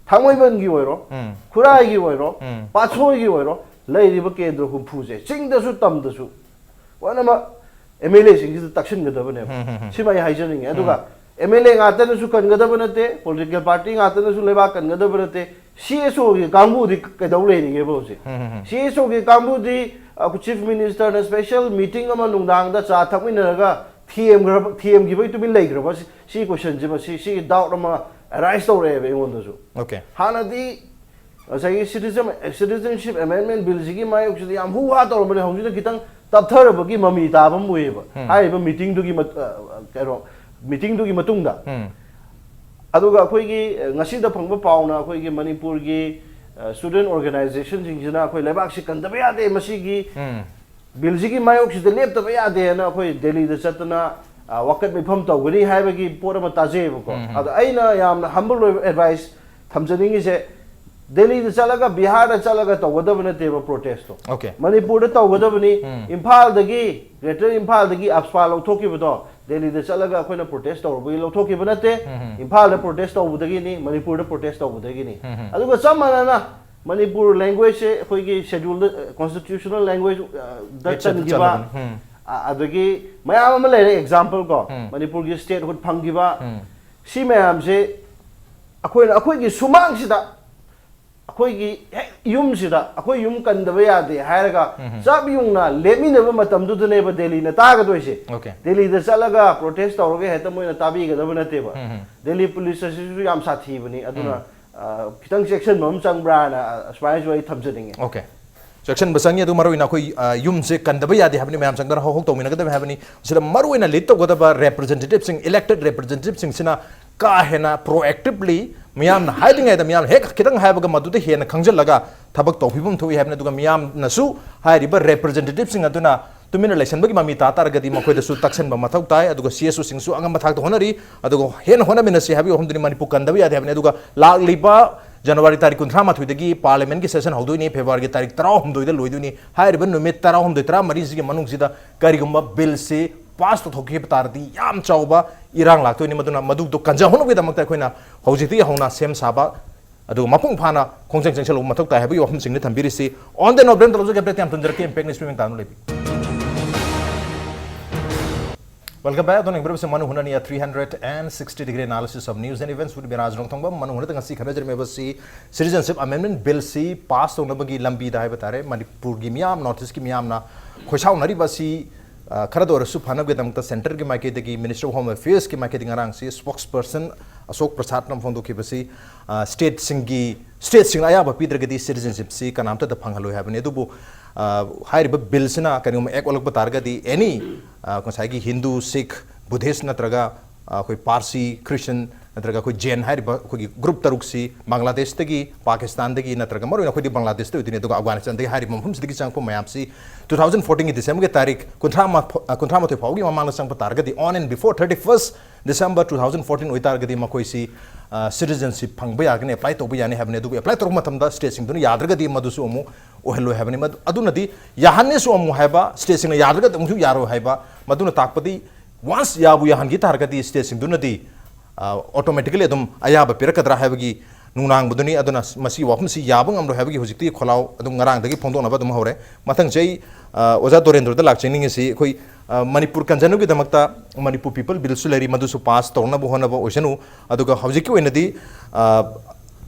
ꯊꯥꯡꯃꯩꯕꯟꯒꯤ ꯑꯣꯏꯔꯣ, ꯎꯝ꯫ ꯈꯨꯔꯥꯏꯒꯤ ꯑꯣꯏꯔꯣ, ꯎꯝ꯫ ꯄꯥꯠꯁꯣꯏꯒꯤ ꯑꯣꯏꯔꯣ, ꯂꯩꯔꯤꯕ ꯀꯦꯟꯗ꯭ꯔ ꯍꯨꯝꯐꯨꯁꯦ, ꯆꯤꯡꯗꯁꯨ ꯇꯝꯗꯁꯨ ꯂꯣꯏꯅꯃꯛ ꯑꯦꯝ ꯑꯦꯜ ꯑꯦꯁꯤꯡꯁꯤꯗ ꯇꯛꯁꯤꯟꯒꯗꯕꯅꯦꯕ꯫ ꯎꯝ, ꯎꯝ, ꯎꯝ꯫ ꯁꯤꯃ ꯑꯩ ꯍꯥꯏꯖꯅꯤꯡꯉꯦ꯫ ꯑꯗꯨꯒ ꯎꯝ꯫ ꯑꯦꯝ ꯑꯦꯜ ꯑꯦ ꯉꯥꯛꯇꯅꯁꯨ ꯀꯟꯒꯗꯕ ꯅꯠꯇꯦ, ꯄꯣꯂꯤꯇꯤꯀꯦꯜ ꯄꯥꯔꯇꯤ ꯉꯥꯛꯇꯅꯁꯨ ꯂꯩꯕꯥꯛ ꯀꯟꯒꯗꯕ ꯅꯠꯇꯦ꯫ ꯁꯤ ꯑꯦꯁ ꯑꯣꯒꯤ ꯀꯥꯡꯕꯨꯗꯤ ꯀꯩꯗꯧ ꯂꯩꯔꯤꯒꯦꯕ ꯍꯧꯖꯤꯛ? ꯎꯝ, ꯎꯝ, ꯎꯝ꯫ ꯁꯤ ꯑꯦꯁ ꯑꯣꯒꯤ ꯀꯥꯡꯕꯨꯗꯤ, ꯑ, ꯆꯤꯐ ꯃꯤꯅꯤꯁꯇꯔꯅ ꯁ꯭ꯄꯦꯁꯦꯜ ꯃꯤꯇꯤꯡ ꯑꯃ ꯅꯨꯡꯗꯥꯡꯗ ꯆꯥ ꯊꯛꯃꯤꯟꯅꯔꯒ ꯊꯦꯝꯈ꯭ꯔꯕ, ꯊꯦꯝꯈꯤꯕꯒꯤ ꯇꯨꯃꯤꯟ ꯂꯩꯈ꯭ꯔꯕ? ꯁꯤ, ꯁꯤ ꯀꯣꯏꯁꯟꯁꯤꯃ, ꯁꯤ, ꯁꯤꯒꯤ ꯗꯥꯎꯠ ꯑꯃ ꯑꯔꯥꯏꯁ ꯇꯧꯔꯛꯑꯦꯕ ꯑꯩꯉꯣꯟꯗꯁꯨ꯫ ꯑꯣꯀꯦ꯫ ꯍꯥꯟꯅꯗꯤ ꯉꯁꯥꯏꯒꯤ ꯁꯤꯇꯤꯖꯟ, ꯁꯤꯇꯤꯖꯟꯁꯤꯞ ꯑꯦꯃꯦꯟꯗꯃꯦꯟ ꯕꯤꯜꯁꯤꯒꯤ ꯃꯥꯌꯣꯛꯁꯤꯗ ꯌꯥꯝ ꯍꯨ ꯍꯥ ꯇꯧꯔꯝꯕꯅꯦ, ꯍꯧꯖꯤꯛꯅ ꯈꯤꯇꯪ ꯇꯞꯊꯔꯕꯒꯤ ꯃꯃꯤ ꯇꯥꯕ ꯑꯃ ꯎꯏꯌꯦꯕ꯫ ꯎꯝ꯫ ꯍꯥꯏꯔꯤꯕ ꯃꯤꯇꯤꯡꯗꯨꯒꯤ ꯃꯠ-, ꯑ, ꯀꯩꯅꯣ, ꯃꯤꯇꯤꯡꯗꯨꯒꯤ ꯃꯇꯨꯡꯗ꯫ ꯎꯝ꯫ ꯑꯗꯨꯒ ꯑꯩꯈꯣꯏꯒꯤ, ꯑ, ꯉꯁꯤꯗ ꯐꯪꯕ ꯄꯥꯎꯅ ꯑꯩꯈꯣꯏꯒꯤ ꯃꯅꯤꯄꯨꯔꯒꯤ, ꯑ, ꯁ꯭ꯇꯨꯗꯦꯟ ꯑꯣꯔꯒꯅꯥꯏꯖꯦꯁꯟꯁꯤꯡꯁꯤꯅ ꯑꯩꯈꯣꯏ ꯂꯩꯕꯥꯛꯁꯤ ꯀꯟꯗꯕ ꯌꯥꯗꯦ, ꯃꯁꯤꯒꯤ ꯎꯝ꯫ ꯕꯤꯜꯁꯤꯒꯤ ꯃꯥꯌꯣꯛꯁꯤꯗ ꯂꯦꯞꯇꯕ ꯌꯥꯗꯦꯅ ꯑꯩꯈꯣꯏ ꯗꯦꯜꯂꯤꯗ ꯆꯠꯇꯅ, ꯑ, ꯋꯥꯀꯠ ꯃꯤꯐꯝ ꯇꯧꯒꯅꯤ ꯍꯥꯏꯕꯒꯤ ꯄꯣꯠ ꯑꯃ ꯇꯥꯖꯩꯌꯦꯕꯀꯣ꯫ ꯎꯝ, ꯎꯝ꯫ ꯑꯗꯣ ꯑꯩꯅ ꯌꯥꯝꯅ ꯍꯝꯕꯜ ꯑꯣꯏꯕ ꯑꯦꯗꯚꯥꯏꯁ ꯊꯝꯖꯅꯤꯡꯉꯤꯁꯦ, ꯗꯦꯜꯂꯤꯗ ꯆꯠꯂꯒ, ꯕꯤꯍꯥꯔꯗ ꯆꯠꯂꯒ ꯇꯧꯒꯗꯕ ꯅꯠꯇꯦꯕ ꯄ꯭ꯔꯣꯇꯦꯁꯇꯣ꯫ ꯑꯣꯀꯦ꯫ ꯃꯅꯤꯄꯨꯔꯗ ꯇꯧꯒꯗꯕꯅꯤ꯫ ꯎꯝ꯫ ꯏꯝꯐꯥꯜꯗꯒꯤ, ꯒ꯭ꯔꯦꯇꯔ ꯏꯝꯐꯥꯜꯗꯒꯤ ꯑꯞꯁꯄꯥ ꯂꯧꯊꯣꯛꯈꯤꯕꯗꯣ ꯗꯦꯜꯂꯤꯗ ꯆꯠꯂꯒ ꯑꯩꯈꯣꯏꯅ ꯄ꯭ꯔꯣꯇꯦꯁ ꯇꯧꯔꯨꯕꯒꯤ ꯂꯧꯊꯣꯛꯈꯤꯕ ꯅꯠꯇꯦ꯫ ꯎꯝ, ꯎꯝ꯫ ꯏꯝꯐꯥꯜꯗ ꯄ꯭ꯔꯣꯇꯦꯁ ꯇꯧꯕꯗꯒꯤꯅꯤ, ꯃꯅꯤꯄꯨꯔꯗ ꯄ꯭ꯔꯣꯇꯦꯁ ꯇꯧꯕꯗꯒꯤꯅꯤ꯫ ꯎꯝ, ꯎꯝ꯫ ꯑꯗꯨꯒ ꯆꯞ ꯃꯥꯟꯅꯅ ꯃꯅꯤꯄꯨꯔ ꯂꯦꯡꯒ꯭ꯋꯦꯖꯁꯦ ꯑꯩꯈꯣꯏꯒꯤ ꯁꯦꯗ꯭ꯌꯨꯜꯗ, ꯑ, ꯀꯣꯟꯁꯇꯤꯇ꯭ꯌꯨꯁꯅꯦꯜ ꯂꯦꯡꯒ꯭ꯋꯦꯖ, ꯑ, ꯗ ꯔꯤꯆꯠꯇ ꯆꯟꯈꯤꯕ, ꯆꯜꯂꯕꯅꯤ꯫ ꯎꯝ꯫ ꯑ, ꯑꯗꯒꯤ ꯃꯌꯥꯝ ꯑꯃ ꯂꯩꯔꯦ ꯑꯦꯛꯖꯥꯝꯄꯜ ꯀꯣ, ꯎꯝ꯫ ꯃꯅꯤꯄꯨꯔꯒꯤ ꯁ꯭ꯇꯦꯠꯍꯨꯗ ꯐꯪꯈꯤꯕ, ꯎꯝ꯫ ꯁꯤ ꯃꯌꯥꯝꯁꯦ ꯑꯩꯈꯣꯏꯅ ꯑꯩꯈꯣꯏꯒꯤ ꯁꯨꯃꯥꯡꯁꯤꯗ ꯑꯩꯈꯣꯏꯒꯤ ꯍꯦꯛ ꯌꯨꯝꯁꯤꯗ ꯑꯩꯈꯣꯏ ꯌꯨꯝ ꯀꯟꯗꯕ ꯌꯥꯗꯦ ꯍꯥꯏꯔꯒ ꯆꯞ ꯌꯨꯡꯅ ꯂꯦꯞꯃꯤꯟꯅꯕ ꯃꯇꯝꯗꯨꯗꯅꯦꯕ ꯗꯦꯜꯂꯤꯅ ꯇꯥꯒꯗꯣꯏꯁꯦ꯫ Okay. ꯗꯦꯜꯂꯤꯗ ꯆꯠꯂꯒ ꯄ꯭ꯔꯣꯇꯦꯁ ꯇꯧꯔꯒ ꯍꯦꯛꯇ ꯃꯣꯏꯅ ꯇꯥꯕꯤꯒꯗꯕ ꯅꯠꯇꯦꯕ꯫ ꯗꯦꯜꯂꯤ ꯄꯨꯂꯤꯁ ꯑꯁꯤꯁꯨ ꯌꯥꯝ ꯁꯥꯊꯤꯕꯅꯤ꯫ ꯑꯗꯨꯅ ꯑ, ꯈꯤꯇꯪ ꯆꯦꯛꯁꯤꯟꯕ ꯑꯃ ꯆꯪꯕ꯭ꯔꯥꯅ, ꯑ, ꯁꯨꯃꯥꯏꯅꯁꯨ ꯑꯩ ꯊꯝꯖꯅꯤꯡꯉꯤ꯫ Okay. ꯆꯦꯛꯁꯤꯟꯕ ꯆꯪꯉꯤ꯫ ꯑꯗꯨ ꯃꯔꯨꯑꯣꯏꯅ ꯑꯩꯈꯣꯏ, ꯑ, ꯌꯨꯝꯁꯦ ꯀꯟꯗꯕ ꯌꯥꯗꯦ ꯍꯥꯏꯕꯅꯤ, ꯃꯌꯥꯝ ꯆꯪꯗꯅ ꯍꯧ ꯍꯧ ꯇꯧꯃꯤꯟꯅꯒꯗꯕꯅꯤ ꯍꯥꯏꯕꯅꯤ꯫ ꯁꯤꯗ ꯃꯔꯨꯑꯣꯏꯅ ꯂꯤꯗ ꯇꯧꯒꯗꯕ ꯔꯦꯄ꯭ꯔꯖꯦꯟꯇꯦꯇꯤꯚꯁꯤꯡ, ꯏꯂꯦꯛꯇꯦꯗ ꯔꯦꯄ꯭ꯔꯖꯦꯟꯇꯦꯇꯤꯚꯁꯤꯡꯁꯤꯅ ꯀꯥ ꯍꯦꯟꯅ ꯄ꯭ꯔꯣꯑꯦꯛꯇꯤꯚꯂꯤ ꯃꯤꯌꯥꯝꯅ ꯍꯥꯏꯗ꯭ꯔꯤꯉꯩꯗ ꯃꯤꯌꯥꯝꯅ ꯍꯦꯛ ꯈꯤꯇꯪ ꯍꯥꯏꯕꯒ ꯃꯗꯨꯗ ꯍꯦꯟꯅ ꯈꯪꯖꯤꯜꯂꯒ ꯊꯕꯛ ꯇꯧꯕꯤꯐꯝ ꯊꯣꯛꯏ ꯍꯥꯏꯕꯅꯤ꯫ ꯑꯗꯨꯒ ꯃꯤꯌꯥꯝꯅꯁꯨ ꯍꯥꯏꯔꯤꯕ ꯔꯦꯄ꯭ꯔꯖꯦꯟꯇꯦꯇꯤꯚꯁꯤꯡ ꯑꯗꯨꯅ ꯇꯨꯃꯤꯟꯅ ꯂꯩꯁꯟꯕꯒꯤ ꯃꯃꯤ ꯇꯥ ꯇꯥꯔꯒꯗꯤ ꯃꯈꯣꯏꯗꯁꯨ ꯇꯛꯁꯟꯕ ꯃꯊꯧ ꯇꯥꯏ꯫ ꯑꯗꯨꯒ ꯁꯤ ꯑꯦꯁ ꯑꯣꯁꯤꯡꯁꯨ ꯑꯉꯝꯕ ꯊꯥꯛꯇ ꯍꯣꯠꯅꯔꯤ꯫ ꯑꯗꯨꯒ ꯍꯦꯟꯅ ꯍꯣꯠꯅꯃꯤꯟꯅꯁꯤ ꯍꯥꯏꯕꯒꯤ ꯋꯥꯐꯝꯗꯨꯅꯤ꯫ ꯃꯅꯤꯄꯨꯔ ꯀꯟꯗꯕ ꯌꯥꯗꯦ ꯍꯥꯏꯕꯅꯤ꯫ ꯑꯗꯨꯒ ꯂꯥꯛꯂꯤꯕ ꯖꯅꯋꯥꯔꯤ ꯇꯥꯔꯤꯛ ꯀꯨꯟꯊ꯭ꯔꯥ ꯃꯥꯊꯣꯏꯗꯒꯤ ꯄꯥꯔꯂꯤꯌꯥꯃꯦꯟꯠꯀꯤ ꯁꯦꯁꯟ ꯍꯧꯗꯣꯏꯅꯤ, ꯐꯦꯕ꯭ꯔꯨꯋꯥꯔꯤꯒꯤ ꯇꯥꯔꯤꯛ ꯇꯔꯥꯍꯨꯝꯗꯣꯏꯗ ꯂꯣꯏꯗꯣꯏꯅꯤ꯫ ꯍꯥꯏꯔꯤꯕ ꯅꯨꯃꯤꯠ ꯇꯔꯥꯍꯨꯝꯗꯣꯏ, ꯇꯔꯥꯃꯔꯤꯁꯤꯒꯤ ꯃꯅꯨꯡꯁꯤꯗ ꯀꯔꯤꯒꯨꯝꯕ ꯕꯤꯜꯁꯤ ꯄꯥꯁ ꯇꯧꯊꯣꯛꯈꯤꯕ ꯇꯥꯔꯗꯤ ꯌꯥꯝ ꯆꯥꯎꯕ ꯏꯔꯥꯡ ꯂꯥꯛꯇꯣꯏꯅꯤ꯫ ꯃꯗꯨꯅ ꯃꯗꯨꯗꯣ ꯀꯟꯖꯍꯧꯅꯕꯒꯤꯗꯃꯛꯇ ꯑꯩꯈꯣꯏꯅ ꯍꯧꯖꯤꯛꯇꯒꯤ ꯍꯧꯅ ꯁꯦꯝ ꯁꯥꯕ ꯑꯗꯨꯒ ꯃꯄꯨꯡ ꯐꯥꯅ ꯈꯣꯡꯖꯪ ꯆꯪꯁꯤꯜꯂꯨꯕ ꯃꯊꯧ ꯇꯥꯏ ꯍꯥꯏꯕꯒꯤ ꯋꯥꯐꯝꯁꯤꯡꯅꯤ ꯊꯝꯕꯤꯔꯤꯁꯤ꯫ On the note, ꯕ꯭ꯔꯦꯟ ꯇꯧꯖꯒꯦ, ꯕ꯭ꯔꯦꯛ ꯌꯥꯝ ꯊꯨꯅ ꯖꯔꯛꯀꯦ, ꯏꯝꯄꯦꯛ ꯅ꯭ꯌꯨꯁ ꯄꯤꯕ ꯇꯥꯅ ꯂꯩꯕꯤ꯫ Welcome back. ꯑꯗꯣꯝꯅ ꯌꯦꯡꯕꯤꯔꯤꯕꯁꯤ ꯃꯅꯨ ꯍꯨꯅꯅꯤ, three hundred and sixty degree analysis of news and events with ꯕꯤꯔꯥꯖ ꯔꯣꯡꯊꯣꯡꯕ꯫ ꯃꯅꯨ ꯍꯨꯅꯗ ꯉꯁꯤ ꯈꯟꯅꯖꯔꯝꯃꯤꯕꯁꯤ Citizenship Amendment Bill ꯁꯤ ꯄꯥꯁ ꯇꯧꯅꯕꯒꯤ ꯂꯝꯕꯤꯗ ꯍꯥꯏꯕ ꯇꯥꯔꯦ꯫ ꯃꯅꯤꯄꯨꯔꯒꯤ ꯃꯤꯌꯥꯝ, ꯅꯣꯔꯠ ꯏꯁꯀꯤ ꯃꯤꯌꯥꯝꯅ ꯈꯣꯏꯁꯥꯎꯅꯔꯤꯕ ꯑꯁꯤ, ꯑ, ꯈꯔꯗ ꯑꯣꯏꯔꯁꯨ ꯐꯅꯕꯒꯤꯗꯃꯛꯇ ꯁꯦꯟꯇꯔꯒꯤ ꯃꯥꯏꯀꯩꯗꯒꯤ, ꯃꯤꯅꯤꯁꯇꯔ ꯑꯣꯐ ꯍꯣꯝ ꯑꯦꯐꯤꯌꯔꯁꯀꯤ ꯃꯥꯏꯀꯩꯗꯒꯤ ꯉꯔꯥꯡꯁꯤ ꯁ꯭ꯄꯣꯛꯁ ꯄꯔꯁꯟ ꯑꯁꯣꯛ ꯄ꯭ꯔꯁꯥꯗꯅ ꯐꯣꯡꯗꯣꯛꯈꯤꯕꯁꯤ, ꯑ, ꯁ꯭ꯇꯦꯠꯁꯤꯡꯒꯤ, ꯁ꯭ꯇꯦꯠꯁꯤꯡꯅ ꯑꯌꯥꯕ ꯄꯤꯗ꯭ꯔꯒꯗꯤ ꯁꯤꯇꯤꯖꯦꯟꯁꯤꯞꯁꯤ ꯀꯅꯥꯝꯇꯗ ꯐꯪꯍꯜꯂꯣꯏ ꯍꯥꯏꯕꯅꯤ꯫ ꯑꯗꯨꯕꯨ, ꯑ, ꯍꯥꯏꯔꯤꯕ ꯕꯤꯜꯁꯤꯅ ꯀꯔꯤꯒꯨꯝꯕ ꯑꯦꯛ ꯑꯣꯜꯂꯛꯄ ꯇꯥꯔꯒꯗꯤ ꯑꯦꯅꯤ, ꯑ, ꯉꯁꯥꯏꯒꯤ ꯍꯤꯟꯗꯨ, ꯁꯤꯈ, ꯕꯨꯙꯤꯁ ꯅꯠꯇ꯭ꯔꯒ, ꯑ, ꯑꯩꯈꯣꯏ ꯄꯥꯔꯁꯤ, ꯈ꯭ꯔꯤꯁꯇꯟ ꯅꯠꯇ꯭ꯔꯒ ꯑꯩꯈꯣꯏ ꯖꯦꯟ ꯍꯥꯏꯔꯤꯕ ꯑꯩꯈꯣꯏꯒꯤ ꯒ꯭ꯔꯨꯞ ꯇꯔꯨꯛꯁꯤ ꯕꯪꯒ꯭ꯂꯥꯗꯦꯁꯇꯒꯤ, ꯄꯥꯀꯤꯁꯇꯥꯟꯗꯒꯤ ꯅꯠꯇ꯭ꯔꯒ ꯃꯔꯨꯑꯣꯏꯅ ꯑꯩꯈꯣꯏꯗꯤ ꯕꯪꯒ꯭ꯂꯥꯗꯦꯁꯇ ꯑꯣꯏꯗꯣꯏꯅꯤ꯫ ꯑꯗꯨꯒ ꯑꯐꯒꯥꯅꯤꯁꯇꯥꯟꯗꯒꯤ ꯍꯥꯏꯔꯤꯕ ꯃꯐꯝꯁꯤꯗꯒꯤ ꯆꯪꯉꯛꯄ ꯃꯌꯥꯝꯁꯤ two thousand fourteen ꯒꯤ ꯗꯤꯁꯦꯝꯕꯔꯒꯤ ꯇꯥꯔꯤꯛ ꯀꯨꯟꯊ꯭ꯔꯥ ꯃꯥꯊꯣꯏ, ꯑ, ꯀꯨꯟꯊ꯭ꯔꯥ ꯃꯥꯊꯣꯏ ꯐꯥꯎꯒꯤ ꯃꯃꯥꯡꯗ ꯆꯪꯕ ꯇꯥꯔꯒꯗꯤ, on and before thirty first December two thousand fourteen ꯑꯣꯏꯇꯥꯔꯒꯗꯤ ꯃꯈꯣꯏꯁꯤ, ꯑ, ꯁꯤꯇꯤꯖꯦꯟꯁꯤꯞ ꯐꯪꯕ ꯌꯥꯒꯅꯤ, ꯑꯦꯄ꯭ꯂꯥꯏ ꯇꯧꯕ ꯌꯥꯅꯤ ꯍꯥꯏꯕꯅꯤ꯫ ꯑꯗꯨꯕꯨ ꯑꯦꯄ꯭ꯂꯥꯏ ꯇꯧꯔꯛꯄ ꯃꯇꯝꯗ ꯁ꯭ꯇꯦꯠꯁꯤꯡꯗꯨꯅ ꯌꯥꯗ꯭ꯔꯒꯗꯤ ꯃꯗꯨꯁꯨ ꯑꯃꯨꯛ ꯑꯣꯏꯍꯜꯂꯣꯏ ꯍꯥꯏꯕꯅꯤ꯫ ꯃꯗꯨ, ꯑꯗꯨꯅꯗꯤ ꯌꯥꯍꯟꯅꯤꯁꯨ ꯑꯃꯨꯛ ꯍꯥꯏꯕ, ꯁ꯭ꯇꯦꯠꯁꯤꯡꯅ ꯌꯥꯗ꯭ꯔꯒꯗꯤ ꯑꯃꯨꯛꯁꯨ ꯌꯥꯔꯣꯏ ꯍꯥꯏꯕ꯫ ꯃꯗꯨꯅ ꯇꯥꯛꯄꯗꯤ ꯋꯥꯟꯁ ꯌꯥꯕꯨ ꯌꯥꯍꯟꯈꯤ ꯇꯥꯔꯒꯗꯤ ꯁ꯭ꯇꯦꯠꯁꯤꯡꯗꯨꯅꯗꯤ, ꯑ, ꯑꯣꯇꯣꯃꯦꯇꯤꯀꯦꯂꯤ ꯑꯗꯨꯝ ꯑꯌꯥꯕ ꯄꯤꯔꯛꯀꯗ꯭ꯔꯥ ꯍꯥꯏꯕꯒꯤ ꯅꯨꯡꯅꯥꯡꯕꯗꯨꯅꯤ꯫ ꯑꯗꯨꯅ ꯃꯁꯤꯒꯤ ꯋꯥꯐꯝꯁꯤ ꯌꯥꯕ ꯉꯝꯂꯣꯏ ꯍꯥꯏꯕꯒꯤ ꯍꯧꯖꯤꯛꯇꯤ ꯈꯣꯜꯂꯥꯎ ꯑꯗꯨꯝ ꯉꯔꯥꯡꯗꯒꯤ ꯐꯣꯡꯗꯣꯛꯅꯕ ꯑꯗꯨꯝ ꯍꯧꯔꯦ꯫ ꯃꯊꯪꯁꯤ ꯑꯩ, ꯑ, ꯑꯣꯖꯥ ꯗꯣꯔꯦꯟꯗ꯭ꯔꯗ ꯂꯥꯛꯆꯅꯤꯡꯉꯤꯁꯤ ꯑꯩꯈꯣꯏ, ꯑ, ꯃꯅꯤꯄꯨꯔ ꯀꯟꯖꯅꯕꯒꯤꯗꯃꯛꯇ ꯃꯅꯤꯄꯨꯔ ꯄꯤꯄꯜ ꯕꯤꯜꯁꯨ ꯂꯩꯔꯤ, ꯃꯗꯨꯁꯨ ꯄꯥꯁ ꯇꯧꯅꯕ ꯍꯣꯠꯅꯕ ꯑꯣꯏꯁꯅꯨ꯫ ꯑꯗꯨꯒ ꯍꯧꯖꯤꯛꯀꯤ ꯑꯣꯏꯅꯗꯤ, ꯑ,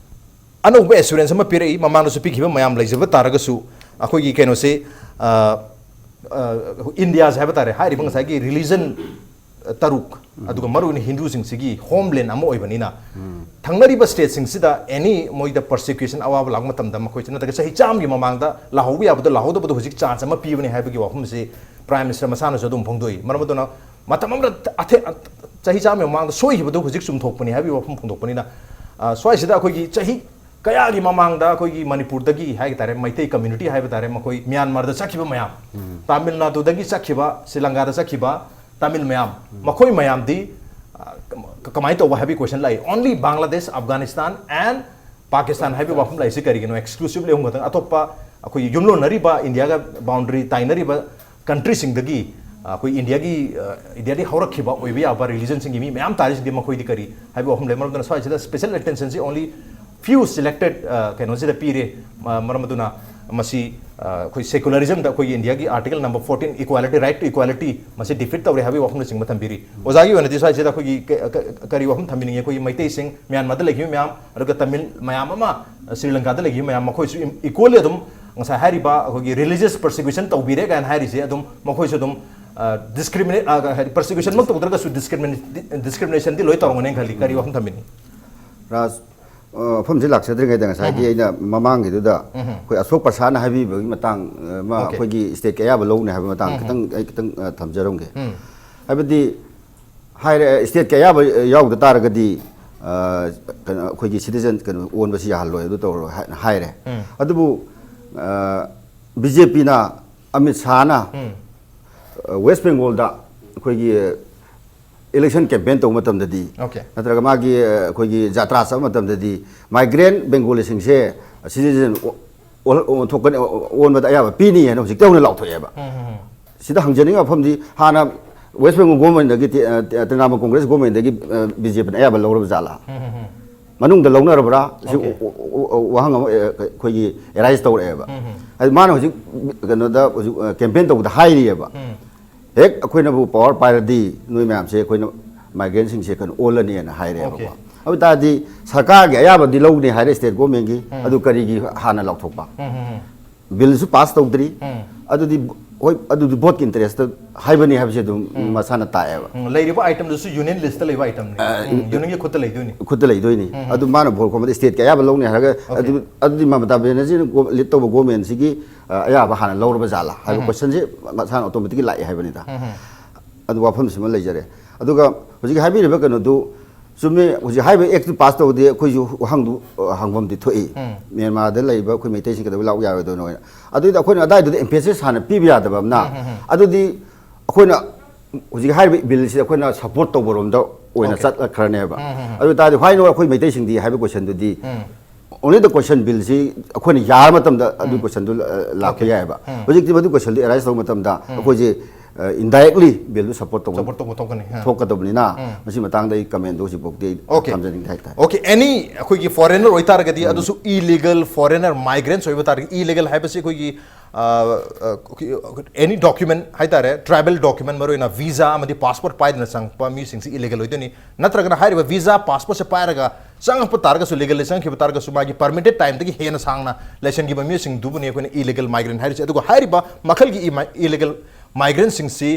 ꯑꯅꯧꯕ ꯑꯦꯁꯨꯔꯦꯟꯁ ꯑꯃ ꯄꯤꯔꯛꯏ꯫ ꯃꯃꯥꯡꯗꯁꯨ ꯄꯤꯈꯤꯕ ꯃꯌꯥꯝ ꯂꯩꯖꯕ ꯇꯥꯔꯒꯁꯨ, ꯑꯩꯈꯣꯏꯒꯤ ꯀꯩꯅꯣꯁꯦ, ꯑ, ꯑ, ꯏꯟꯗꯤꯌꯥꯁꯦ ꯍꯥꯏꯕ ꯇꯥꯔꯦ, ꯍꯥꯏꯔꯤꯕ ꯉꯁꯥꯏꯒꯤ ꯔꯤꯂꯤꯖꯟ ꯇꯔꯨꯛ, ꯑꯗꯨꯒ ꯃꯔꯨꯑꯣꯏꯅ ꯍꯤꯟꯗꯨꯁꯤꯡꯁꯤꯒꯤ ꯍꯣꯝꯂꯦꯟ ꯑꯃ ꯑꯣꯏꯕꯅꯤꯅ, ꯊꯪꯅꯔꯤꯕ ꯁ꯭ꯇꯦꯠꯁꯤꯡꯁꯤꯗ ꯑꯦꯅꯤ ꯃꯣꯏꯗ ꯄꯔꯁꯤꯀ꯭ꯌꯨꯁꯟ, ꯑꯋꯥꯕ ꯂꯥꯛꯄ ꯃꯇꯝꯗ, ꯃꯈꯣꯏꯁꯤ ꯅꯠꯇ꯭ꯔꯒ ꯆꯍꯤ ꯆꯥꯝꯃꯒꯤ ꯃꯃꯥꯡꯗ ꯂꯥꯛꯍꯧꯕ ꯌꯥꯕꯗꯣ ꯂꯥꯛꯍꯧꯗꯕꯗꯣ ꯍꯧꯖꯤꯛ ꯆꯥꯟꯁ ꯑꯃ ꯄꯤꯕꯅꯤ ꯍꯥꯏꯕꯒꯤ ꯋꯥꯐꯝꯁꯤ ꯄ꯭ꯔꯥꯏꯝ ꯃꯤꯅꯤꯁꯇꯔ ꯃꯁꯥꯅꯁꯨ ꯑꯗꯨꯝ ꯐꯣꯡꯗꯣꯛꯏ꯫ ꯃꯔꯝ ꯑꯗꯨꯅ ꯃꯇꯝ ꯑꯃꯗ ꯑꯊꯦ-, ꯆꯍꯤ ꯆꯥꯝꯃꯒꯤ ꯃꯃꯥꯡꯗ ꯁꯣꯏꯈꯤꯕꯗꯨ ꯍꯧꯖꯤꯛ ꯆꯨꯝꯊꯣꯛꯄꯅꯤ ꯍꯥꯏꯕꯒꯤ ꯋꯥꯐꯝ ꯐꯣꯡꯗꯣꯛꯄꯅꯤꯅ, ꯑ, ꯁ꯭ꯋꯥꯏꯁꯤꯗ ꯑꯩꯈꯣꯏꯒꯤ ꯆꯍꯤ ꯀꯌꯥꯒꯤ ꯃꯃꯥꯡꯗ ꯑꯩꯈꯣꯏꯒꯤ ꯃꯅꯤꯄꯨꯔꯗꯒꯤ ꯍꯥꯏꯕ ꯇꯥꯔꯦ, ꯃꯩꯇꯩ ꯀꯝꯃ꯭ꯌꯨꯅꯤꯇꯤ ꯍꯥꯏꯕ ꯇꯥꯔꯦ, ꯃꯈꯣꯏ ꯃ꯭ꯌꯥꯟꯃꯥꯔꯗ ꯆꯠꯈꯤꯕ ꯃꯌꯥꯝ, ꯇꯥꯃꯤꯜ ꯅꯥꯗꯨꯗꯒꯤ ꯆꯠꯈꯤꯕ, ꯁ꯭ꯔꯤ ꯂꯪꯀꯥꯗ ꯆꯠꯈꯤꯕ ꯇꯥꯃꯤꯜ ꯃꯌꯥꯝ, ꯃꯈꯣꯏ ꯃꯌꯥꯝꯗꯤ, ꯑ, ꯀ-, ꯀꯃꯥꯏꯅ ꯇꯧꯕ ꯍꯥꯏꯕꯒꯤ ꯀꯣꯏꯁꯟ ꯂꯥꯛꯏ꯫ Only Bangladesh, Afghanistan and Pakistan ꯍꯥꯏꯕꯒꯤ ꯋꯥꯐꯝ ꯂꯥꯛꯏꯁꯤ ꯀꯔꯤꯒꯤꯅꯣ? ꯑꯦꯛꯁꯀ꯭ꯂꯨꯁꯤꯚꯂꯤ ꯑꯍꯨꯝ ꯈꯛꯇꯪ, ꯑꯇꯣꯞꯄ ꯑꯩꯈꯣꯏꯒꯤ ꯌꯨꯝꯂꯣꯟꯅꯔꯤꯕ, ꯏꯟꯗꯤꯌꯥꯒ ꯕꯥꯎꯟꯗꯔꯤ ꯇꯥꯏꯅꯔꯤꯕ ꯀꯟꯇ꯭ꯔꯤꯁꯤꯡꯗꯒꯤ, ꯑ, ꯑꯩꯈꯣꯏ ꯏꯟꯗꯤꯌꯥꯒꯤ, ꯑ, ꯏꯟꯗꯤꯌꯥꯗꯒꯤ ꯍꯧꯔꯛꯈꯤꯕ ꯑꯣꯏꯕ ꯌꯥꯕ ꯔꯤꯂꯤꯖꯟꯁꯤꯡꯒꯤ ꯃꯤ ꯃꯌꯥꯝ ꯇꯥꯔꯤꯁꯤꯡꯗꯤ ꯃꯈꯣꯏꯗꯤ ꯀꯔꯤ ꯍꯥꯏꯕ ꯋꯥꯐꯝ ꯂꯩ꯫ ꯃꯔꯝ ꯑꯗꯨꯅ ꯁ꯭ꯋꯥꯏꯁꯤꯗ ꯁ꯭ꯄꯦꯁꯦꯜ ꯑꯦꯇꯦꯟꯁꯟꯁꯤ only few selected, ꯑ, ꯀꯩꯅꯣꯁꯤꯗ ꯄꯤꯔꯦ꯫ ꯃ-, ꯃꯔꯝ ꯑꯗꯨꯅ ꯃꯁꯤ, ꯑ, ꯑꯩꯈꯣꯏ ꯁꯦꯀꯨꯂꯔꯤꯖꯝꯗ ꯑꯩꯈꯣꯏꯒꯤ ꯏꯟꯗꯤꯌꯥꯒꯤ article number fourteen, equality, right to equality, ꯃꯁꯤ ꯗꯤꯐꯤꯠ ꯇꯧꯔꯦ ꯍꯥꯏꯕꯒꯤ ꯋꯥꯐꯝꯅꯆꯤꯡꯕ ꯊꯝꯕꯤꯔꯤ꯫ ꯑꯣꯖꯥꯒꯤ ꯑꯣꯏꯅꯗꯤ ꯁ꯭ꯋꯥꯏꯁꯤꯗ ꯑꯩꯈꯣꯏꯒꯤ ꯀ-, ꯀ-, ꯀꯔꯤ ꯋꯥꯐꯝ ꯊꯝꯕꯤꯅꯤꯡꯉꯤ? ꯑꯩꯈꯣꯏꯒꯤ ꯃꯩꯇꯩꯁꯤꯡ ꯃ꯭ꯌꯥꯟꯃꯥꯔꯗ ꯂꯩꯈꯤꯕ ꯃꯌꯥꯝ, ꯑꯗꯨꯒ ꯇꯥꯃꯤꯜ ꯃꯌꯥꯝ ꯑꯃ, ꯑ, ꯁ꯭ꯔꯤ ꯂꯪꯀꯥꯗ ꯂꯩꯈꯤꯕ ꯃꯌꯥꯝ, ꯃꯈꯣꯏꯁꯨ ꯏꯝ-, equally ꯑꯗꯨꯝ ꯉꯁꯥꯏ ꯍꯥꯏꯔꯤꯕ ꯑꯩꯈꯣꯏꯒꯤ ꯔꯤꯂꯤꯖꯤꯌꯁ ꯄꯔꯁꯤꯀ꯭ꯌꯨꯁꯟ ꯇꯧꯕꯤꯔꯦ ꯀꯥꯏꯅ ꯍꯥꯏꯔꯤꯁꯦ ꯑꯗꯨꯝ ꯃꯈꯣꯏꯁꯨ ꯑꯗꯨꯝ, ꯑ, ꯗꯤꯁꯀ꯭ꯔꯤꯃꯤꯅꯦꯠ, ꯑ, ꯍꯥꯏꯗꯤ ꯄꯔꯁꯤꯀ꯭ꯌꯨꯁꯟꯃꯛ ꯇꯧꯗ꯭ꯔꯒꯁꯨ ꯗꯤꯁꯀ꯭ꯔꯤꯃꯤꯅꯦꯁꯟꯗꯤ ꯂꯣꯏ ꯇꯧꯔꯝꯒꯅꯤ ꯈꯜꯂꯤ꯫ ꯀꯔꯤ ꯋꯥꯐꯝ ꯊꯝꯕꯤꯅꯤꯡꯉꯤ? ꯔꯥꯖ, ꯑ, ꯋꯥꯐꯝꯁꯦ ꯂꯥꯛꯆꯗ꯭ꯔꯤꯉꯩꯗ ꯉꯁꯥꯏꯒꯤ ꯑꯩꯅ ꯃꯃꯥꯡꯒꯤꯗꯨꯗ ꯑꯩꯈꯣꯏ ꯑꯁꯣꯛ ꯄ꯭ꯔꯁꯥꯟꯅ ꯍꯥꯏꯕꯤꯕꯒꯤ ꯃꯇꯥꯡ, ꯑ, ꯑꯃ ꯑꯩꯈꯣꯏꯒꯤ ꯁ꯭ꯇꯦꯠ ꯀꯌꯥꯕ ꯂꯧꯅꯤ ꯍꯥꯏꯕ ꯃꯇꯥꯡ ꯈꯤꯇꯪ, ꯑꯩ ꯈꯤꯇꯪ, ꯑ, ꯊꯝꯖꯔꯝꯒꯦ꯫ ꯍꯥꯏꯕꯗꯤ ꯍꯥꯏꯔꯦ, ꯁ꯭ꯇꯦꯠ ꯀꯌꯥꯕ ꯌꯥꯎꯗ ꯇꯥꯔꯒꯗꯤ, ꯑ, ꯀꯩꯅꯣ, ꯑꯩꯈꯣꯏꯒꯤ ꯁꯤꯇꯤꯖꯟ ꯀꯩꯅꯣ ꯑꯣꯟꯕꯁꯤ ꯌꯥꯍꯜꯂꯣꯏ, ꯑꯗꯨ ꯇꯧꯔꯣꯏ ꯍꯥꯏꯅ ꯍꯥꯏꯔꯦ꯫ ꯑꯗꯨꯕꯨ, ꯑ, ꯕꯤ ꯖꯦ ꯄꯤꯅ ꯑꯃꯤꯠ ꯁꯥꯍꯅ, ꯑ, ꯋꯦꯁ ꯕꯦꯡꯒꯣꯜꯗ ꯑꯩꯈꯣꯏꯒꯤ ꯏꯂꯦꯛꯁꯟ ꯀꯦꯝꯄꯦꯟ ꯇꯧꯕ ꯃꯇꯝꯗꯗꯤ, Okay. ꯅꯠꯇ꯭ꯔꯒ ꯃꯥꯒꯤ, ꯑ, ꯑꯩꯈꯣꯏꯒꯤ ꯖꯥꯇ꯭ꯔꯥ ꯆꯠꯄ ꯃꯇꯝꯗꯗꯤ ꯃꯥꯏꯒ꯭ꯔꯦꯟ ꯕꯦꯡꯒꯣꯂꯤꯁꯤꯡꯁꯦ ꯁꯤꯇꯤꯖꯟ ꯑꯣ-, ꯑꯣꯟ-, ꯑꯣꯟꯊꯣꯛꯀꯅꯤ, ꯑꯣ-, ꯑꯣꯟꯕꯗ ꯑꯌꯥꯕ ꯄꯤꯅꯤ ꯍꯥꯏꯅ ꯍꯧꯖꯤꯛꯇ ꯍꯧꯅ ꯂꯥꯎꯊꯣꯛꯑꯦꯕ꯫ ꯁꯤꯗ ꯍꯪꯖꯅꯤꯡꯕ ꯋꯥꯐꯝꯗꯤ, ꯍꯥꯟꯅ ꯋꯦꯁ ꯕꯦꯡꯒꯣꯜ ꯒꯣꯔꯃꯦꯟꯗꯒꯤ ꯇꯤ-, ꯑ, ꯇ꯭ꯔꯤꯅꯥꯃꯨꯜ ꯀꯣꯡꯒ꯭ꯔꯦꯁ ꯒꯣꯔꯃꯦꯟꯗꯒꯤ, ꯑ, ꯕꯤ ꯖꯦ ꯄꯤꯅ ꯑꯌꯥꯕ ꯂꯧꯔꯕ ꯖꯥꯠꯂꯥ? ꯃꯅꯨꯡꯗ ꯂꯧꯅꯔꯕ꯭ꯔꯥ? ꯁꯤ Okay. ꯋꯥ-, ꯋꯥ-, ꯋꯥꯍꯪ ꯑꯃ, ꯑ, ꯑꯩꯈꯣꯏꯒꯤ ꯑꯦꯔꯥꯏꯁ ꯇꯧꯔꯛꯑꯦꯕ꯫ ꯍꯥꯏꯗꯤ ꯃꯥꯅ ꯍꯧꯖꯤꯛ ꯀꯩꯅꯣꯗ ꯍꯧꯖꯤꯛ, ꯑ, ꯀꯦꯝꯄꯦꯟ ꯇꯧꯕꯗ ꯍꯥꯏꯔꯤꯑꯕ, "ꯍꯦꯛ ꯑꯩꯈꯣꯏꯅꯕꯨ ꯄꯋꯥꯔ ꯄꯥꯏꯔꯗꯤ ꯅꯣꯏ ꯃꯌꯥꯝꯁꯦ ꯑꯩꯈꯣꯏꯅ ꯃꯥꯏꯒ꯭ꯔꯦꯟꯁꯤꯡꯁꯦ ꯀꯩꯅꯣ ꯑꯣꯜꯂꯅꯤꯅ" ꯍꯥꯏꯔꯦꯕꯀꯣ꯫ Okay. ꯑꯗꯨ ꯇꯥꯔꯗꯤ ꯁꯔꯀꯥꯔꯒꯤ ꯑꯌꯥꯕꯗꯤ ꯂꯧꯅꯤ ꯍꯥꯏꯔꯦ, ꯁ꯭ꯇꯦꯠ ꯒꯣꯔꯃꯦꯟꯒꯤ, ꯑꯗꯨ ꯀꯔꯤꯒꯤ ꯍꯥꯟꯅ ꯂꯧꯊꯣꯛꯄ? ꯎꯝ, ꯎꯝ, ꯎꯝ. ꯕꯤꯜꯁꯨ ꯄꯥꯁ ꯇꯧꯗ꯭ꯔꯤ꯫ ꯎꯝ. ꯑꯗꯨꯗꯤ ꯕꯣ-, ꯍꯣꯏ, ꯑꯗꯨꯗꯤ ꯚꯣꯠꯀꯤ ꯏꯟꯇꯔꯦꯁꯇ ꯍꯥꯏꯕꯅꯤ ꯍꯥꯏꯕꯁꯦ ꯑꯗꯨꯝ ꯎꯝ. ꯃꯁꯥꯅ ꯇꯥꯛꯑꯦꯕ꯫ ꯎꯝ, ꯂꯩꯔꯤꯕ item ꯗꯨꯁꯨ ꯌꯨꯅꯤꯌꯟ ꯂꯤꯁꯇ ꯂꯩꯕ item ꯅꯤ꯫ ꯑ, ꯎꯝ, ꯌꯨꯅꯤꯌꯟꯒꯤ ꯈꯨꯠꯇ ꯂꯩꯗꯣꯏꯅꯤ꯫ ꯈꯨꯠꯇ ꯂꯩꯗꯣꯏꯅꯤ꯫ ꯎꯝ. ꯑꯗꯨ ꯃꯥꯅ ꯚꯣꯠ ꯈꯣꯝꯕꯗ ꯁ꯭ꯇꯦꯠꯀꯤ ꯑꯌꯥꯕ ꯂꯧꯅꯤ ꯍꯥꯏꯔꯒ, ꯑꯣꯀꯦ. ꯑꯗꯨ, ꯑꯗꯨꯗꯤ ꯃꯃꯇꯥ ꯕꯦꯅꯔꯖꯤꯅ ꯒꯣ-, ꯂꯤꯗ ꯇꯧꯕ ꯒꯣꯔꯃꯦꯟꯁꯤꯒꯤ, ꯑ, ꯑꯌꯥꯕ ꯍꯥꯟꯅ ꯂꯧꯔꯕ ꯖꯥꯠꯂꯥ ꯍꯥꯏꯕ ꯎꯝ. ꯀꯣꯏꯁꯟꯁꯦ ꯃꯁꯥꯅ ꯑꯣꯇꯣꯃꯦꯇꯤꯛꯂꯤ ꯂꯥꯛꯑꯦ ꯍꯥꯏꯕꯅꯤꯗ꯫ ꯎꯝ. ꯑꯗꯨ ꯋꯥꯐꯝꯁꯤꯃ ꯂꯩꯖꯔꯦ꯫ ꯑꯗꯨꯒ ꯍꯧꯖꯤꯛ ꯍꯥꯏꯕꯤꯔꯤꯕ ꯀꯩꯅꯣꯗꯨ ꯆꯨꯝꯃꯦ꯫ ꯍꯧꯖꯤꯛ ꯍꯥꯏꯔꯤꯕ ꯑꯦꯛꯇꯨ ꯄꯥꯁ ꯇꯧꯔꯗꯤ ꯑꯩꯈꯣꯏꯁꯨ ꯋꯥꯍꯪꯗꯨ, ꯑ, ꯍꯪꯐꯝꯗꯤ ꯊꯣꯛꯏ꯫ ꯎꯝ. ꯃ꯭ꯌꯥꯟꯃꯥꯔꯗ ꯂꯩꯕ ꯑꯩꯈꯣꯏ ꯃꯩꯇꯩꯁꯤꯡ ꯀꯩꯗꯧꯕꯩ ꯂꯥꯛꯎ ꯌꯥꯔꯣꯏꯗꯣꯏꯅꯣ ꯍꯥꯏꯅ꯫ ꯑꯗꯨꯏꯗꯤ ꯑꯩꯈꯣꯏꯅ ꯑꯗꯥꯏꯗꯨꯗ emphasis ꯍꯥꯟꯅ ꯄꯤꯕ ꯌꯥꯗꯕ ꯑꯃꯅ, ꯎꯝ, ꯎꯝ, ꯎꯝ. ꯑꯗꯨꯗꯤ ꯑꯩꯈꯣꯏꯅ ꯍꯧꯖꯤꯛ ꯍꯥꯏꯔꯤꯕ ꯕꯤꯜꯁꯤꯗ ꯑꯩꯈꯣꯏꯅ support ꯇꯧꯕꯔꯣꯝꯗ ꯑꯣꯏꯅ ꯑꯣꯀꯦ. ꯆꯠꯈ꯭ꯔꯅꯦꯕ꯫ ꯎꯝ, ꯎꯝ, ꯎꯝ. ꯑꯗꯨ ꯑꯣꯏ ꯇꯥꯔꯗꯤ why not ꯑꯩꯈꯣꯏ ꯃꯩꯇꯩꯁꯤꯡꯗꯤ ꯍꯥꯏꯕ ꯀꯣꯏꯁꯟꯗꯨꯗꯤ ꯎꯝ. Only the question ꯕꯤꯜꯁꯤ ꯑꯩꯈꯣꯏꯅ ꯌꯥꯔ ꯃꯇꯝꯗ ꯑꯗꯨ ꯎꯝ. ꯀꯣꯏꯁꯟꯗꯨ, ꯑ, ꯂꯥꯛꯄ ꯑꯣꯀꯦ. ꯌꯥꯏꯑꯕ꯫ ꯎꯝ. ꯍꯧꯖꯤꯛꯇꯤ ꯃꯗꯨ ꯀꯣꯏꯁꯟꯗꯨ ꯑꯦꯔꯥꯏꯁ ꯇꯧꯕ ꯃꯇꯝꯗ ꯎꯝ. ꯑꯩꯈꯣꯏꯁꯦ, ꯑ, indirectly ꯕꯤꯜꯗꯨ support ꯇꯧꯕ support ꯇꯧꯕ ꯊꯣꯛꯀꯅꯤ꯫ ꯑ. ꯊꯣꯛꯀꯗꯕꯅꯤꯅ ꯎꯝ. ꯃꯁꯤ ꯃꯇꯥꯡꯗ ꯑꯩ comment ꯗꯨ ꯍꯧꯖꯤꯛꯐꯥꯎꯗꯤ ꯑꯩ ꯑꯣꯀꯦ. ꯊꯝꯖꯅꯤꯡꯗꯦ ꯍꯥꯏꯇꯥꯔꯦ꯫ ꯑꯣꯀꯦ, any ꯑꯩꯈꯣꯏꯒꯤ foreigner ꯑꯣꯏꯇꯥꯔꯒꯗꯤ ꯎꯝ. ꯑꯗꯨꯁꯨ illegal foreigner migrants ꯑꯣꯏꯕ ꯇꯥꯔꯒꯗꯤ, illegal ꯍꯥꯏꯕꯁꯤ ꯑꯩꯈꯣꯏꯒꯤ, ꯑ, ꯑ, any document ꯍꯥꯏꯇꯥꯔꯦ, tribal document, ꯃꯔꯨꯑꯣꯏꯅ visa ꯑꯃꯗꯤ passport ꯄꯥꯏꯗꯅ ꯆꯪꯉꯛꯄ ꯃꯤꯁꯤꯡꯁꯤ illegal ꯑꯣꯏꯗꯣꯏꯅꯤ꯫ ꯅꯠꯇ꯭ꯔꯒꯅ ꯍꯥꯏꯔꯤꯕ visa passport ꯁꯦ ꯄꯥꯏꯔꯒ ꯆꯪꯉꯛꯄ ꯇꯥꯔꯒꯁꯨ, legally ꯆꯪꯈꯤꯕ ꯇꯥꯔꯒꯁꯨ, ꯃꯥꯒꯤ permitted time ꯗꯒꯤ ꯍꯦꯟꯅ ꯁꯥꯡꯅ ꯂꯩꯁꯟꯈꯤꯕ ꯃꯤꯑꯣꯏꯁꯤꯡꯗꯨꯕꯨꯅꯤ ꯑꯩꯈꯣꯏꯅ illegal migrant ꯍꯥꯏꯔꯤꯁꯦ꯫ ꯑꯗꯨꯒ ꯍꯥꯏꯔꯤꯕ ꯃꯈꯜꯒꯤ ꯏ-, illegal migrant ꯁꯤꯡꯁꯤ,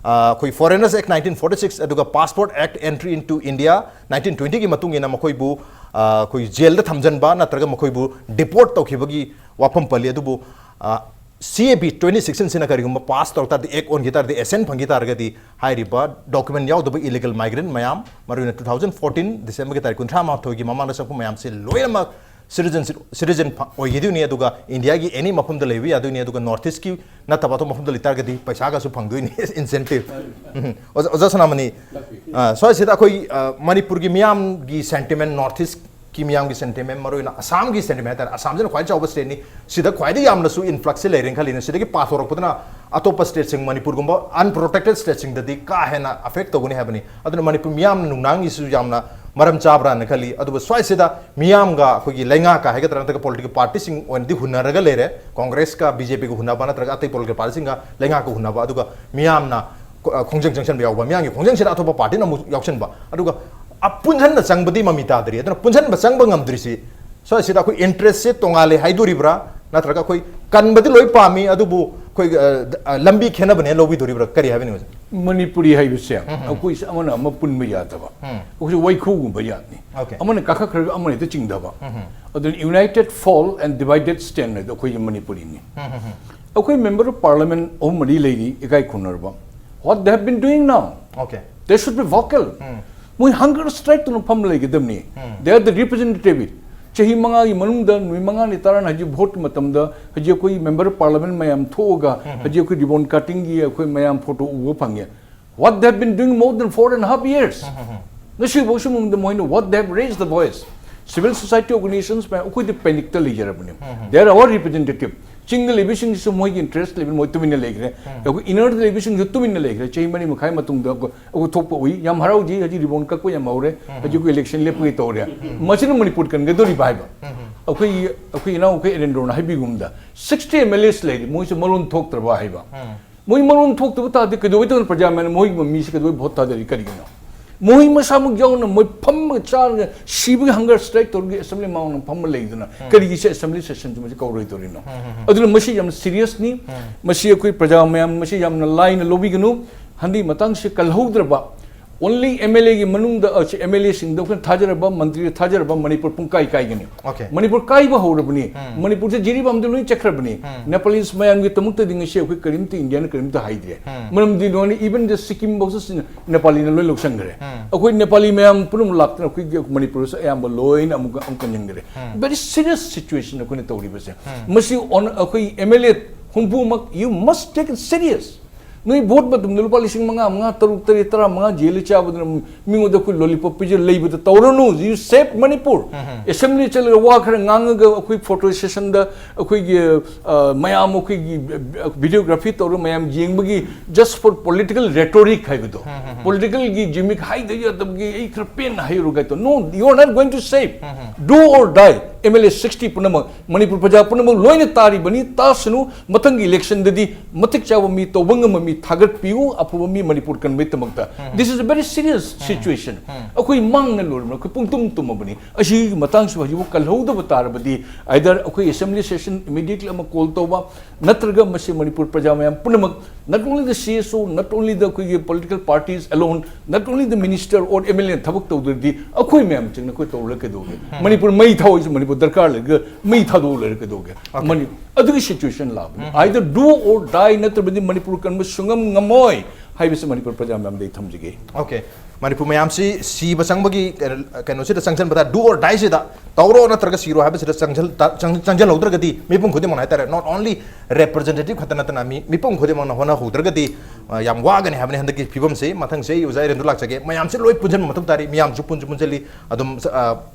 ꯑ, ꯑꯩꯈꯣꯏ Foreigners Act nineteen forty six, ꯑꯗꯨꯒ Passport Act Entry into India nineteen twenty ꯒꯤ ꯃꯇꯨꯡ ꯏꯟꯅ ꯃꯈꯣꯏꯕꯨ, ꯑ, ꯑꯩꯈꯣꯏ ꯖꯦꯜꯗ ꯊꯝꯖꯟꯕ ꯅꯠꯇ꯭ꯔꯒ ꯃꯈꯣꯏꯕꯨ deport ꯇꯧꯈꯤꯕꯒꯤ ꯋꯥꯐꯝ ꯄꯜꯂꯤ꯫ ꯑꯗꯨꯕꯨ, ꯑ, C A B twenty sixteen ꯁꯤꯅ ꯀꯔꯤꯒꯨꯝꯕ pass ꯇꯧꯔꯛ ꯇꯥꯔꯗꯤ, act ꯑꯣꯟꯈꯤ ꯇꯥꯔꯗꯤ, assent ꯐꯪꯈꯤ ꯇꯥꯔꯒꯗꯤ, ꯍꯥꯏꯔꯤꯕ document ꯌꯥꯎꯗꯕ illegal migrant ꯃꯌꯥꯝ, ꯃꯔꯨꯑꯣꯏꯅ two thousand fourteen December ꯒꯤ ꯇꯥꯔꯤꯛ ꯀꯨꯟꯊ꯭ꯔꯥ ꯃꯥꯊꯣꯏꯒꯤ ꯃꯃꯥꯡꯗ ꯆꯪꯉꯛꯄ ꯃꯌꯥꯝꯁꯦ ꯂꯣꯏꯅꯃꯛ citizenship, citizen ꯐ-, ꯑꯣꯏꯈꯤꯗꯣꯏꯅꯤ꯫ ꯑꯗꯨꯒ ꯏꯟꯗꯤꯌꯥꯒꯤ any ꯃꯐꯝꯗ ꯂꯩꯕ ꯌꯥꯗꯣꯏꯅꯤ꯫ ꯑꯗꯨꯒ North East ꯀꯤ ꯅꯠꯇꯕ ꯑꯇꯣꯞꯄ ꯃꯐꯝꯗ ꯂꯩꯇꯥꯔꯒꯗꯤ ꯄꯩꯁꯥꯒꯁꯨ ꯐꯪꯗꯣꯏꯅꯤ, incentive꯫ ꯎꯝ. ꯑꯣꯖꯥ, ꯑꯣꯖꯥ ꯁꯅꯥꯃꯅꯤ, ꯑ, ꯁ꯭ꯋꯥꯏꯁꯤꯗ ꯑꯩꯈꯣꯏ, ꯑ, ꯃꯅꯤꯄꯨꯔꯒꯤ ꯃꯤꯌꯥꯝꯒꯤ sentiment, North East ꯀꯤ ꯃꯤꯌꯥꯝꯒꯤ sentiment, ꯃꯔꯨꯑꯣꯏꯅ ꯑꯁꯥꯝꯒꯤ sentiment ꯍꯥꯏꯇꯥꯔꯦ, ꯑꯁꯥꯝꯁꯤꯅ ꯈ꯭ꯋꯥꯏꯗꯒꯤ ꯆꯥꯎꯕ state ꯅꯤ, ꯁꯤꯗ ꯈ꯭ꯋꯥꯏꯗꯒꯤ ꯌꯥꯝꯅꯁꯨ influx ꯁꯦ ꯂꯩꯔꯦꯅ ꯈꯜꯂꯤꯅꯦ꯫ ꯁꯤꯗꯒꯤ ꯄꯥꯊꯣꯔꯛꯄꯗꯨꯅ ꯑꯇꯣꯞꯄ state ꯁꯤꯡ, ꯃꯅꯤꯄꯨꯔꯒꯨꯝꯕ unprotected state ꯁꯤꯡꯗꯗꯤ ꯀꯥ ꯍꯦꯟꯅ affect ꯇꯧꯒꯅꯤ ꯍꯥꯏꯕꯅꯤ꯫ ꯑꯗꯨꯅ ꯃꯅꯤꯄꯨꯔ ꯃꯤꯌꯥꯝꯅ ꯅꯨꯡꯅꯥꯡꯒꯤꯁꯨ ꯌꯥꯝꯅ ꯃꯔꯝ ꯆꯥꯕ꯭ꯔꯥꯅ ꯈꯜꯂꯤ꯫ ꯑꯗꯨꯕꯨ ꯁ꯭ꯋꯥꯏꯁꯤꯗ ꯃꯤꯌꯥꯝꯒ ꯑꯩꯈꯣꯏꯒꯤ ꯂꯩꯉꯥꯛꯀ ꯍꯥꯏꯒꯗ꯭ꯔꯥ, ꯅꯠꯇ꯭ꯔꯒ political party ꯁꯤꯡ ꯑꯣꯏꯅꯗꯤ ꯍꯨꯟꯅꯔꯒ ꯂꯩꯔꯦ꯫ Congress ꯀ B J P ꯒ ꯍꯨꯟꯅꯕ, ꯅꯠꯇ꯭ꯔꯒ ꯑꯇꯩ political party ꯁꯤꯡꯒ ꯂꯩꯉꯥꯛꯀ ꯍꯨꯟꯅꯕ, ꯑꯗꯨꯒ ꯃꯤꯌꯥꯝꯅ ꯈꯣ-, ꯑ, ꯈꯣꯡꯖꯪ ꯆꯪꯁꯟꯕ ꯌꯥꯎꯕ, ꯃꯤꯌꯥꯝꯒꯤ ꯈꯣꯡꯖꯪꯁꯤꯗ ꯑꯇꯣꯞꯄ party ꯅ ꯑꯃꯨꯛ ꯌꯥꯎꯁꯟꯕ꯫ ꯑꯗꯨꯒ ꯑ, ꯄꯨꯟꯁꯤꯟꯕ ꯆꯪꯕꯗꯤ ꯃꯃꯤ ꯇꯥꯗ꯭ꯔꯤ꯫ ꯑꯗꯨꯅ ꯄꯨꯟꯁꯤꯟꯕ ꯆꯪꯕ ꯉꯝꯗ꯭ꯔꯤꯁꯤ ꯁ꯭ꯋꯥꯏꯁꯤꯗ ꯑꯩꯈꯣꯏ interest ꯁꯦ ꯇꯣꯉꯥꯜꯂꯦ ꯍꯥꯏꯗꯣꯔꯤꯕ꯭ꯔꯥ, ꯅꯠꯇ꯭ꯔꯒ ꯑꯩꯈꯣꯏ ꯀꯟꯕꯗꯤ ꯂꯣꯏ ꯄꯥꯝꯃꯤ, ꯑꯗꯨꯕꯨ ꯑꯩꯈꯣꯏ, ꯑ, ꯑ, ꯂꯝꯕꯤ ꯈꯦꯠꯅꯕꯅꯦ ꯂꯧꯕꯤꯗꯣꯔꯤꯕ꯭ꯔꯥ, ꯀꯔꯤ ꯍꯥꯏꯕꯅꯤ ꯑꯣꯖꯥ? ꯃꯅꯤꯄꯨꯔꯤ ꯍꯥꯏꯕꯁꯦ ꯑꯩꯈꯣꯏꯁꯦ ꯑꯃꯅ ꯑꯃ ꯄꯨꯟꯕ ꯌꯥꯗꯕ, ꯑꯩꯈꯣꯏꯁꯦ ꯋꯥꯏꯈꯨꯒꯨꯝꯕ ꯖꯥꯠꯅꯤ꯫ Okay. ꯑꯃꯅ ꯀꯥꯈꯠꯈ꯭ꯔꯒ ꯑꯃꯅ ꯍꯦꯛꯇ ꯆꯤꯡꯊꯕ꯫ ꯑꯗꯨꯅ united fall and divided stand ꯍꯥꯏꯗꯣ ꯑꯩꯈꯣꯏꯒꯤ ꯃꯅꯤꯄꯨꯔꯤꯅꯤ꯫ ꯑꯩꯈꯣꯏ member of parliament ꯑꯍꯨꯝ ꯃꯔꯤ ꯂꯩꯔꯤ ꯏꯀꯥꯏ ꯈꯨꯝꯅꯔꯕ꯫ What they have been doing now? Okay. They should be vocal. ꯃꯣꯏ hunger strike ꯇꯧꯅ ꯐꯝ ꯂꯩꯒꯗꯕꯅꯤ꯫ They are the representative. ꯆꯍꯤ ꯃꯉꯥꯒꯤ ꯃꯅꯨꯡꯗ ꯅꯨꯃꯤꯠ ꯃꯉꯥꯅꯤ ꯇꯔꯥꯅꯤ ꯍꯧꯖꯤꯛ vote ꯃꯇꯝꯗ ꯍꯧꯖꯤꯛ ꯑꯩꯈꯣꯏ member of parliament ꯃꯌꯥꯝ ꯊꯣꯛꯑꯒ ꯍꯧꯖꯤꯛ ꯑꯩꯈꯣꯏ ribbon cutting ꯒꯤ ꯑꯩꯈꯣꯏ ꯃꯌꯥꯝ photo ꯎꯕ ꯐꯪꯉꯦ꯫ What they have been doing more than four and a half years? ꯉꯁꯤꯐꯥꯎ ꯁꯤ ꯃꯅꯨꯡꯗ ꯃꯣꯏꯅ what they have raised the voice? Civil society organizations ꯃꯌꯥꯝ ꯑꯩꯈꯣꯏꯗꯤ panic ꯇ ꯂꯩꯖꯔꯕꯅꯤ꯫ They are our representative. ꯆꯤꯡꯗ ꯂꯩꯕꯁꯤꯡꯁꯤꯁꯨ ꯃꯣꯏꯒꯤ interest ꯂꯩꯕ, ꯃꯣꯏ ꯇꯨꯃꯤꯟꯅ ꯂꯩꯈ꯭ꯔꯦ꯫ ꯑꯩꯈꯣꯏ inner ꯗ ꯂꯩꯕꯁꯤꯡꯁꯨ ꯇꯨꯃꯤꯟꯅ ꯂꯩꯈ꯭ꯔꯦ꯫ ꯆꯍꯤ ꯃꯔꯤ ꯃꯈꯥꯏ ꯃꯇꯨꯡꯗ ꯑꯩꯈꯣꯏ ꯑꯩꯈꯣꯏ ꯊꯣꯛꯄ ꯎꯏ꯫ ꯌꯥꯝ ꯍꯔꯥꯎꯖꯩ꯫ ꯍꯧꯖꯤꯛ ribbon ꯀꯛꯄ ꯌꯥꯝ ꯍꯧꯔꯦ꯫ ꯍꯧꯖꯤꯛ ꯑꯩꯈꯣꯏ election ꯂꯦꯞꯄꯒꯤ ꯇꯧꯔꯦ꯫ ꯃꯁꯤꯅ ꯃꯅꯤꯄꯨꯔ ꯀꯟꯒꯗꯧꯔꯤꯕ ꯍꯥꯏꯕ꯫ ꯑꯩꯈꯣꯏ ꯑꯩꯈꯣꯏ ꯏꯅꯥꯎ ꯑꯩꯈꯣꯏ ꯑꯦꯔꯦꯟꯗ꯭ꯔꯣꯅ ꯍꯥꯏꯕꯤꯒꯨꯝꯗ sixty MLAs ꯂꯩꯔꯤ, ꯃꯣꯏꯁꯨ ꯃꯔꯣꯟ ꯊꯣꯛꯇ꯭ꯔꯕ ꯍꯥꯏꯕ꯫ ꯃꯣꯏ ꯃꯔꯣꯟ ꯊꯣꯛꯇꯕ ꯇꯥꯔꯗꯤ ꯀꯩꯗꯧꯕꯩ ꯇꯧꯅ ꯄ꯭ꯔꯖꯥ ꯃꯌꯥꯝꯅ ꯃꯣꯏꯒꯤ ꯃꯤꯁꯤ ꯀꯩꯗꯧꯕꯩ vote ꯊꯥꯗꯔꯤ? ꯀꯔꯤꯒꯤꯅꯣ? ꯃꯣꯏ ꯃꯁꯥꯃꯛ ꯌꯥꯎꯅ ꯃꯣꯏ ꯐꯝꯃꯒ ꯆꯥꯔꯒ ꯁꯤꯕꯒꯤ hunger strike ꯇꯧꯔꯒ assembly ꯃꯃꯥꯡꯗ ꯐꯝꯃ ꯂꯩꯗꯅ ꯀꯔꯤꯒꯤ ꯁꯤ assembly session ꯁꯤ ꯃꯁꯤ ꯀꯧꯔꯣꯏꯗꯧꯔꯤꯅꯣ? ꯑꯗꯨꯅ ꯃꯁꯤ ꯌꯥꯝꯅ serious ꯅꯤ꯫ ꯃꯁꯤ ꯑꯩꯈꯣꯏ ꯄ꯭ꯔꯖꯥ ꯃꯌꯥꯝ ꯃꯁꯤ ꯌꯥꯝꯅ ꯂꯥꯏꯅ ꯂꯧꯕꯤꯒꯅꯨ꯫ ꯍꯟꯗꯛ ꯃꯇꯥꯡꯁꯤ ꯀꯜꯍꯧꯗ꯭ꯔꯕ only MLA ꯒꯤ ꯃꯅꯨꯡꯗ, ꯑ, ꯁꯤ MLA ꯁꯤꯡꯗ ꯑꯩꯈꯣꯏꯅ ꯊꯥꯖꯔꯕ, ꯃꯟꯇ꯭ꯔꯤꯗ ꯊꯥꯖꯔꯕ ꯃꯅꯤꯄꯨꯔ ꯄꯨꯡꯀꯥꯏ ꯀꯥꯏꯒꯅꯤ꯫ Okay. ꯃꯅꯤꯄꯨꯔ ꯀꯥꯏꯕ ꯍꯧꯔꯕꯅꯤ꯫ ꯃꯅꯤꯄꯨꯔꯁꯦ ꯖꯤꯔꯤꯕꯥꯝꯗ ꯂꯣꯏ ꯆꯠꯈ꯭ꯔꯕꯅꯤ꯫ Nepalese ꯃꯌꯥꯝꯒꯤꯗꯃꯛꯇꯗꯤ ꯉꯁꯤ ꯑꯩꯈꯣꯏ ꯀꯔꯤꯝꯇ ꯏꯟꯗꯤꯌꯥꯅ ꯀꯔꯤꯝꯇ ꯍꯥꯏꯗ꯭ꯔꯦ꯫ ꯃꯔꯝꯗꯤ ꯅꯣꯏꯅ even the ꯁꯤꯛꯀꯤꯝ ꯐꯥꯎꯁꯨ ꯁꯤꯅ ꯅꯦꯄꯥꯂꯤꯅ ꯂꯣꯏ ꯂꯧꯁꯟꯈ꯭ꯔꯦ꯫ ꯑꯩꯈꯣꯏ ꯅꯦꯄꯥꯂꯤ ꯃꯌꯥꯝ ꯄꯨꯝꯅꯃꯛ ꯂꯥꯛꯇꯅ ꯑꯩꯈꯣꯏꯒꯤ ꯃꯅꯤꯄꯨꯔꯁꯨ ꯑꯌꯥꯝꯕ ꯂꯣꯏꯅ ꯑꯃꯨꯛ ꯑꯃꯨꯛ ꯀꯟꯁꯤꯟꯈ꯭ꯔꯦ꯫ Very serious situation ꯑꯩꯈꯣꯏꯅ ꯇꯧꯔꯤꯕꯁꯦ꯫ ꯃꯁꯤ on-, ꯑꯩꯈꯣꯏ MLA ꯍꯨꯝꯐꯨꯃꯛ, you must take it serious. ꯅꯣꯏ vote ꯃꯇꯝꯗ ꯂꯨꯄꯥ ꯂꯤꯁꯤꯡ ꯃꯉꯥ, ꯃꯉꯥ, ꯇꯔꯨꯛ, ꯇꯔꯦꯠ, ꯇꯔꯥ ꯃꯉꯥ ꯖꯦꯜꯗ ꯆꯥꯕꯗꯨꯅ ꯃꯤꯉꯣꯟꯗ ꯑꯩꯈꯣꯏ lollipop ꯄꯤꯖ ꯂꯩꯕꯗ ꯇꯧꯔꯅꯨ꯫ You save Manipur. Assembly ꯆꯠꯂꯒ ꯋꯥ ꯈꯔ ꯉꯥꯡꯉꯒ ꯑꯩꯈꯣꯏ photo session ꯗ ꯑꯩꯈꯣꯏꯒꯤ, ꯑ, ꯃꯌꯥꯝ ꯑꯩꯈꯣꯏꯒꯤ videography ꯇꯧꯔꯒ ꯃꯌꯥꯝ ꯌꯦꯡꯕꯒꯤ just for political rhetoric ꯍꯥꯏꯕꯗꯣ, political ꯒꯤ gimmick ꯍꯥꯏꯗ ꯌꯥꯗꯕꯒꯤ ꯑꯩ ꯈꯔ ꯄꯦꯟꯅ ꯍꯥꯏꯔꯨꯒꯦ ꯇꯧ꯫ No, you are not going to save. Do or die. M L A sixty ꯄꯨꯝꯅꯃꯛ, ꯃꯅꯤꯄꯨꯔ ꯄ꯭ꯔꯖꯥ ꯄꯨꯝꯅꯃꯛ ꯂꯣꯏꯅ ꯇꯥꯔꯤꯕꯅꯤ, ꯇꯥꯁꯅꯨ꯫ ꯃꯊꯪꯒꯤ ꯏꯂꯦꯛꯁꯟꯗꯗꯤ ꯃꯇꯤꯛ ꯆꯥꯕ ꯃꯤ, ꯇꯧꯕ ꯉꯝꯕ ꯃꯤ ꯊꯥꯒꯠꯄꯤꯌꯨ, ꯑꯐꯕ ꯃꯤ Manipur ꯀꯟꯕꯒꯤꯗꯃꯛꯇ꯫ This is a very serious situation. ꯑꯩꯈꯣꯏ ꯃꯥꯡꯅ ꯂꯣꯏꯔꯕꯅꯤ, ꯑꯩꯈꯣꯏ ꯄꯨꯡꯇꯨꯝ ꯇꯨꯝꯃꯕꯅꯤ꯫ ꯑꯁꯤꯒꯤ ꯃꯇꯥꯡꯁꯨ ꯍꯧꯖꯤꯛꯐꯥꯎ ꯀꯜꯍꯧꯗꯕ ꯇꯥꯔꯕꯗꯤ, either ꯑꯩꯈꯣꯏ assembly session immediately ꯑꯃ call ꯇꯧꯕ, ꯅꯠꯇ꯭ꯔꯒ ꯃꯁꯤ ꯃꯅꯤꯄꯨꯔ ꯄ꯭ꯔꯖꯥ ꯃꯌꯥꯝ ꯄꯨꯝꯅꯃꯛ, not only the C S O, not only the ꯑꯩꯈꯣꯏꯒꯤ political parties alone, not only the minister or M L A ꯊꯕꯛ ꯇꯧꯗ꯭ꯔꯗꯤ ꯑꯩꯈꯣꯏ ꯃꯌꯥꯝ ꯆꯪꯅ ꯑꯩꯈꯣꯏ ꯇꯧꯔꯒ ꯀꯩꯗꯧꯒꯦ? ꯃꯅꯤꯄꯨꯔ ꯃꯩ ꯊꯥꯎ ꯍꯥꯏꯁꯤ ꯃꯅꯤꯄꯨꯔ ꯗꯔꯀꯥꯔ ꯂꯩꯔꯒ ꯃꯩ ꯊꯥꯗꯣꯛꯑ ꯂꯩꯔꯒ ꯀꯩꯗꯧꯒꯦ? ꯃꯅꯤ-, ꯑꯗꯨꯒꯤ situation ꯂꯥꯛꯄꯅꯤ꯫ Either do or die, ꯅꯠꯇ꯭ꯔꯕꯗꯤ ꯃꯅꯤꯄꯨꯔ ꯀꯟꯕ ꯁꯨꯡꯉꯝ ꯉꯝꯃꯣꯏ ꯍꯥꯏꯕꯁꯤ ꯃꯅꯤꯄꯨꯔ ꯄ꯭ꯔꯖꯥ ꯃꯌꯥꯝꯗ ꯑꯩ ꯊꯝꯖꯒꯦ꯫ Okay. ꯃꯅꯤꯄꯨꯔ ꯃꯌꯥꯝꯁꯤ ꯁꯤꯕ ꯆꯪꯕꯒꯤ ꯀꯩꯅꯣ-, ꯀꯩꯅꯣꯁꯤꯗ ꯆꯪꯁꯤꯟꯕꯗ, do or die ꯁꯤꯗ, ꯇꯧꯔꯣ ꯅꯠꯇ꯭ꯔꯒ ꯁꯤꯔꯣ ꯍꯥꯏꯕꯁꯤꯗ ꯆꯪꯁꯤꯜ-, ꯇ-, ꯆꯪ-, ꯆꯪꯁꯤꯜꯍꯧꯗ꯭ꯔꯒꯗꯤ, ꯃꯤꯄꯨꯝ ꯈꯨꯗꯤꯡꯃꯛꯅ ꯍꯥꯏꯇꯥꯔꯦ, not only representative ꯈꯛꯇ ꯅꯠꯇꯅ ꯃꯤ, ꯃꯤꯄꯨꯝ ꯈꯨꯗꯤꯡꯃꯛꯅ ꯍꯣꯠꯅꯍꯧꯗ꯭ꯔꯒꯗꯤ, ꯑ, ꯌꯥꯝ ꯋꯥꯒꯅꯤ ꯍꯥꯏꯕꯅꯤ ꯍꯟꯗꯛꯀꯤ ꯐꯤꯕꯝꯁꯤ꯫ ꯃꯊꯪꯁꯤ ꯑꯩ ꯑꯣꯖꯥ ꯏꯔꯦꯟꯗ ꯂꯥꯛꯆꯒꯦ꯫ ꯃꯌꯥꯝꯁꯤ ꯂꯣꯏ ꯄꯨꯟꯁꯤꯟꯕ ꯃꯊꯧ ꯇꯥꯔꯤ꯫ ꯃꯤꯌꯥꯝꯁꯨ ꯄꯨꯟꯁꯨ ꯄꯨꯟꯁꯤꯜꯂꯤ, ꯑꯗꯨꯝ, ꯑ,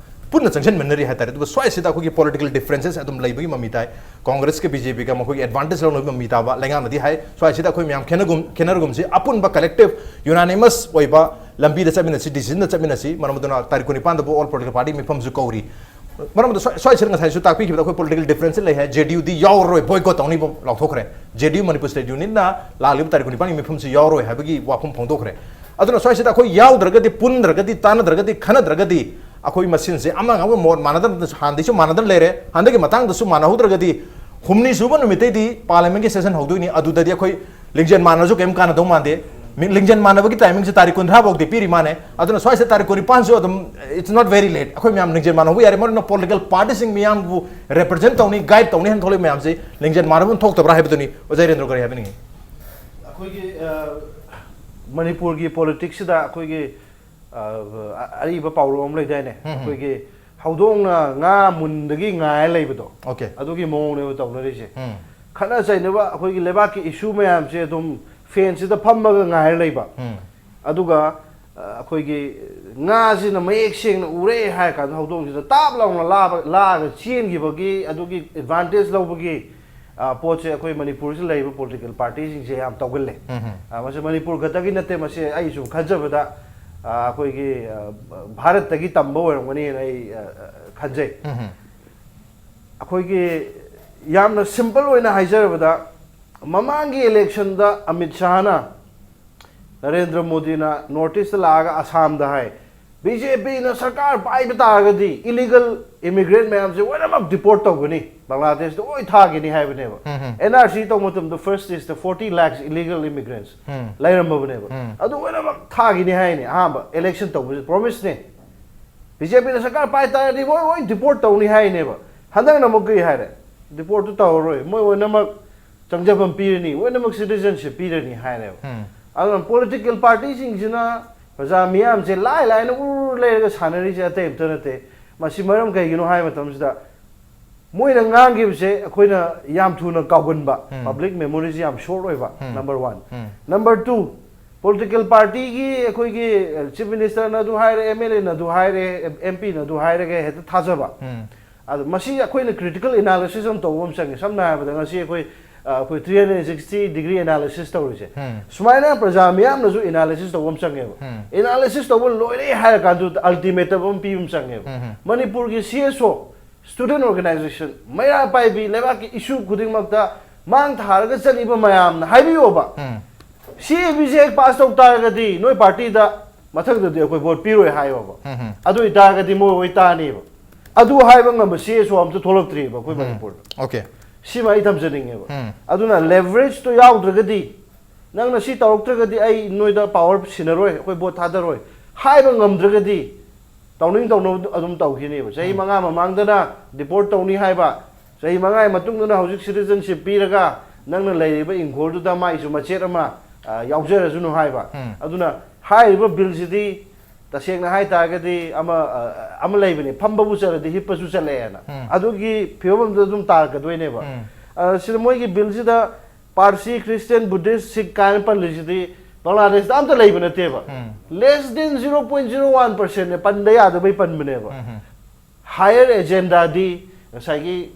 ꯄꯨꯟꯅ ꯆꯪꯁꯤꯟꯃꯤꯟꯅꯔꯤ ꯍꯥꯏꯇꯥꯔꯦ꯫ ꯑꯗꯨꯒ ꯁ꯭ꯋꯥꯏꯁꯤꯗ ꯑꯩꯈꯣꯏꯒꯤ political differences ꯑꯗꯨꯝ ꯂꯩꯕꯒꯤ ꯃꯃꯤ ꯇꯥꯏ꯫ ꯀꯣꯡꯒ꯭ꯔꯦꯁꯀ ꯕꯤ ꯖꯦ ꯄꯤꯒ ꯃꯈꯣꯏꯒꯤ advantage ꯂꯧꯅꯕꯒꯤ ꯃꯃꯤ ꯇꯥꯕ꯫ ꯂꯩꯉꯥꯛꯅꯗꯤ ꯍꯥꯏ, ꯁ꯭ꯋꯥꯏꯁꯤꯗ ꯑꯩꯈꯣꯏ ꯃꯌꯥꯝ ꯈꯦꯠꯅꯒꯨꯝ-, ꯈꯦꯠꯅꯔꯒꯨꯝꯁꯤ, ꯑꯄꯨꯟꯕ collective unanimous ꯑꯣꯏꯕ ꯂꯝꯕꯤꯗ ꯆꯠꯃꯤꯟꯅꯁꯤ, decisionꯗ ꯆꯠꯃꯤꯟꯅꯁꯤ꯫ ꯃꯔꯝ ꯑꯗꯨꯅ ꯇꯥꯔꯤꯛ ꯀꯨꯟꯅꯤꯄꯥꯟꯗꯕꯨ all political party ꯃꯤꯐꯝꯁꯨ ꯀꯧꯔꯤ꯫ ꯃꯔꯝ ꯑꯗꯨ ꯁ꯭ꯋꯥꯏ-, ꯁ꯭ꯋꯥꯏꯁꯤꯗ ꯉꯁꯥꯏꯁꯨ ꯇꯥꯛꯄꯤꯈꯤꯕꯗ ꯑꯩꯈꯣꯏ political difference ꯂꯩ ꯍꯥꯏ, ꯖꯦ ꯗꯤ ꯌꯨꯗꯤ ꯌꯥꯎꯔꯔꯣꯏ, boycott ꯇꯧꯅꯤꯕ ꯂꯥꯎꯊꯣꯛꯈ꯭ꯔꯦ꯫ ꯖꯦ ꯗꯤ ꯌꯨ ꯃꯅꯤꯄꯨꯔ ꯁ꯭ꯇꯦꯠ ꯌꯨꯅꯤꯌꯟꯅ ꯂꯥꯛꯂꯤꯕ ꯇꯥꯔꯤꯛ ꯀꯨꯟꯅꯤꯄꯥꯟꯒꯤ ꯃꯤꯐꯝꯁꯤ ꯌꯥꯎꯔꯔꯣꯏ ꯍꯥꯏꯕꯒꯤ ꯋꯥꯐꯝ ꯐꯣꯡꯗꯣꯛꯈ꯭ꯔꯦ꯫ ꯑꯗꯨꯅ ꯁ꯭ꯋꯥꯏꯁꯤꯗ ꯑꯩꯈꯣꯏ ꯌꯥꯎꯗ꯭ꯔꯒꯗꯤ, ꯄꯨꯟꯗ꯭ꯔꯒꯗꯤ, ꯇꯥꯟꯅꯗ꯭ꯔꯒꯗꯤ, ꯑꯩꯈꯣꯏ ꯃꯁꯦꯟꯁꯦ ꯑꯃꯒ ꯑꯃꯒ ꯃꯣꯠ ꯃꯥꯟꯅꯗꯅ, ꯍꯥꯟꯅꯗꯩꯁꯨ ꯃꯥꯟꯅꯗꯅ ꯂꯩꯔꯦ, ꯍꯟꯗꯛꯀꯤ ꯃꯇꯥꯡꯗꯁꯨ ꯃꯥꯟꯅꯍꯧꯗ꯭ꯔꯒꯗꯤ, ꯍꯨꯝꯅꯤ ꯁꯨꯕ ꯅꯨꯃꯤꯠꯇꯩꯗꯤ parliamentꯀꯤ session ꯍꯧꯗꯣꯏꯅꯤ꯫ ꯑꯗꯨꯗꯗꯤ ꯑꯩꯈꯣꯏ ꯂꯤꯡꯖꯦꯜ ꯃꯥꯟꯅꯔꯁꯨ ꯀꯩꯝ ꯀꯥꯟꯅꯗꯧ ꯃꯥꯟꯗꯦ꯫ ꯃꯤ-, ꯂꯤꯡꯖꯦꯜ ꯃꯥꯟꯅꯕꯒꯤ timingꯁꯦ ꯇꯥꯔꯤꯛ ꯀꯨꯟꯊ꯭ꯔꯥ ꯐꯥꯎꯗꯤ ꯄꯤꯔꯤ ꯃꯥꯅꯦ꯫ ꯑꯗꯨꯅ ꯁ꯭ꯋꯥꯏꯁꯤꯗ ꯇꯥꯔꯤꯛ ꯀꯨꯟꯅꯤꯄꯥꯟꯁꯨ ꯑꯗꯨꯝ, it's not very late꯫ ꯑꯩꯈꯣꯏ ꯃꯌꯥꯝ ꯂꯤꯡꯖꯦꯜ ꯃꯥꯟꯅꯍꯧꯕ ꯌꯥꯔꯦ꯫ ꯃꯔꯝ ꯑꯗꯨꯅ political partyꯁꯤꯡ ꯃꯤꯌꯥꯝꯕꯨ represent ꯇꯧꯅꯤ, guide ꯇꯧꯅꯤ ꯍꯥꯏꯅ ꯊꯣꯛꯂꯛꯏ ꯃꯌꯥꯝꯁꯤ ꯂꯤꯡꯖꯦꯜ ꯃꯥꯟꯅꯕ ꯑꯃ ꯊꯣꯛꯇꯕ꯭ꯔꯥ ꯍꯥꯏꯕꯗꯨꯅꯤ꯫ ꯑꯣꯖꯥ ꯏꯔꯦꯟꯗ꯭ꯔꯣ ꯀꯔꯤ ꯍꯥꯏꯕꯤꯅꯤꯡꯉꯤ? ꯑꯩꯈꯣꯏꯒꯤ, ꯑ, ꯃꯅꯤꯄꯨꯔꯒꯤ politicsꯁꯤꯗ ꯑꯩꯈꯣꯏꯒꯤ, ꯑ, ꯑ-, ꯑꯔꯤꯕ ꯄꯥꯎꯔꯧ ꯑꯃ ꯂꯩꯗꯥꯏꯅꯦ? ꯑꯩꯈꯣꯏꯒꯤ ꯍꯧꯗꯣꯡꯅ ꯉꯥ ꯃꯨꯟꯗꯒꯤ ꯉꯥꯏꯔ ꯂꯩꯕꯗꯣ, Okay. ꯑꯗꯨꯒꯤ ꯃꯑꯣꯡꯅꯦꯕ ꯇꯧꯅꯔꯤꯁꯦ꯫ ꯎꯝ. ꯈꯠꯅ ꯆꯩꯅꯕ, ꯑꯩꯈꯣꯏꯒꯤ ꯂꯩꯕꯥꯛꯀꯤ issue ꯃꯌꯥꯝꯁꯦ ꯑꯗꯨꯝ fanꯁꯤꯗ ꯐꯝꯃꯒ ꯉꯥꯏꯔ ꯂꯩꯕ꯫ ꯎꯝ. ꯑꯗꯨꯒ, ꯑ, ꯑꯩꯈꯣꯏꯒꯤ ꯉꯥꯁꯤꯅ ꯃꯌꯦꯛ ꯁꯦꯡꯅ ꯎꯔꯦ ꯍꯥꯏꯔ ꯀꯥꯟꯗ ꯍꯧꯗꯣꯡꯁꯤꯗ ꯇꯥꯞ ꯂꯥꯎꯅ ꯂꯥꯕ-, ꯂꯥꯛꯑꯒ ꯆꯦꯟꯈꯤꯕꯒꯤ, ꯑꯗꯨꯒꯤ advantage ꯂꯧꯕꯒꯤ, ꯑ, ꯄꯣꯠꯁꯦ ꯑꯩꯈꯣꯏ ꯃꯅꯤꯄꯨꯔꯁꯤꯗ ꯂꯩꯔꯤꯕ political partyꯁꯤꯡꯁꯦ ꯌꯥꯝ ꯇꯧꯒꯜꯂꯦ꯫ ꯎꯝ. ꯑ, ꯃꯁꯤ ꯃꯅꯤꯄꯨꯔ ꯈꯛꯇꯒꯤ ꯅꯠꯇꯦ, ꯃꯁꯤ ꯑꯩ ꯁꯨꯝ ꯈꯟꯖꯕꯗ, ꯑ, ꯑꯩꯈꯣꯏꯒꯤ, ꯑ, ꯚꯥꯔꯠꯇꯒꯤ ꯇꯝꯕ ꯑꯣꯏꯔꯝꯒꯅꯤꯅ ꯑꯩ, ꯑ, ꯑ, ꯈꯟꯖꯩ꯫ ꯎꯝ. ꯑꯩꯈꯣꯏꯒꯤ ꯌꯥꯝꯅ ꯁꯤꯝꯄꯜ ꯑꯣꯏꯅ ꯍꯥꯏꯖꯔꯕꯗ, ꯃꯃꯥꯡꯒꯤ ꯏꯂꯦꯛꯁꯟꯗ ꯑꯃꯤꯠ ꯁꯥꯍꯅ, ꯅꯔꯦꯟꯗ꯭ꯔ ꯃꯣꯗꯤꯅ ꯅꯣꯔꯠ ꯏꯁꯇ ꯂꯥꯛꯑꯒ ꯑꯁꯥꯝꯗ ꯍꯥꯏ, ꯕꯤ ꯖꯦ ꯄꯤꯅ ꯁꯔꯀꯥꯔ ꯄꯥꯏꯕ ꯇꯥꯔꯒꯗꯤ ꯏꯂꯤꯒꯜ ꯏꯃꯤꯒ꯭ꯔꯦꯟ ꯃꯌꯥꯝꯁꯦ ꯂꯣꯏꯅꯃꯛ ꯗꯤꯄꯣꯔꯠ ꯇꯧꯒꯅꯤ, ꯕꯪꯒ꯭ꯂꯥꯗꯦꯁꯇ ꯂꯣꯏ ꯊꯥꯈꯤꯅꯤ ꯍꯥꯏꯕꯅꯦꯕ꯫ ꯎꯝ, ꯎꯝ꯫ ꯑꯦꯟ ꯑꯥꯔ ꯁꯤ ꯇꯧꯕ ꯃꯇꯝꯗ ꯐꯥꯔꯁ ꯁ꯭ꯇꯦꯖꯇ ꯐꯣꯔꯇꯤ ꯂꯥꯛꯁ ꯏꯂꯤꯒꯜ ꯏꯃꯤꯒ꯭ꯔꯦꯟꯁ ꯎꯝ꯫ ꯂꯩꯔꯝꯃꯕꯅꯦꯕ꯫ ꯎꯝ꯫ ꯑꯗꯨ ꯂꯣꯏꯅꯃꯛ ꯊꯥꯈꯤꯅꯤ ꯍꯥꯏꯅꯤ ꯑꯍꯥꯟꯕ ꯏꯂꯦꯛꯁꯟ ꯇꯧꯕꯁꯦ, ꯄ꯭ꯔꯣꯃꯤꯁꯅꯦ꯫ ꯕꯤ ꯖꯦ ꯄꯤꯅ ꯁꯔꯀꯥꯔ ꯄꯥꯏ ꯇꯥꯔꯗꯤ ꯃꯣꯏ ꯂꯣꯏ ꯗꯤꯄꯣꯔꯠ ꯇꯧꯅꯤ ꯍꯥꯏꯅꯦꯕ꯫ ꯍꯟꯗꯛꯅ ꯑꯃꯨꯛ ꯀꯔꯤ ꯍꯥꯏꯔꯦ? ꯗꯤꯄꯣꯔꯠꯇꯨ ꯇꯧꯔꯔꯣꯏ, ꯃꯣꯏ ꯂꯣꯏꯅꯃꯛ ꯆꯪꯖꯐꯝ ꯄꯤꯔꯅꯤ, ꯂꯣꯏꯅꯃꯛ ꯁꯤꯇꯤꯖꯟꯁꯤꯞ ꯄꯤꯔꯅꯤ ꯍꯥꯏꯔꯦꯕ꯫ ꯎꯝ꯫ ꯑꯗꯨꯅ ꯄꯣꯂꯤꯇꯤꯀꯦꯜ ꯄꯥꯔꯇꯤꯁꯤꯡꯁꯤꯅ ꯄ꯭ꯔꯖꯥ ꯃꯤꯌꯥꯝꯁꯦ ꯂꯥꯏ ꯂꯥꯏꯅ ꯎꯔ ꯂꯩꯔꯒ ꯁꯥꯟꯅꯔꯤꯁꯦ ꯑꯇꯩ ꯑꯝꯇ ꯅꯠꯇꯦ꯫ ꯃꯁꯤ ꯃꯔꯝ ꯀꯩꯒꯤꯅꯣ ꯍꯥꯏꯕ ꯃꯇꯝꯁꯤꯗ, ꯃꯣꯏꯅ ꯉꯥꯡꯈꯤꯕꯁꯦ ꯑꯩꯈꯣꯏꯅ ꯌꯥꯝ ꯊꯨꯅ ꯀꯥꯎꯒꯟꯕ, ꯎꯝ꯫ ꯄꯕ꯭ꯂꯤꯛ ꯃꯦꯃꯣꯔꯤꯁꯤ ꯌꯥꯝ ꯁꯣꯔꯠ ꯑꯣꯏꯕ, um. Number one. Um. Number two, political ꯄꯥꯔꯇꯤꯒꯤ ꯑꯩꯈꯣꯏꯒꯤ ꯆꯤꯐ ꯃꯤꯅꯤꯁꯇꯔꯅ ꯑꯗꯨ ꯍꯥꯏꯔꯦ, ꯑꯦꯝ ꯑꯦꯜ ꯑꯦꯅ ꯑꯗꯨ ꯍꯥꯏꯔꯦ, ꯑꯦꯝ ꯄꯤꯅ ꯑꯗꯨ ꯍꯥꯏꯔꯒ ꯍꯦꯛꯇ ꯊꯥꯖꯕ꯫ ꯎꯝ꯫ ꯑꯗꯣ ꯃꯁꯤ ꯑꯩꯈꯣꯏꯅ ꯀ꯭ꯔꯤꯇꯤꯀꯦꯜ ꯑꯦꯅꯥꯂꯤꯁꯤꯁ ꯑꯃ ꯇꯧꯕ ꯑꯃ ꯆꯪꯉꯦ꯫ ꯁꯝꯅ ꯍꯥꯏꯔꯕꯗ ꯉꯁꯤ ꯑꯩꯈꯣꯏ, ꯑ, ꯑꯩꯈꯣꯏ ꯊ꯭ꯔꯤ ꯍꯟꯗ꯭ꯔꯦꯠ ꯁꯤꯛꯁꯇꯤ ꯗꯤꯒ꯭ꯔꯤ ꯑꯦꯅꯥꯂꯤꯁꯤꯁ ꯇꯧꯔꯤꯁꯦ, ꯎꯝ꯫ ꯁꯨꯃꯥꯏꯅ ꯄ꯭ꯔꯖꯥ ꯃꯤꯌꯥꯝꯅꯁꯨ ꯑꯦꯅꯥꯂꯤꯁꯤꯁ ꯇꯧꯕ ꯑꯃ ꯆꯪꯉꯦꯕ꯫ ꯎꯝ꯫ ꯑꯦꯅꯥꯂꯤꯁꯤꯁ ꯇꯧꯕ ꯂꯣꯏꯔꯦ ꯍꯥꯏꯔ ꯀꯥꯟꯗꯨꯗ ꯑꯜꯇꯤꯃꯦꯇꯝ ꯑꯃ ꯄꯤꯕ ꯑꯃ ꯆꯪꯉꯦꯕ꯫ ꯎꯝ, ꯎꯝ꯫ ꯃꯅꯤꯄꯨꯔꯒꯤ ꯁꯤ ꯑꯦꯁ ꯑꯣ, ꯁ꯭ꯇꯨꯗꯦꯟ ꯑꯣꯔꯒꯅꯥꯏꯖꯦꯁꯟ, ꯃꯩꯔꯥ ꯄꯥꯏꯕꯤ, ꯂꯩꯕꯥꯛꯀꯤ ꯏꯁꯨ ꯈꯨꯗꯤꯡꯃꯛꯇ ꯃꯥꯡ ꯊꯥꯔꯒ ꯆꯠꯂꯤꯕ ꯃꯌꯥꯝꯅ ꯍꯥꯏꯕꯤꯌꯣꯕ, ꯎꯝ꯫ ꯁꯤ ꯑꯦ ꯕꯤꯁꯦ ꯍꯦꯛ ꯄꯥꯁ ꯇꯧ ꯇꯥꯔꯒꯗꯤ ꯅꯣꯏ ꯄꯥꯔꯇꯤꯗ ꯃꯊꯪꯗꯗꯤ ꯑꯩꯈꯣꯏ ꯚꯣꯠ ꯄꯤꯔꯣꯏ ꯍꯥꯏꯌꯣꯕ꯫ ꯎꯝ, ꯎꯝ꯫ ꯑꯗꯨ ꯑꯣꯏꯇꯥꯔꯒꯗꯤ ꯃꯣꯏ ꯑꯣꯏ ꯇꯥꯅꯦꯕ꯫ ꯑꯗꯨ ꯍꯥꯏꯕ ꯉꯝꯕ ꯁꯤ ꯑꯦꯁ ꯑꯣ ꯑꯝꯇ ꯊꯣꯛꯂꯛꯇ꯭ꯔꯤꯕ ꯑꯩꯈꯣꯏ ꯎꯝ꯫ ꯃꯅꯤꯄꯨꯔꯗ꯫ ꯑꯣꯀꯦ꯫ ꯁꯤꯃ ꯑꯩ ꯊꯝꯖꯅꯤꯡꯉꯦꯕ꯫ ꯎꯝ꯫ ꯑꯗꯨꯅ ꯂꯦꯚꯔꯦꯖꯇꯣ ꯌꯥꯎꯗ꯭ꯔꯒꯗꯤ, ꯅꯪꯅ ꯁꯤ ꯇꯧꯔꯛꯇ꯭ꯔꯒꯗꯤ ꯑꯩ ꯅꯣꯏꯗ ꯄꯥꯋꯔ ꯁꯤꯟꯅꯔꯣꯏ, ꯑꯩꯈꯣꯏ ꯚꯣꯠ ꯊꯥꯗꯔꯣꯏ ꯍꯥꯏꯕ ꯉꯝꯗ꯭ꯔꯒꯗꯤ, ꯇꯧꯅꯤꯡ ꯇꯧꯅꯕ ꯑꯗꯨꯝ ꯇꯧꯈꯤꯅꯦꯕ꯫ ꯆꯍꯤ ꯎꯝ꯫ ꯃꯉꯥ ꯃꯃꯥꯡꯗꯅ ꯗꯤꯄꯣꯔꯠ ꯇꯧꯅꯤ ꯍꯥꯏꯕ, ꯆꯍꯤ ꯃꯉꯥꯒꯤ ꯃꯇꯨꯡꯗꯅ ꯍꯧꯖꯤꯛ ꯁꯤꯇꯤꯖꯟꯁꯤꯞ ꯄꯤꯔꯒ ꯅꯪꯅ ꯂꯩꯔꯤꯕ ꯏꯪꯈꯣꯜꯗꯨꯗ ꯃꯥꯏꯁꯨ ꯃꯆꯦꯠ ꯑꯃ, ꯑ, ꯌꯥꯎꯖꯔꯁꯅꯨ ꯍꯥꯏꯕ꯫ ꯎꯝ꯫ ꯑꯗꯨꯅ ꯍꯥꯏꯔꯤꯕ ꯕꯤꯜꯁꯤꯗꯤ ꯇꯁꯦꯡꯅ ꯍꯥꯏ ꯇꯥꯔꯒꯗꯤ ꯑꯃ, ꯑ, ꯑꯃ ꯂꯩꯕꯅꯤ, ꯐꯝꯕꯕꯨ ꯆꯠꯂꯗꯤ ꯍꯤꯞꯄꯁꯨ ꯆꯠꯂꯛꯑꯦꯅ꯫ ꯎꯝ꯫ ꯑꯗꯨꯒꯤ ꯐꯤꯕꯝꯗꯨꯗ ꯑꯗꯨꯝ ꯇꯥꯔꯛꯀꯗꯣꯏꯅꯦꯕ꯫ ꯎꯝ꯫ ꯑ, ꯁꯤꯗ ꯃꯣꯏꯒꯤ ꯕꯤꯜꯁꯤꯗ ꯄꯥꯔꯁꯤ, ꯈ꯭ꯔꯤꯁꯇꯤꯌꯟ, ꯕꯨꯙꯤꯁ, ꯁꯤꯈ ꯀꯥꯏꯅ ꯄꯜꯂꯤꯁꯤꯗꯤ ꯕꯪꯒ꯭ꯂꯥꯗꯦꯁꯇ ꯑꯝꯇ ꯂꯩꯕ ꯅꯠꯇꯦꯕ꯫ ꯎꯝ꯫ Less than zero point zero one percent ꯅꯦ, ꯄꯟꯗ ꯌꯥꯗꯕꯩ ꯄꯟꯕꯅꯦꯕ꯫ ꯎꯝ, ꯎꯝ꯫ ꯍꯥꯏꯌꯔ ꯑꯦꯖꯦꯟꯗꯥꯗꯤ ꯉꯁꯥꯏꯒꯤ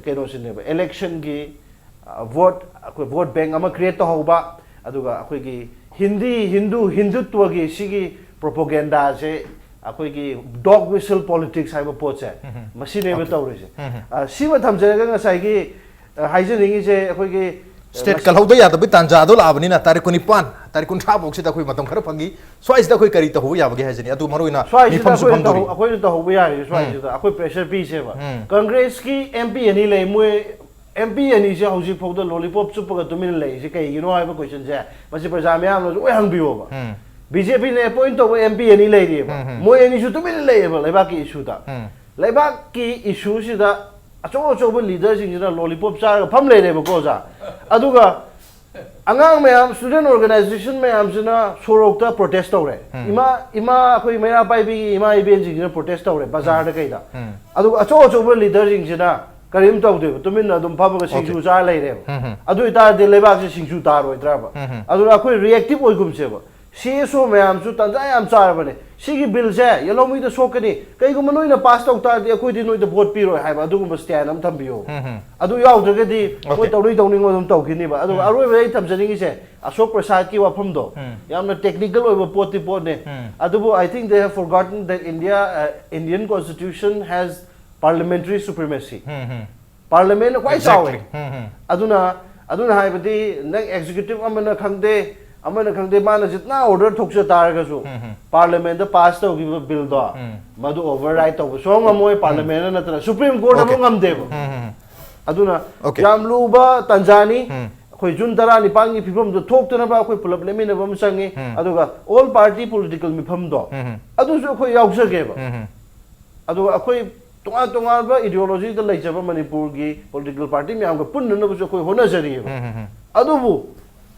ꯀꯩꯅꯣꯁꯤꯅꯦꯕ, ꯏꯂꯦꯛꯁꯟꯒꯤ, ꯑ, ꯚꯣꯠ, ꯑꯩꯈꯣꯏ ꯚꯣꯠ ꯕꯦꯡꯛ ꯑꯃ ꯀ꯭ꯔꯤꯌꯦꯠ ꯇꯧꯍꯧꯕ, ꯑꯗꯨꯒ ꯑꯩꯈꯣꯏꯒꯤ ꯍꯤꯟꯗꯤ, ꯍꯤꯟꯗꯨ, ꯍꯤꯟꯗꯨꯠꯋꯒꯤ ꯁꯤꯒꯤ ꯄ꯭ꯔꯣꯄꯣꯒꯦꯟꯗꯥꯁꯦ ꯑꯩꯈꯣꯏꯒꯤ dog whistle politics ꯍꯥꯏꯕ ꯄꯣꯠꯁꯦ, ꯃꯁꯤꯅꯦꯕ ꯇꯧꯔꯤꯁꯦ꯫ ꯎꯝ꯫ ꯑ, ꯁꯤꯃ ꯊꯝꯖꯔꯒ ꯉꯁꯥꯏꯒꯤ, ꯑ, ꯍꯥꯏꯖꯅꯤꯡꯉꯤꯁꯦ ꯑꯩꯈꯣꯏꯒꯤ, ꯑ, ꯁ꯭ꯇꯦꯠ ꯉꯁ- ꯀꯜꯍꯧꯗ ꯌꯥꯗꯕꯒꯤ ꯇꯥꯟꯖꯥꯗꯣ ꯂꯥꯛꯑꯕꯅꯤꯅ ꯇꯥꯔꯤꯛ ꯀꯨꯟꯅꯤꯄꯥꯟ, ꯇꯥꯔꯤꯛ ꯀꯨꯟꯊ꯭ꯔꯥ ꯐꯥꯎꯁꯤꯗ ꯑꯩꯈꯣꯏ ꯃꯇꯝ ꯈꯔ ꯐꯪꯉꯤ꯫ ꯁ꯭ꯋꯥꯏꯁꯤꯗ ꯑꯩꯈꯣꯏ ꯀꯔꯤ ꯇꯧꯍꯧꯕ ꯌꯥꯕꯒꯦ ꯍꯥꯏꯁꯤꯅꯤ꯫ ꯑꯗꯨ ꯃꯔꯨ ꯑꯣꯏꯅ ꯁ꯭ꯋꯥꯏꯁꯤꯗ ꯃꯤꯐꯝꯁꯨ ꯑꯩꯈꯣꯏꯅ ꯐꯝꯗꯣꯔꯤ꯫ ꯇꯧꯍꯧ- ꯑꯩꯈꯣꯏꯅ ꯇꯧꯍꯧꯕ ꯌꯥꯔꯤꯁꯦ ꯁ꯭ꯋꯥꯏꯁꯤꯗ ꯑꯩꯈꯣꯏ pressure ꯄꯤꯁꯦꯕ꯫ ꯎꯝ꯫ ꯀꯪꯒ꯭ꯔꯦꯁꯀꯤ M P ꯑꯅꯤ ꯂꯩ, ꯃꯣꯏ M P ꯑꯅꯤꯁꯦ ꯍꯧꯖꯤꯛ ꯐꯥꯎꯗ lollipop ꯆꯨꯞꯄꯒ ꯇꯨꯃꯤꯟꯅ ꯂꯩꯔꯤꯁꯦ ꯀꯩꯒꯤꯅꯣ ꯍꯥꯏꯕ questionꯁꯦ ꯃꯁꯤ ꯄ꯭ꯔꯖꯥ ꯃꯌꯥꯝꯅꯁꯨ ꯂꯣꯏ ꯍꯪꯕꯤꯌꯣꯕ꯫ ꯎꯝ꯫ B J Pꯅ appoint ꯇꯧꯕ M P ꯑꯅꯤ ꯂꯩꯔꯤꯑꯕ꯫ ꯎꯝ, ꯎꯝ꯫ ꯃꯣꯏ ꯑꯅꯤꯁꯨ ꯇꯨꯃꯤꯟꯅ ꯂꯩꯌꯦꯕ ꯂꯩꯕꯥꯛꯀꯤ issueꯗ꯫ ꯎꯝ꯫ ꯂꯩꯕꯥꯛꯀꯤ issueꯁꯤꯗ ꯑꯆꯧ ꯑꯆꯧꯕ leaderꯁꯤꯡꯁꯤꯅ lollipop ꯆꯥꯔꯒ ꯐꯝ ꯂꯩꯔꯦꯕꯀꯣ, ꯑꯣꯖꯥ꯫ ꯑꯗꯨꯒ ꯑꯉꯥꯡ ꯃꯌꯥꯝ, student organization ꯃꯌꯥꯝꯁꯤꯅ ꯁꯣꯔꯣꯛꯇ protest ꯇꯧꯔꯦ꯫ ꯎꯝ꯫ ꯏꯃꯥ, ꯏꯃꯥ, ꯑꯩꯈꯣꯏ ꯃꯩꯔꯥ ꯄꯥꯏꯕꯤꯒꯤ ꯏꯃꯥ ꯏꯕꯦꯟꯁꯤꯡꯁꯤꯅ protest ꯇꯧꯔꯦ ꯕꯖꯥꯔꯗ ꯀꯩꯗ꯫ ꯎꯝ꯫ ꯑꯗꯨꯒ ꯑꯆꯧ ꯑꯆꯧꯕ leaderꯁꯤꯡꯁꯤꯅ ꯀꯔꯤꯝ ꯇꯧꯗꯦꯕ, ꯇꯨꯃꯤꯟꯅ ꯑꯗꯨꯝ ꯐꯝꯃꯒ ꯁꯤꯡꯖꯨ Okay. ꯆꯥꯔ ꯂꯩꯔꯦꯕ꯫ ꯎꯝ, ꯎꯝ꯫ ꯑꯗꯨ ꯑꯣꯏꯇꯥꯔꯗꯤ ꯂꯩꯕꯥꯛꯁꯦ ꯁꯤꯡꯖꯨ ꯇꯥꯔꯣꯏꯗ꯭ꯔꯕ? ꯎꯝ, ꯎꯝ꯫ ꯑꯗꯨꯅ ꯑꯩꯈꯣꯏ reactive ꯑꯣꯏꯒꯨꯝꯁꯦꯕ꯫ C S O ꯃꯌꯥꯝꯁꯨ ꯇꯟꯖꯥ ꯌꯥꯝ ꯆꯥꯔꯕꯅꯦ꯫ ꯁꯤꯒꯤ billꯁꯦ ꯌꯦꯜꯍꯧꯃꯤꯗ ꯁꯣꯛꯀꯅꯤ, ꯀꯩꯒꯨꯝꯕ ꯅꯣꯏꯅ pass ꯇꯧ ꯇꯥꯔꯗꯤ ꯑꯩꯈꯣꯏꯗꯤ ꯅꯣꯏꯗ vote ꯄꯤꯔꯣꯏ ꯍꯥꯏꯕ ꯑꯗꯨꯒꯨꯝꯕ stand ꯑꯃ ꯊꯝꯕꯤꯌꯣ꯫ ꯎꯝ, ꯎꯝ꯫ ꯑꯗꯨ ꯌꯥꯎꯗ꯭ꯔꯒꯗꯤ ꯃꯣꯏ Okay. ꯇꯧꯅꯤꯡ ꯇꯧꯅꯤꯡꯕ ꯑꯗꯨꯝ ꯇꯧꯈꯤꯅꯤꯕ꯫ ꯑꯗꯨꯒ ꯎꯝ꯫ ꯑꯔꯣꯏꯕꯗ ꯑꯩ ꯊꯝꯖꯅꯤꯡꯉꯤꯁꯦ ꯑꯁꯣꯛ ꯄ꯭ꯔꯁꯥꯗꯀꯤ ꯋꯥꯐꯝꯗꯣ ꯎꯝ꯫ ꯌꯥꯝꯅ technical ꯑꯣꯏꯕ ꯄꯣꯠꯇꯤ ꯄꯣꯠꯅꯦ꯫ ꯎꯝ꯫ ꯑꯗꯨꯕꯨ I think they have forgotten that India, uh, Indian constitution has parliamentary supremacy꯫ ꯎꯝ, ꯎꯝ꯫ Parliamentꯅ ꯈ꯭ꯋꯥꯏ Exactly. ꯆꯥꯎꯋꯦ꯫ ꯎꯝ, ꯎꯝ꯫ ꯑꯗꯨꯅ, ꯑꯗꯨꯅ ꯍꯥꯏꯕꯗꯤ ꯅꯪ executive ꯑꯃꯅ ꯈꯪꯗꯦ, ꯑꯃꯅ ꯈꯪꯗꯦ, ꯃꯥꯅ ꯖꯤꯠꯅ order ꯊꯣꯛꯆ ꯇꯥꯔꯒꯁꯨ ꯎꯝ, ꯎꯝ꯫ Parliamentꯇ pass ꯇꯧꯈꯤꯕ billꯗꯣ ꯎꯝ꯫ ꯃꯗꯨ override ꯇꯧꯕ ꯁꯨꯡꯉꯝ ꯉꯝꯃꯣꯏ꯫ Parliament ꯅꯠꯇꯅ Supreme Court ꯑꯃ Okay. ꯉꯝꯗꯦꯕ꯫ ꯎꯝ, ꯎꯝ, ꯎꯝ꯫ ꯑꯗꯨꯅ Okay. ꯌꯥꯝ ꯂꯨꯕ ꯇꯥꯟꯖꯥꯅꯤ꯫ ꯎꯝ꯫ ꯑꯩꯈꯣꯏ June ꯇꯔꯥꯅꯤꯄꯥꯟꯒꯤ ꯐꯤꯕꯝꯗꯣ ꯊꯣꯛꯇꯅꯕ ꯑꯩꯈꯣꯏ ꯄꯨꯂꯞ ꯂꯦꯞꯃꯤꯟꯅꯕ ꯑꯃ ꯆꯪꯉꯤ꯫ ꯎꯝ꯫ ꯑꯗꯨꯒ all party political ꯃꯤꯐꯝꯗꯣ ꯎꯝ, ꯎꯝ꯫ ꯑꯗꯨꯁꯨ ꯑꯩꯈꯣꯏ ꯌꯥꯎꯖꯒꯦꯕ꯫ ꯎꯝ, ꯎꯝ꯫ ꯑꯗꯨꯒ ꯑꯩꯈꯣꯏ ꯇꯣꯉꯥꯟ ꯇꯣꯉꯥꯟꯕ ideologyꯗ ꯂꯩꯖꯕ ꯃꯅꯤꯄꯨꯔꯒꯤ political party ꯃꯌꯥꯝꯒ ꯄꯨꯟꯅꯅꯕꯁꯨ ꯑꯩꯈꯣꯏ ꯍꯣꯠꯅꯖꯔꯤꯑꯕ꯫ ꯎꯝ, ꯎꯝ, ꯎꯝ꯫ ꯑꯗꯨꯕꯨ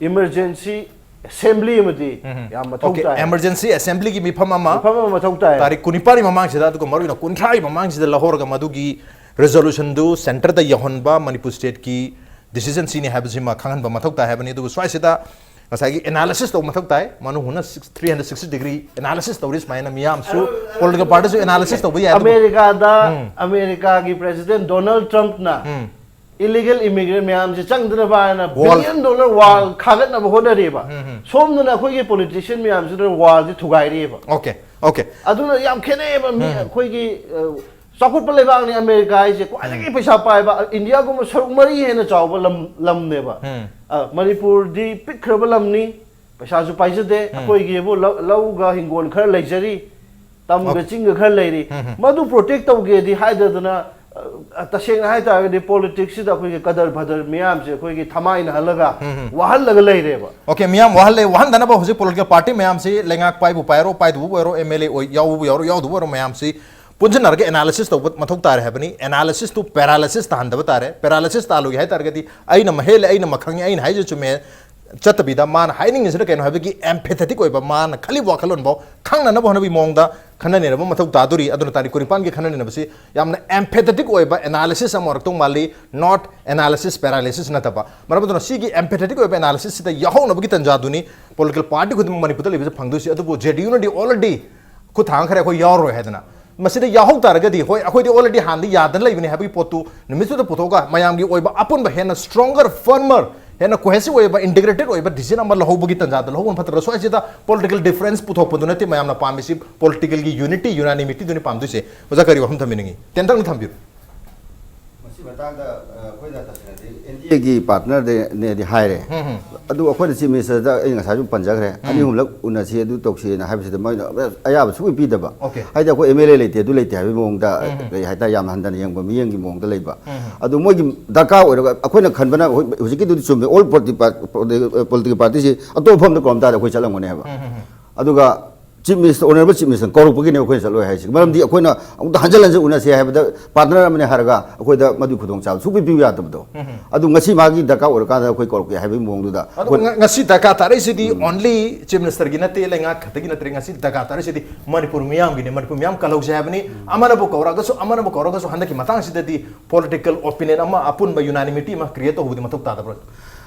emergency assembly ꯑꯃꯗꯤ ꯎꯝ, ꯎꯝ꯫ ꯌꯥꯝ ꯃꯊꯧ Okay, ꯇꯥꯏ꯫ Emergency Assemblyꯒꯤ ꯃꯤꯐꯝ ꯑꯃ ꯃꯤꯐꯝ ꯑꯃ ꯃꯊꯧ ꯇꯥꯏ꯫ ꯇꯥꯔꯤꯛ ꯀꯨꯟꯅꯤꯄꯥꯟꯒꯤ ꯃꯃꯥꯡꯁꯤꯗ, ꯑꯗꯨꯒ ꯃꯔꯨ ꯑꯣꯏꯅ ꯀꯨꯟꯊ꯭ꯔꯥꯒꯤ ꯃꯃꯥꯡꯁꯤꯗ ꯂꯧꯍꯧꯔꯒ ꯃꯗꯨꯒꯤ resolutionꯗꯨ centreꯗ ꯌꯧꯍꯟꯕ ꯃꯅꯤꯄꯨꯔ stateꯀꯤ decision ꯁꯤꯅꯤ ꯍꯥꯏꯕꯁꯤꯃ ꯈꯪꯍꯟꯕ ꯃꯊꯧ ꯇꯥꯏ ꯍꯥꯏꯕꯅꯤ꯫ ꯑꯗꯨꯒ ꯁ꯭ꯋꯥꯏꯁꯤꯗ ꯉꯁꯥꯏꯒꯤ analysis ꯇꯧꯕ ꯃꯊꯧ ꯇꯥꯏ꯫ ꯃꯅꯨꯡ ꯍꯨꯠꯅ six, three hundred sixty degree analysis ꯇꯧꯔꯤ ꯁꯨꯃꯥꯏꯅ ꯃꯤꯌꯥꯝꯁꯨ꯫ Political partyꯁꯨ analysis ꯇꯧꯕ ꯌꯥꯏ꯫ ꯑꯗꯨꯕꯨ ꯑꯃꯦꯔꯤꯀꯥꯗ ꯎꯝ꯫ ꯑꯃꯦꯔꯤꯀꯥꯒꯤ President Donald Trumpꯅ ꯎꯝ꯫ illegal immigrant ꯃꯌꯥꯝꯁꯦ ꯆꯪꯗꯅꯕ ꯍꯥꯏꯅ Wall. Billion dollar wall ꯈꯥꯒꯠꯅꯕ ꯍꯣꯠꯅꯔꯤꯕ꯫ ꯎꯝ, ꯎꯝ꯫ ꯁꯣꯝꯗꯅ ꯑꯩꯈꯣꯏꯒꯤ politician ꯃꯌꯥꯝꯁꯤꯅ wallꯁꯦ ꯊꯨꯒꯥꯏꯔꯤꯑꯕ꯫ Okay. Okay. ꯑꯗꯨꯅ ꯌꯥꯝ ꯈꯦꯠꯅꯩꯌꯦꯕ꯫ ꯃꯤ ꯑꯩꯈꯣꯏꯒꯤ, ꯑ, ꯆꯥꯎꯈꯠꯄ ꯂꯩꯕꯥꯛꯅꯤ ꯑꯃꯦꯔꯤꯀꯥ ꯍꯥꯏꯁꯦ, ꯈ꯭ꯋꯥꯏꯗꯒꯤ ꯄꯩꯁꯥ ꯄꯥꯏꯕ, ꯏꯟꯗꯤꯌꯥꯒꯨꯝꯕ ꯁꯔꯨꯛ ꯃꯔꯤ ꯍꯦꯟꯅ ꯆꯥꯎꯕ ꯂꯝ, ꯂꯝꯅꯦꯕ꯫ ꯑ, ꯃꯅꯤꯄꯨꯔꯗꯤ ꯄꯤꯛꯈ꯭ꯔꯕ ꯂꯝꯅꯤ, ꯄꯩꯁꯥꯁꯨ ꯄꯥꯏꯖꯗꯦ꯫ ꯑꯩꯈꯣꯏꯒꯤꯕꯨ ꯂꯧ-, ꯂꯧꯒ ꯍꯤꯡꯒꯣꯜ ꯈꯔ ꯂꯩꯖꯔꯤ, ꯇꯝꯒ ꯆꯤꯡꯒ ꯈꯔ ꯂꯩꯔꯤ꯫ ꯃꯗꯨ protect ꯇꯧꯒꯦꯗꯤ ꯍꯥꯏꯗꯗꯅ, ꯑ, ꯇꯁꯦꯡꯅ ꯍꯥꯏꯇꯥꯔꯒꯗꯤ politics ꯁꯤꯗ ꯑꯩꯈꯣꯏꯒꯤ ꯀꯗꯔ ꯐꯗꯔ ꯃꯤꯌꯥꯝꯁꯦ ꯑꯩꯈꯣꯏꯒꯤ ꯊꯃꯥꯏꯅꯍꯜꯂꯒ ꯋꯥꯍꯜꯂꯒ ꯂꯩꯔꯦꯕ꯫ Okay, ꯃꯤꯌꯥꯝ ꯋꯥꯍꯜꯂꯦ꯫ ꯋꯥꯍꯟꯗꯅꯕ ꯍꯧꯖꯤꯛ political party ꯃꯌꯥꯝꯁꯤ, ꯂꯩꯉꯥꯛ ꯄꯥꯏꯕꯨ ꯄꯥꯏꯔꯣ, ꯄꯥꯏꯗꯕꯕꯨ ꯑꯣꯏꯔꯣ, M L A ꯑꯣꯏ, ꯌꯥꯎꯕꯕꯨ ꯌꯥꯎꯔꯣ, ꯌꯥꯎꯗꯕꯕꯨ ꯑꯣꯏꯔꯣ, ꯃꯌꯥꯝꯁꯤ ꯄꯨꯟꯁꯤꯟꯅꯔꯒ analysis ꯇꯧꯕ ꯃꯊꯧ ꯇꯥꯔꯦ ꯍꯥꯏꯕꯅꯤ꯫ Analysis ꯇꯨ paralysis ꯇꯥꯍꯟꯗꯕ ꯇꯥꯔꯦ꯫ Paralysis ꯇꯥꯍꯜꯂꯣꯏꯒꯦ ꯍꯥꯏ ꯇꯥꯔꯒꯗꯤ ꯑꯩꯅ ꯃꯍꯦꯜꯂꯦ, ꯑꯩꯅ ꯃꯈꯪꯉꯦ, ꯑꯩꯅ ꯍꯥꯏꯁꯦ ꯆꯨꯝꯃꯦ ꯆꯠꯇꯕꯤꯗ, ꯃꯥꯅ ꯍꯥꯏꯅꯤꯡꯉꯤꯁꯤꯅ ꯀꯩꯅꯣ ꯍꯥꯏꯕꯒꯤ empathetic ꯑꯣꯏꯕ, ꯃꯥꯅ ꯈꯜꯂꯤꯕ ꯋꯥꯈꯜꯂꯣꯟꯐꯥꯎ ꯈꯪꯅꯅꯕ ꯍꯣꯠꯅꯕꯒꯤ ꯃꯑꯣꯡꯗ ꯈꯟꯅ ꯅꯩꯅꯕ ꯃꯊꯧ ꯇꯥꯗꯣꯔꯤ꯫ ꯑꯗꯨꯅ ꯇꯥꯔꯤꯛ ꯀꯨꯟꯅꯤꯄꯥꯟꯒꯤ ꯈꯟꯅ ꯅꯩꯅꯕꯁꯤ ꯌꯥꯝꯅ empathetic ꯑꯣꯏꯕ analysis ꯑꯃ ꯑꯣꯏꯔꯛꯇꯧ ꯃꯥꯜꯂꯤ, not analysis paralysis ꯅꯠꯇꯕ꯫ ꯃꯔꯝ ꯑꯗꯨꯅ ꯁꯤꯒꯤ empathetic ꯑꯣꯏꯕ analysis ꯁꯤꯗ ꯌꯥꯎꯍꯧꯅꯕꯒꯤ ꯇꯥꯟꯖꯥꯗꯨꯅꯤ political party ꯈꯨꯗꯤꯡꯃꯛ ꯃꯅꯤꯄꯨꯔꯗ ꯂꯩꯕꯁꯤ ꯐꯪꯗꯣꯏꯁꯤ꯫ ꯑꯗꯨꯕꯨ J D U ꯅꯗꯤ already ꯈꯨꯠ ꯊꯥꯡꯈ꯭ꯔꯦ, ꯑꯩꯈꯣꯏ ꯌꯥꯎꯔꯔꯣꯏ ꯍꯥꯏꯗꯅ꯫ ꯃꯁꯤꯗ ꯌꯥꯎꯍꯧ ꯇꯥꯔꯒꯗꯤ, ꯍꯣꯏ, ꯑꯩꯈꯣꯏꯗꯤ already ꯍꯥꯟꯅꯗꯤ ꯌꯥꯗꯅ ꯂꯩꯕꯅꯤ ꯍꯥꯏꯕꯒꯤ ꯄꯣꯠꯇꯨ ꯅꯨꯃꯤꯠꯇꯨꯗ ꯄꯨꯊꯣꯛꯑꯒ ꯃꯌꯥꯝꯒꯤ ꯑꯣꯏꯕ ꯑꯄꯨꯟꯕ ꯍꯦꯟꯅ stronger, firmer, ꯍꯦꯟꯅ cohesive ꯑꯣꯏꯕ, integrated ꯑꯣꯏꯕ decision ꯑꯃ ꯂꯧꯍꯧꯕꯒꯤ ꯇꯥꯟꯖꯥꯗ ꯂꯧꯍꯧꯕꯅ ꯐꯠꯇꯕ꯭ꯔꯥ? ꯁ꯭ꯋꯥꯏꯁꯤꯗ political difference ꯄꯨꯊꯣꯛꯄꯗꯨ ꯅꯠꯇꯦ ꯃꯌꯥꯝꯅ ꯄꯥꯝꯃꯤꯁꯤ, political ꯒꯤ unity, unanimity ꯗꯨꯅꯤ ꯄꯥꯝꯗꯣꯏꯁꯦ꯫ ꯑꯣꯖꯥ, ꯀꯔꯤ ꯋꯥꯐꯝ ꯊꯝꯕꯤꯅꯤꯡꯉꯤ? ꯇꯦꯟꯇꯛꯅ ꯊꯝꯕꯤꯌꯨ꯫ ꯃꯁꯤ ꯃꯇꯥꯡꯗ, ꯑ, ꯑꯩꯈꯣꯏꯅ ꯇꯁꯦꯡꯅꯗꯤ N D A ꯒꯤ partner ꯗꯅꯦꯗꯤ ꯍꯥꯏꯔꯦ꯫ ꯑꯗꯨ ꯑꯩꯈꯣꯏꯅ Chief Minister ꯗ ꯑꯩ ꯉꯁꯥꯏꯁꯨ ꯄꯟꯖꯈ꯭ꯔꯦ, ꯑꯅꯤ ꯑꯍꯨꯝꯂꯛ ꯎꯅꯁꯤ, ꯑꯗꯨ ꯇꯧꯁꯤꯅ ꯍꯥꯏꯕꯁꯤꯗ ꯃꯣꯏꯅ ꯑꯌꯥꯕ ꯁꯨꯡꯄꯤ ꯄꯤꯗꯕ꯫ Okay. ꯍꯥꯏꯗꯤ ꯑꯩꯈꯣꯏ M L A ꯂꯩꯇꯦ, ꯑꯗꯨ ꯂꯩꯇꯦ ꯍꯥꯏꯕꯒꯤ ꯃꯑꯣꯡꯗ, ꯀꯩ ꯍꯥꯏꯇꯥꯔꯦ, ꯌꯥꯝꯅ ꯍꯟꯊꯅ ꯌꯦꯡꯕ ꯃꯤꯠꯌꯦꯡꯒꯤ ꯃꯑꯣꯡꯗ ꯂꯩꯕ꯫ ꯑꯗꯨ ꯃꯣꯏꯒꯤ ꯗꯔꯀꯥꯔ ꯑꯣꯏꯔꯒ ꯑꯩꯈꯣꯏꯅ ꯈꯟꯕꯅ ꯍꯧ-, ꯍꯧꯖꯤꯛꯀꯤꯗꯨꯗꯤ ꯆꯨꯝꯃꯦ, all political party, political party ꯁꯤ ꯑꯇꯣꯞꯄ ꯃꯐꯝꯗ ꯀꯧꯔꯝ ꯇꯥꯔꯗꯤ ꯑꯩꯈꯣꯏ ꯆꯠꯂꯝꯒꯅꯦꯕ꯫ ꯑꯗꯨꯒ Chief Minister, Honourable Chief Minister ꯀꯧꯔꯛꯄꯒꯤꯅꯦ ꯑꯩꯈꯣꯏꯅ ꯆꯠꯂꯣꯏ ꯍꯥꯏꯁꯦ꯫ ꯃꯔꯝꯗꯤ ꯑꯩꯈꯣꯏꯅ ꯑꯃꯨꯛꯇ ꯍꯟꯖꯤꯟ ꯍꯟꯖꯤꯟ ꯎꯅꯁꯦ ꯍꯥꯏꯕꯗ partner ꯑꯃꯅꯦ ꯍꯥꯏꯔꯒ ꯑꯩꯈꯣꯏꯗ ꯃꯗꯨꯒꯤ ꯈꯨꯗꯣꯡꯆꯥꯕ ꯁꯨꯡꯄꯤ ꯄꯤꯕ ꯌꯥꯗꯕꯗꯣ꯫ ꯑꯗꯨ ꯉꯁꯤ ꯃꯥꯒꯤ ꯗꯔꯀꯥꯔ ꯑꯣꯏꯔꯀꯥꯟꯗ ꯑꯩꯈꯣꯏ ꯀꯧꯔꯛꯀꯦ ꯍꯥꯏꯕꯒꯤ ꯃꯑꯣꯡꯗꯨꯗ ꯑꯗꯣ ꯑꯩꯈꯣꯏ ꯉ-, ꯉꯁꯤ ꯗꯔꯀꯥꯔ ꯇꯥꯔꯛꯏꯁꯤꯗꯤ only Chief Minister ꯒꯤ ꯅꯠꯇꯦ, ꯂꯩꯉꯥꯛ ꯈꯛꯇꯒꯤ ꯅꯠꯇ꯭ꯔꯦ꯫ ꯉꯁꯤ ꯗꯔꯀꯥꯔ ꯇꯥꯔꯛꯏꯁꯤꯗꯤ ꯃꯅꯤꯄꯨꯔ ꯃꯤꯌꯥꯝꯒꯤꯅꯤ꯫ ꯃꯅꯤꯄꯨꯔ ꯃꯤꯌꯥꯝ ꯀꯜꯍꯧꯁꯦ ꯍꯥꯏꯕꯅꯤ꯫ ꯑꯃꯅꯕꯨ ꯀꯧꯔꯛꯑꯒꯁꯨ, ꯑꯃꯅꯕꯨ ꯀꯧꯔꯛꯑꯒꯁꯨ ꯍꯟꯗꯛꯀꯤ ꯃꯇꯥꯡꯁꯤꯗꯗꯤ political opinion ꯑꯃ, ꯑꯄꯨꯟꯕ unanimity ꯑꯃ create ꯇꯧꯕꯗꯤ ꯃꯊꯧ ꯇꯥꯗꯕ꯭ꯔꯥ?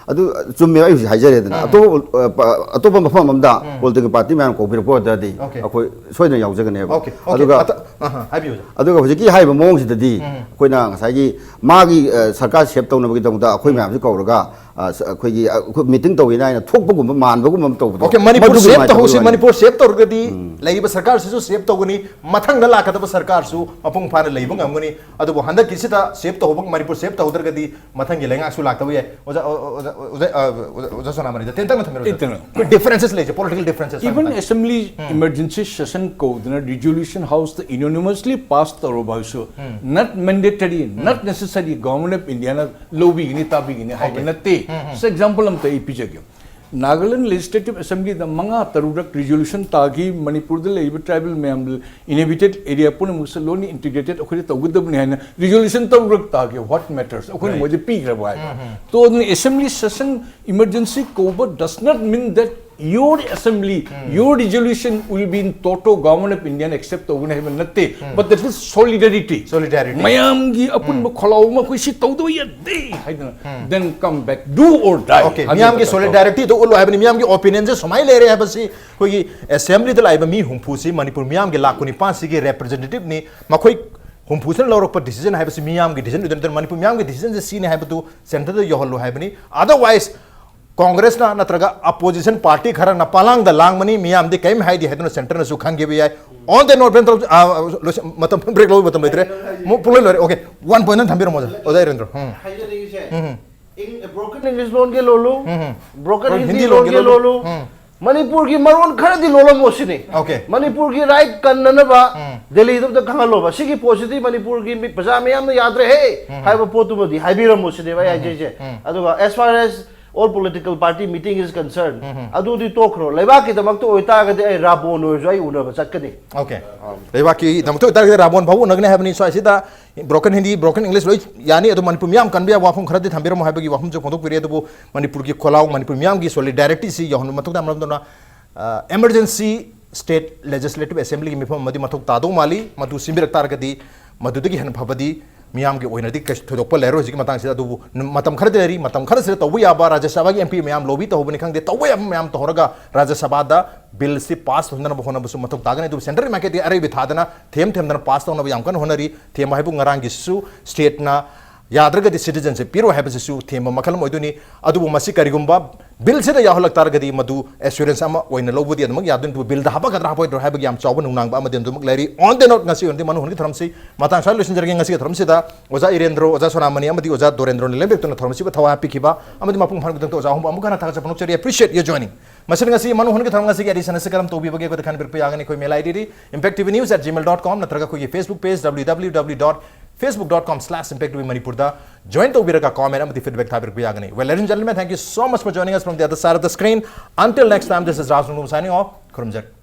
ꯑꯗꯨ ꯆꯨꯝꯃꯦ, ꯑꯩ ꯍꯧꯖꯤꯛ ꯍꯥꯏꯖꯔꯦꯗꯅ, ꯑꯇꯣꯞꯄ, ꯑ, ꯄ-, ꯑꯇꯣꯞꯄ ꯃꯐꯝ ꯑꯃꯗ political party ꯃꯌꯥꯝ ꯀꯧꯕꯤꯔꯛꯄ ꯑꯣꯏ ꯇꯥꯔꯗꯤ ꯑꯣꯀꯦ꯫ ꯑꯩꯈꯣꯏ ꯁꯣꯏꯗꯅ ꯌꯥꯎꯖꯒꯅꯦꯕ꯫ Okay, okay. ꯑꯗꯨꯒ, ꯑꯇ-, ꯑꯍ, ꯍꯥꯏꯕꯤꯌꯨ, ꯑꯣꯖꯥ꯫ ꯑꯗꯨꯒ ꯍꯧꯖꯤꯛꯀꯤ ꯍꯥꯏꯔꯤꯕ ꯃꯑꯣꯡꯁꯤꯗꯗꯤ ꯑꯩꯈꯣꯏꯅ ꯉꯁꯥꯏꯒꯤ ꯃꯥꯒꯤ, ꯑ, ꯁꯔꯀꯥꯔ shape ꯇꯧꯅꯕꯒꯤꯗꯃꯛꯇ ꯑꯩꯈꯣꯏ ꯃꯌꯥꯝꯁꯤ ꯀꯧꯔꯒ ꯑ, ꯁ-, ꯑꯩꯈꯣꯏꯒꯤ, ꯑ, ꯑꯩꯈꯣꯏ ꯃꯤꯇꯤꯡ ꯇꯧꯋꯤꯅ ꯍꯥꯏꯅ ꯊꯣꯛꯄꯒꯨꯝꯕ ꯃꯥꯟꯕꯒꯨꯝꯕ ꯑꯃ ꯇꯧꯕꯗꯣ꯫ Okay, ꯃꯅꯤꯄꯨꯔ ꯃꯗꯨꯒꯤ ꯁꯦꯞ ꯑꯗꯨꯃꯥꯏꯅ ꯇꯧꯍꯧꯁꯤ꯫ ꯇꯧꯕꯒꯤ ꯋꯥꯅꯤ꯫ ꯃꯅꯤꯄꯨꯔ ꯁꯦꯞ ꯇꯧꯔꯒꯗꯤ ꯂꯩꯔꯤꯕ ꯁꯔꯀꯥꯔꯁꯤꯁꯨ ꯁꯦꯞ ꯇꯧꯒꯅꯤ, ꯃꯊꯪꯗ ꯂꯥꯛꯀꯗꯕ ꯁꯔꯀꯥꯔꯁꯨ ꯃꯄꯨꯡ ꯐꯥꯅ ꯂꯩꯕ ꯉꯝꯒꯅꯤ꯫ ꯑꯗꯨꯕꯨ ꯍꯟꯗꯛꯀꯤꯁꯤꯗ ꯁꯦꯞ ꯇꯧꯍꯧꯕ, ꯃꯅꯤꯄꯨꯔ ꯁꯦꯞ ꯇꯧꯍꯧꯗ꯭ꯔꯒꯗꯤ ꯃꯊꯪꯒꯤ ꯂꯩꯉꯥꯛꯁꯨ ꯂꯥꯛꯇꯕ ꯌꯥꯏ꯫ ꯑꯣꯖꯥ, ꯑꯣ, ꯑꯣꯖꯥ, ꯑꯣꯖꯥ, ꯑ, ꯑꯣꯖꯥ, ꯑꯣꯖꯥ ꯁꯣꯅꯥꯃꯅꯤꯗ ꯇꯦꯟꯇꯛꯅ ꯊꯝꯕꯤꯔꯣ꯫ ꯇꯦꯟꯇꯛꯅ꯫ ꯑꯩꯈꯣꯏ ꯗꯤꯐꯔꯦꯟꯁꯦꯁ ꯂꯩꯁꯦ, political differences Even assembly emergency session ꯀꯧꯗꯅ resolution house ꯇ unanimously pass ꯇꯧꯔꯕꯁꯨ, not mandatory, not necessary, government of India ꯅ ꯂꯧꯕꯤꯒꯅꯤ, ꯇꯥꯕꯤꯒꯅꯤ ꯍꯥꯏꯕ Okay. ꯅꯠꯇꯦ꯫ ꯁꯤ ꯑꯦꯛꯖꯥꯝꯄꯜ ꯑꯝꯇ ꯑꯩ ꯄꯤꯖꯒꯦ꯫ ꯅꯥꯒꯥꯂꯦꯟ ꯂꯦꯖꯤꯁꯂꯦꯇꯤꯚ ꯑꯦꯁꯦꯝꯕ꯭ꯂꯤꯗ ꯃꯉꯥ ꯇꯔꯨꯛꯔꯛ ꯔꯤꯖꯣꯂꯨꯁꯟ ꯇꯥꯈꯤ, ꯃꯅꯤꯄꯨꯔꯗ ꯂꯩꯔꯤꯕ ꯇ꯭ꯔꯥꯏꯕꯦꯜ ꯃꯌꯥꯝ, ꯏꯟꯍꯦꯕꯤꯇꯦꯠ ꯑꯦꯔꯤꯌꯥ ꯄꯨꯝꯅꯃꯛꯁꯦ ꯂꯣꯏꯅ ꯏꯟꯇꯤꯒ꯭ꯔꯦꯇꯦꯠ ꯑꯩꯈꯣꯏꯗ ꯇꯧꯒꯗꯕꯅꯤ ꯍꯥꯏꯅ ꯔꯤꯖꯣꯂꯨꯁꯟ ꯇꯔꯨꯛꯔꯛ ꯇꯥꯈꯤ꯫ What matters? ꯑꯩꯈꯣꯏꯅ ꯃꯣꯏꯗ ꯄꯤꯈ꯭ꯔꯕ ꯍꯥꯏꯕ꯫ ꯇꯣ ꯑꯗꯨꯅ ꯑꯦꯁꯦꯝꯕ꯭ꯂꯤ ꯁꯦꯁꯟ ꯏꯃꯔꯖꯦꯟꯁꯤ ꯀꯧꯕ does not mean that your assembly, your resolution will be in toto government of India ꯅ accept ꯇꯧꯒꯅꯤ ꯍꯥꯏꯕ ꯅꯠꯇꯦ꯫ But that is solidarity. Solidarity. ꯃꯌꯥꯝꯒꯤ ꯑꯄꯨꯟꯕ ꯈꯣꯜꯂꯥꯎ ꯑꯃ ꯑꯩꯈꯣꯏ ꯁꯤ ꯇꯧꯗꯕ ꯌꯥꯗꯦ ꯍꯥꯏꯗꯅ then come back, do or die. Okay, ꯍꯥꯏꯕ ꯃꯤꯌꯥꯝꯒꯤ ꯃꯇꯝꯗ ꯁꯣꯂꯤꯗꯥꯔꯤꯇꯤꯗꯣ ꯎꯠꯂꯣ ꯍꯥꯏꯕꯅꯤ꯫ ꯃꯤꯌꯥꯝꯒꯤ ꯑꯣꯄꯤꯅꯤꯌꯟꯁꯦ ꯁꯨꯃꯥꯏꯅ ꯂꯩꯔꯦ ꯍꯥꯏꯕꯁꯤ ꯑꯩꯈꯣꯏꯒꯤ ꯑꯦꯁꯦꯝꯕ꯭ꯂꯤꯗ ꯂꯥꯛꯏꯕ ꯃꯤ ꯍꯨꯝꯐꯨꯁꯤ ꯃꯅꯤꯄꯨꯔ ꯃꯤꯌꯥꯝꯒꯤ ꯂꯥꯛ ꯀꯨꯟꯅꯤꯄꯥꯟꯁꯤꯒꯤ ꯔꯦꯄ꯭ꯔꯖꯦꯟꯇꯦꯇꯤꯚꯅꯤ꯫ ꯃꯈꯣꯏ ꯍꯨꯝꯐꯨꯁꯤꯅ ꯂꯧꯔꯛꯄ ꯗꯤꯁꯤꯖꯟ ꯍꯥꯏꯕꯁꯤ ꯃꯤꯌꯥꯝꯒꯤ ꯗꯤꯁꯤꯖꯟ ꯑꯣꯏꯗꯣꯏ ꯅꯠꯇꯅ ꯃꯅꯤꯄꯨꯔ ꯃꯤꯌꯥꯝꯒꯤ ꯗꯤꯁꯤꯖꯟꯁꯦ ꯁꯤꯅꯤ ꯍꯥꯏꯕꯗꯨ ꯁꯦꯟꯇꯔꯗ ꯌꯧꯍꯜꯂꯨ ꯍꯥꯏꯕꯅꯤ꯫ ꯑꯗꯔꯋꯥꯏꯁ ꯀꯣꯡꯒ꯭ꯔꯦꯁꯅ ꯅꯠꯇ꯭ꯔꯒ ꯑꯄꯣꯖꯤꯁꯟ ꯄꯥꯔꯇꯤ ꯈꯔꯅ ꯄꯂꯥꯡꯗ ꯂꯥꯡꯕꯅꯤ, ꯃꯤꯌꯥꯝꯗꯤ ꯀꯔꯤꯝ ꯍꯥꯏꯗꯦ ꯍꯥꯏꯗꯨꯅ ꯁꯦꯟꯇꯔꯅꯁꯨ ꯈꯪꯈꯤꯕ ꯌꯥꯏ꯫ On the note, ꯃꯇꯝ ꯕ꯭ꯔꯦꯛ ꯂꯧꯕ ꯃꯇꯝ ꯂꯩꯇ꯭ꯔꯦ꯫ ꯃꯨ-, ꯄꯨꯡꯂꯣꯏ ꯂꯣꯏꯔꯦ꯫ Okay, ꯋꯥꯟ ꯄꯣꯏꯟꯠ ꯑꯃ ꯊꯝꯕꯤꯔꯝꯃꯣ, ꯑꯣꯖꯥ ꯏꯔꯦꯟꯗ꯭ꯔꯣ꯫ ꯎꯝ꯫ ꯍꯥꯏꯖꯅꯤꯡꯉꯤꯁꯦ, ꯏꯪ-, ꯕ꯭ꯔꯣꯀꯟ ꯏꯪꯂꯤꯁ ꯂꯣꯟꯒꯦ ꯂꯣꯜꯂꯨ, ꯕ꯭ꯔꯣꯀꯟ ꯍꯤꯟꯗꯤ ꯂꯣꯟꯒꯦ ꯂꯣꯜꯂꯨ, ꯃꯅꯤꯄꯨꯔꯒꯤ ꯃꯔꯣꯟ ꯈꯔꯗꯤ ꯂꯣꯜꯂꯝꯃꯣ ꯁꯤꯅꯤ꯫ Okay. ꯃꯅꯤꯄꯨꯔꯒꯤ ꯔꯥꯏꯠ ꯀꯟꯅꯅꯕ ꯗꯦꯜꯂꯤꯗ ꯑꯝꯇ ꯈꯪꯍꯜꯂꯣꯕ꯫ ꯁꯤꯒꯤ ꯄꯣꯠꯁꯤꯗꯤ ꯃꯅꯤꯄꯨꯔꯒꯤ ꯃꯤ, ꯄ꯭ꯔꯖꯥ ꯃꯤꯌꯥꯝꯅ ꯌꯥꯗ꯭ꯔꯦꯍꯦ ꯍꯥꯏꯕ ꯄꯣꯠꯇꯨꯃꯗꯤ ꯍꯥꯏꯕꯤꯔꯝꯃꯣ ꯁꯤꯅꯦꯕ ꯑꯩ ꯍꯥꯏꯖꯩꯁꯦ꯫ ꯑꯗꯨꯒ as far as all political party meeting is concerned, ꯑꯗꯨꯗꯤ ꯇꯣꯛꯈ꯭ꯔꯣ꯫ ꯂꯩꯕꯥꯛꯀꯤꯗꯃꯛꯇ ꯑꯣꯏꯇꯥꯔꯒꯗꯤ ꯑꯩ ꯔꯥꯕꯣꯟ ꯑꯣꯏꯔꯁꯨ ꯑꯩ ꯎꯅꯕ ꯆꯠꯀꯅꯤ꯫ Okay. ꯂꯩꯕꯥꯛꯀꯤꯗꯃꯛꯇ ꯑꯣꯏꯇꯥꯔꯒꯗꯤ ꯔꯥꯕꯣꯟ ꯐꯥꯎꯕ ꯎꯅꯒꯅꯤ ꯍꯥꯏꯕꯅꯤ꯫ ꯁ꯭ꯋꯥꯏꯁꯤꯗ ꯕ꯭ꯔꯣꯀꯟ ꯍꯤꯟꯗꯤ, ꯕ꯭ꯔꯣꯀꯟ ꯏꯪꯂꯤꯁ ꯂꯣꯏ ꯌꯥꯅꯤ꯫ ꯑꯗꯣ ꯃꯅꯤꯄꯨꯔ ꯃꯤꯌꯥꯝ ꯀꯟꯕ ꯌꯥꯕ ꯋꯥꯐꯝ ꯈꯔꯗꯤ ꯊꯝꯕꯤꯔꯝꯃꯣ ꯍꯥꯏꯕꯒꯤ ꯋꯥꯐꯝꯁꯨ ꯐꯣꯡꯗꯣꯛꯄꯤꯔꯦ꯫ ꯑꯗꯨꯕꯨ ꯃꯅꯤꯄꯨꯔꯒꯤ ꯈꯣꯜꯂꯥꯎ, ꯃꯅꯤꯄꯨꯔ ꯃꯤꯌꯥꯝꯒꯤ ꯁꯣꯂꯤꯗꯥꯔꯤꯇꯤꯁꯤ ꯌꯧꯍꯟꯕ ꯃꯊꯧ ꯇꯥꯏ꯫ ꯃꯔꯝ ꯑꯗꯨꯅ, ꯑ, emergency state legislative assembly ꯒꯤ ꯃꯤꯐꯝ ꯑꯃꯗꯤ ꯃꯊꯧ ꯇꯥꯗꯧ ꯃꯥꯜꯂꯤ꯫ ꯃꯗꯨ ꯁꯤꯟꯕꯤꯔꯛ ꯇꯥꯔꯒꯗꯤ ꯃꯗꯨꯗꯒꯤ ꯍꯦꯟꯅ ꯐꯕꯗꯤ ꯃꯤꯌꯥꯝꯒꯤ ꯑꯣꯏꯅꯗꯤ ꯀꯩꯁꯨ ꯊꯣꯏꯗꯣꯛꯄ ꯂꯩꯔꯣꯏ ꯍꯧꯖꯤꯛꯀꯤ ꯃꯇꯥꯡꯁꯤꯗ꯫ ꯑꯗꯨꯕꯨ ꯅ-, ꯃꯇꯝ ꯈꯔꯗꯤ ꯂꯩꯔꯤ꯫ ꯃꯇꯝ ꯈꯔꯁꯤꯗ ꯇꯧꯕ ꯌꯥꯕ ꯔꯥꯖ꯭ꯌ ꯁꯚꯥꯒꯤ ꯑꯦꯝ ꯄꯤ ꯃꯌꯥꯝ ꯂꯣꯕꯤ ꯇꯧꯍꯧꯕꯅꯤ ꯈꯪꯗꯦ, ꯇꯧꯕ ꯌꯥꯕ ꯃꯌꯥꯝ ꯇꯧꯍꯧꯔꯒ ꯔꯥꯖ꯭ꯌ ꯁꯚꯥꯗ ꯕꯤꯜꯁꯤ ꯄꯥꯁ ꯇꯧꯍꯟꯅꯕ ꯍꯣꯠꯅꯕꯁꯨ ꯃꯊꯧ ꯇꯥꯒꯅꯤ꯫ ꯑꯗꯨꯕꯨ ꯁꯦꯟꯇ꯭ꯔꯦꯜ ꯃꯥꯏꯀꯩꯗꯒꯤ ꯑꯔꯩꯕ ꯊꯥꯗꯅ ꯊꯦꯝ ꯊꯦꯝꯗꯅ ꯄꯥꯁ ꯇꯧꯅꯕ ꯌꯥꯝ ꯀꯟꯅ ꯍꯣꯠꯅꯔꯤ꯫ ꯊꯦꯝꯕ ꯍꯥꯏꯕꯨ ꯉꯔꯥꯡꯒꯤꯁꯨ ꯁ꯭ꯇꯦꯠꯅ ꯌꯥꯗ꯭ꯔꯒꯗꯤ citizenship ꯄꯤꯔꯣꯏ ꯍꯥꯏꯕꯁꯤꯁꯨ ꯊꯦꯝꯕ ꯃꯈꯜ ꯑꯃ ꯑꯣꯏꯗꯣꯏꯅꯤ꯫ ꯑꯗꯨꯕꯨ ꯃꯁꯤ ꯀꯔꯤꯒꯨꯝꯕ ꯕꯤꯜꯁꯤꯗ ꯌꯥꯎꯍꯜꯂꯛ ꯇꯥꯔꯒꯗꯤ ꯃꯗꯨ assurance ꯑꯃ ꯑꯣꯏꯅ ꯂꯧꯕꯗꯤ ꯑꯗꯨꯃꯛ ꯌꯥꯗꯣꯏꯅꯤ꯫ ꯑꯗꯨꯕꯨ ꯕꯤꯜꯗ ꯍꯥꯞꯄꯛꯀꯗ꯭ꯔꯥ ꯍꯥꯞꯄꯣꯏꯗ꯭ꯔꯣ ꯍꯥꯏꯕꯒꯤ ꯌꯥꯝ ꯆꯥꯎꯕ ꯅꯨꯡꯅꯥꯡꯕ ꯑꯃꯗꯤ ꯑꯗꯨꯃꯛ ꯂꯩꯔꯤ꯫ On the note, ꯉꯁꯤ ꯑꯣꯏꯅꯗꯤ ꯃꯅꯨ ꯍꯨꯟꯒꯤ ꯊꯧꯔꯝꯁꯤ ꯃꯇꯥꯡ ꯁ꯭ꯋꯥꯏꯗ ꯂꯣꯏꯁꯤꯟꯖꯔꯒꯦ꯫ ꯉꯁꯤꯒꯤ ꯊꯧꯔꯝꯁꯤꯗ ꯑꯣꯖꯥ ꯏꯔꯦꯟꯗ꯭ꯔꯣ, ꯑꯣꯖꯥ ꯁꯣꯅꯥꯃꯅꯤ ꯑꯃꯗꯤ ꯑꯣꯖꯥ ꯗꯣꯔꯦꯟꯗ꯭ꯔꯣꯅ ꯂꯦꯝꯕꯤꯔꯛꯇꯨꯅ ꯊꯧꯔꯝ ꯑꯁꯤꯕꯨ ꯊꯋꯥꯏ ꯍꯥꯞꯄꯤꯈꯤꯕ ꯑꯃꯗꯤ ꯃꯄꯨꯡ ꯐꯥꯍꯟꯕꯒꯤꯗꯃꯛꯇ ꯑꯣꯖꯥ ꯑꯍꯨꯝꯕꯨ ꯑꯃꯨꯛ ꯍꯟꯅ ꯊꯥꯒꯠꯆꯕ ꯐꯣꯡꯗꯣꯛꯆꯔꯤ꯫ Appreciate your joining. ꯃꯁꯤꯅ ꯉꯁꯤ ꯃꯅꯨ ꯍꯨꯟꯒꯤ ꯊꯧꯔꯝ ꯑꯁꯤꯒꯤ edition ꯑꯁꯤ ꯀꯔꯝ ꯇꯧꯕꯤꯕꯒꯦ ꯑꯩꯈꯣꯏꯗ ꯈꯟꯕꯤꯔꯛꯄ ꯌꯥꯒꯅꯤ꯫ ꯑꯩꯈꯣꯏ mail I D D impact T V news at gmail dot com ꯅꯠꯇ꯭ꯔꯒ ꯑꯩꯈꯣꯏꯒꯤ Facebook page W W W dot facebook dot com slash impact T V ꯃꯅꯤꯄꯨꯔꯗ join ꯇꯧꯕꯤꯔꯒ comment ꯑꯃꯗꯤ feedback ꯊꯥꯕꯤꯔꯛꯄ ꯌꯥꯒꯅꯤ꯫ Well, ladies and gentlemen, thank you so much for joining us from the other side of the screen. Until next time, this is Raj Nungrum signing off. ꯈꯨꯔꯨꯝꯖꯔꯤ꯫